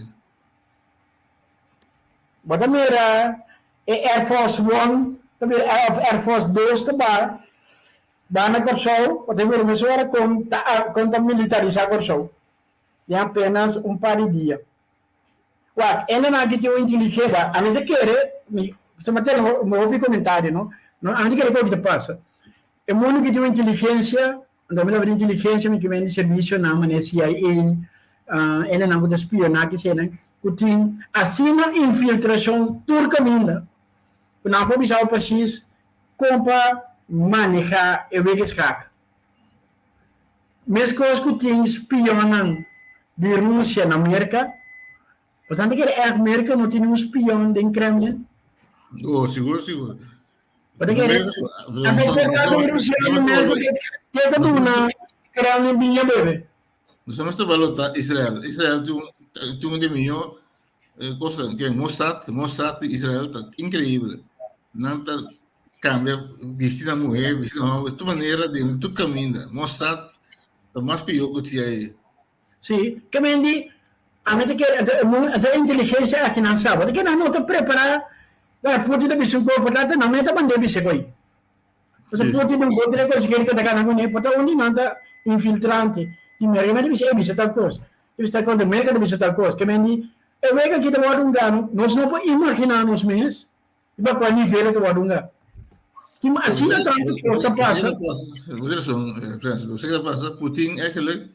Bo ta mira e Air Force One ta mira of Air Force dos ta ba ba na Kòrsou, bo ta mira mesora kon ta kon ta militarisá Kòrsou den apenas un par di dia. Wak, hendenan aki tin un inteligensia, ami ta kere, mi ta mete hopi komentario no, ami ta kere ku ta pasa. E mundu ki tin un inteligensia Anto mi tabata inteligencia mi kimen di servicionan manera CIA, hendenan cu ta spiona kisenan cu tin asina infiltracion tur caminda cu nan por bisa bo precies con pa maneha e wegenschak. Mescos cu tin spionnan di Rusia na Merca, pasobra nan ta kere echt Merca no tin un spion den Kremlin? Oh, sigur, sigur. Bo ta kere? Anto por ta di rusiano mes ku ke ta duna Kremlin biña bebe. Nos no mester balota Israel. Israel tin un tin un di mihó kosnan ke Mossad, Mossad di Israel ta inkreibel. Nan ta kambia bisti nan muhé, bisti nan hòmber, tur manera den tur kaminda. Mossad ta mas pió ku CIA. Sí, ke men di, ami ta kere, anto e mun, anto e inteligencia aki nan sa, bo ta kere nan no ta prepara, wak Putin ta bisa un kos, por tanto nan meta mand'é bisa ko'i. Pasobra Sí. Putin ta un bon tres kos kere ta gana kuné, por ta un di nan ta infiltrante di Merka, nan ta bisa e bisa tal kos, e bisa tal kos, anto Merka ta bisa tal kos, ke men di, e wega aki ta wòrdu un gano, nos no por imaginá nos mes riba kua nivel e ta wòrdu un gano. Tin asina tantu kos ta pasa. Bo tin rason, Frans, bo sa ke ta pasa, Putin eigenlijk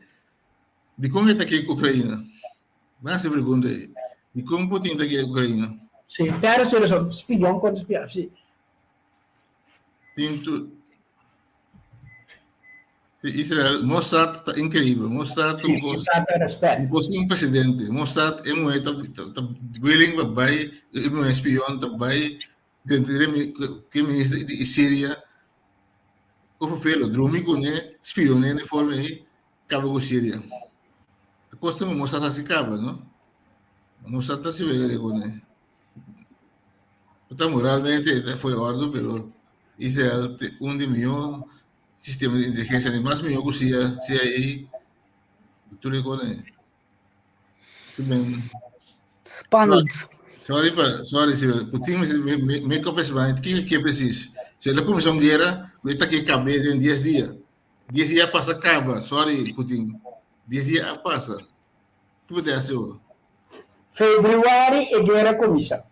Dikon e ta ke Ukraina? Ban hasi pregunta ei. Dikon Putin ta ke Ukraina? Sí, pero si so spion kontra spion, sí. Tin tu Sí, Israel, Mossad ta increíble. Mossad sí, un kos, un kos sin precedente. Mossad e mujer ta, ta, ta willing pa bai, e mujer spion ta bai dentro ke minister di Siria. Kofo felo, drumi kuné, spioné ne forma ei. Caba cu Siria. E cos ta cu Mossad haci caba, no? Mossad ta si wega de cune. Ta moralmente ta foi ordo, pero Israel te un di mihor sistema di inteligencia, di mas mihor cu CIA, CIA. Tur e kone. Spannend. Sorry pa, sorry si Putin me me me kopes ba, kiko ke precies? Se lo kuminsá un guera, ku ta ke kabe den 10 dia. 10 dia pasa kaba, sorry Putin. 10 dia a pasa. Kiko te hasi o? Februari e guera kuminsá.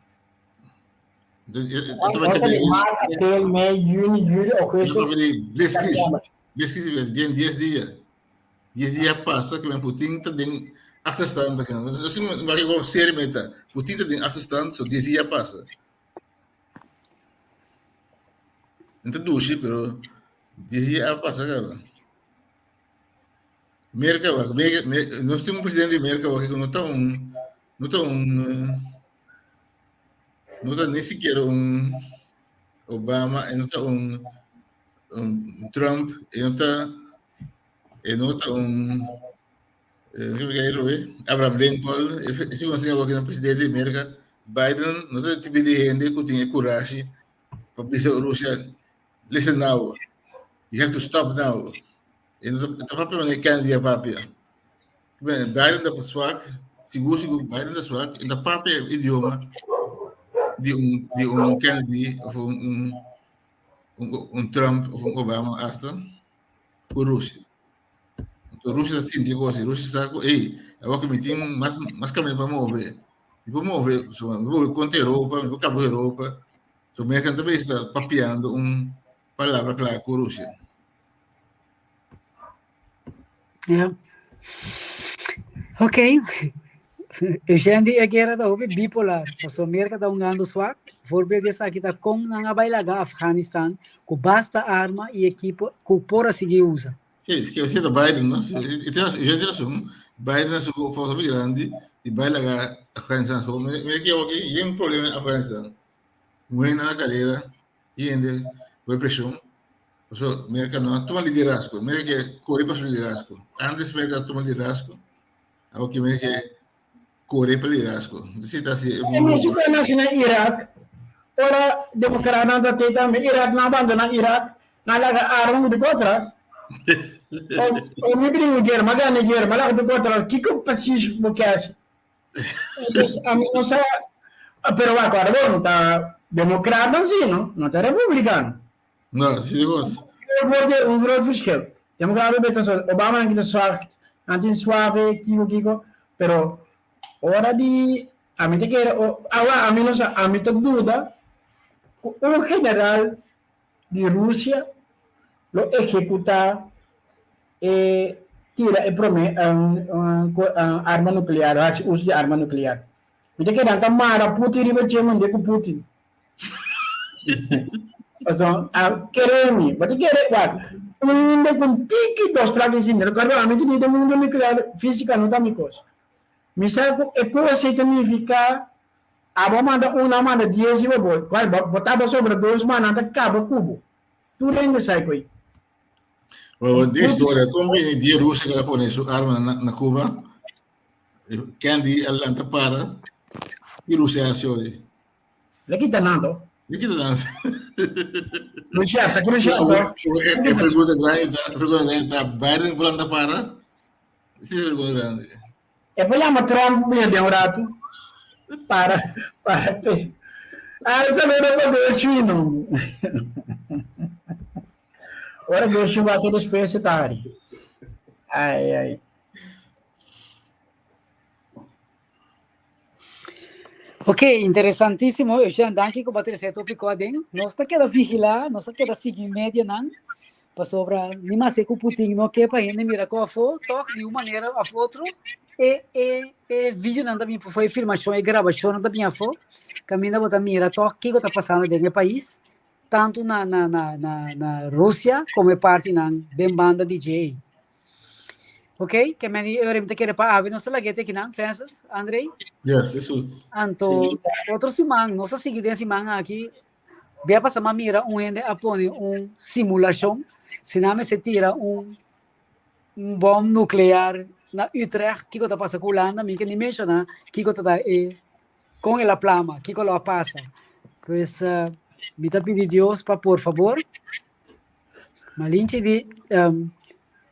Maart, april, mei, juni, juli, augustus. Blitzkrieg, blitzkrieg den 10 dia. 10 dia pasa ku Putin ta den achterstand. Dus maar ik serie met dat. Putin ta den achterstand, so 10 dia pasa. No ta dushi, pero 10 dia pasa kaba. Merka, Merka, nos tin un presidente di Merka ku no ta un, no ta un, no ta ni sikiera un Obama, e no ta un, un Trump, e no ta, e no ta un, eh, Abraham Lincoln, e si nos tin awor presidente di Merka, Biden no ta tipo di hende ku tin e kurashi pa bisa Rusia, listen now, you have to stop now. E no ta papia manera Kennedy a papia. Biden ta swak, sigur sigur Biden ta swak, e ta papia idioma di un di un Kennedy of un un un, un Trump of un Obama hasta ku Rusia. Anto Rusia ta sinti kos, Rusia sa ku ey, awor ku mi tin mas mas kaminda pa move. Mi por move, so, mi por move kontra Europa, mi por kaba ku Europa. So Merka ta bisa ta papiando un palabra kla ku Rusia. Ja. Ok. Eugene e guerra ta hopi bipolar. Paso Merca ta hungando swak. Voorbeeld di esaki ta kon nan a bai laga Afghanistan ku basta arma i ekipo ku por a sigui usa. Sí, ke si ta Biden, no? Sí, e tin razon, Eugene tin razon. Biden a su fout hopi grandi di bai laga Afghanistan so. Mira, mira ki awor ki yen problema in Afghanistan. Muhernan na karera, hende ku e preshon. Paso Merka no a tuma liderazgo. Merka ke kore pa su liderazgo. Antes Merka a tuma liderazgo, awor ke Merka ke kore pa liderazgo. Entonces ta así. E mesun ku a nase na Irak, ora demokratnan ta te tambe, Irak nan a bandona Irak, nan a laga arma ku di kotras. O mi bringa un guera, mi a gana e guera, mi a laga di kotras, kiko precies bo ke hasi? Entonces, ami no sa, pero wak ora bon, ta demokratnan si, no? No ta republikano. No, si vos. Wordt un groot verschil. Democraten beta so, Obama nan kita zwak, nan tin suave, kiko kiko, pero ora di ami ta kere, awa ami no sa, ami ta duda ku un general di Rusia lo ehecuta e tira e prome arma nuclear, haci uso di arma nuclear. Mi ta kere nan ta mara Putin riba dje mande ku Putin. Paso, a kere mi, bo ta kere, wak, un hende ku tiki dos plak di sinti, rekorda ami tene den mundo nuclear, física no ta mi kos. Mi sa ku e kos ei ta nifiká abo manda un, nan manda dies riba bo, kual bo, bo taba sobra dos man, nan ta kaba ku bo. Tur hende sa e koi. Well, di historia, kon bini di Rusia ku a pone su arma na, na Cuba, Kennedy a lanta para, i Rusia a hasi ori. Le kita nan to. Le kita nan. Khrushchev, ta Khrushchev to. E pregunta grande ta, pregunta grande ta, Biden por lanta para? Esa es pregunta grande. E por llama Trump bini den un rato. Para, para pe. Ah, un saludo pa Gershwin. Ora Gershwin va a después se tari. Ai, ai. Ok, interesantísimo, Eugene. Danki ku bo a trese e tópiko aden. Nos ta keda vigilá, nos ta keda sigui medianan, pasobra ni maske ku Putin no ke pa hende mira ku afó, tòg di un manera òf otro e e e videonan ta bin afó, e filmashon, e grabashonnan ta bin afó, kaminda bo ta mira tòg kiko ta pasando den e pais, tantu na na na na na Rusia komo e partinan den banda di dje. Ok, ke men di ora mi ta kere pa awe nos ta lag'é te kinan, Francis, Andrei? Yes, is goed. Anto, sí. Otro siman, nos ta sigui den siman aki, bia pasa ma mira un hende a pone un simulashon, si nan mester tira un un bom nuclear na Utrecht, kiko ta pasa ku Hulanda, mi ke ni menshoná kiko ta da e kon el a plama, kiko lo a pasa. Pues, uh, mi ta pidi Dios pa por favor, Malinche di, um,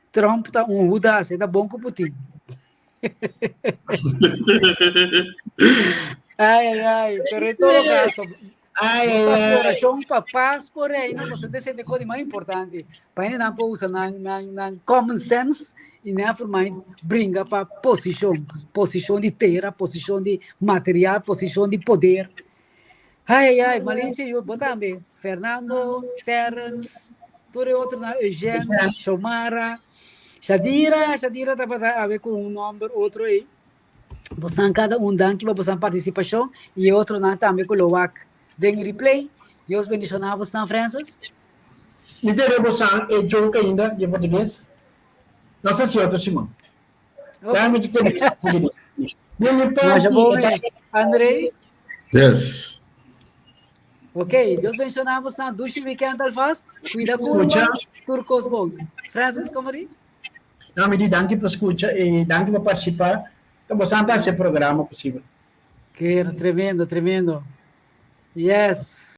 Trump ta un Judas, e ta bon ku Putin. Ai, ai, ai, pero en todo caso, Ai, nos ai, ai. orashon pa pas por reino, nos ta sende kos di mas importante. Pa hende nan por usa nan, nan, nan common sense i nan forma bringa pa posishon, posishon di tera, posishon di material, posishon di poder. Ai, ai, ai, Malinche, yo, bo tambe, Fernando, Terence, tur e otronan, Eugène, Xiomara, Shadira, Shadira tabata awe ku un nòmber otro ei. Bosnan kada un danki pa bosan partisipashon i e otronan tambe ku lo wak den replay. Dios bendishoná bosnan, Francis. Mi debe bosan e joke ainda di portugues. No sé si otro siman. Ya mi te debe. Di mi Masha parti, bon mes. André? Yes. Ok, Dios bendishoná bosnan. Dushi weekend alvast. Cuida curva. Escucha. Tur kos bon. Francis, como di? No, mi di danki pa skucha i danki pa partisipá. Ta bosan ta hasi e programa posibel. Kero, tremendo, tremendo. Yes.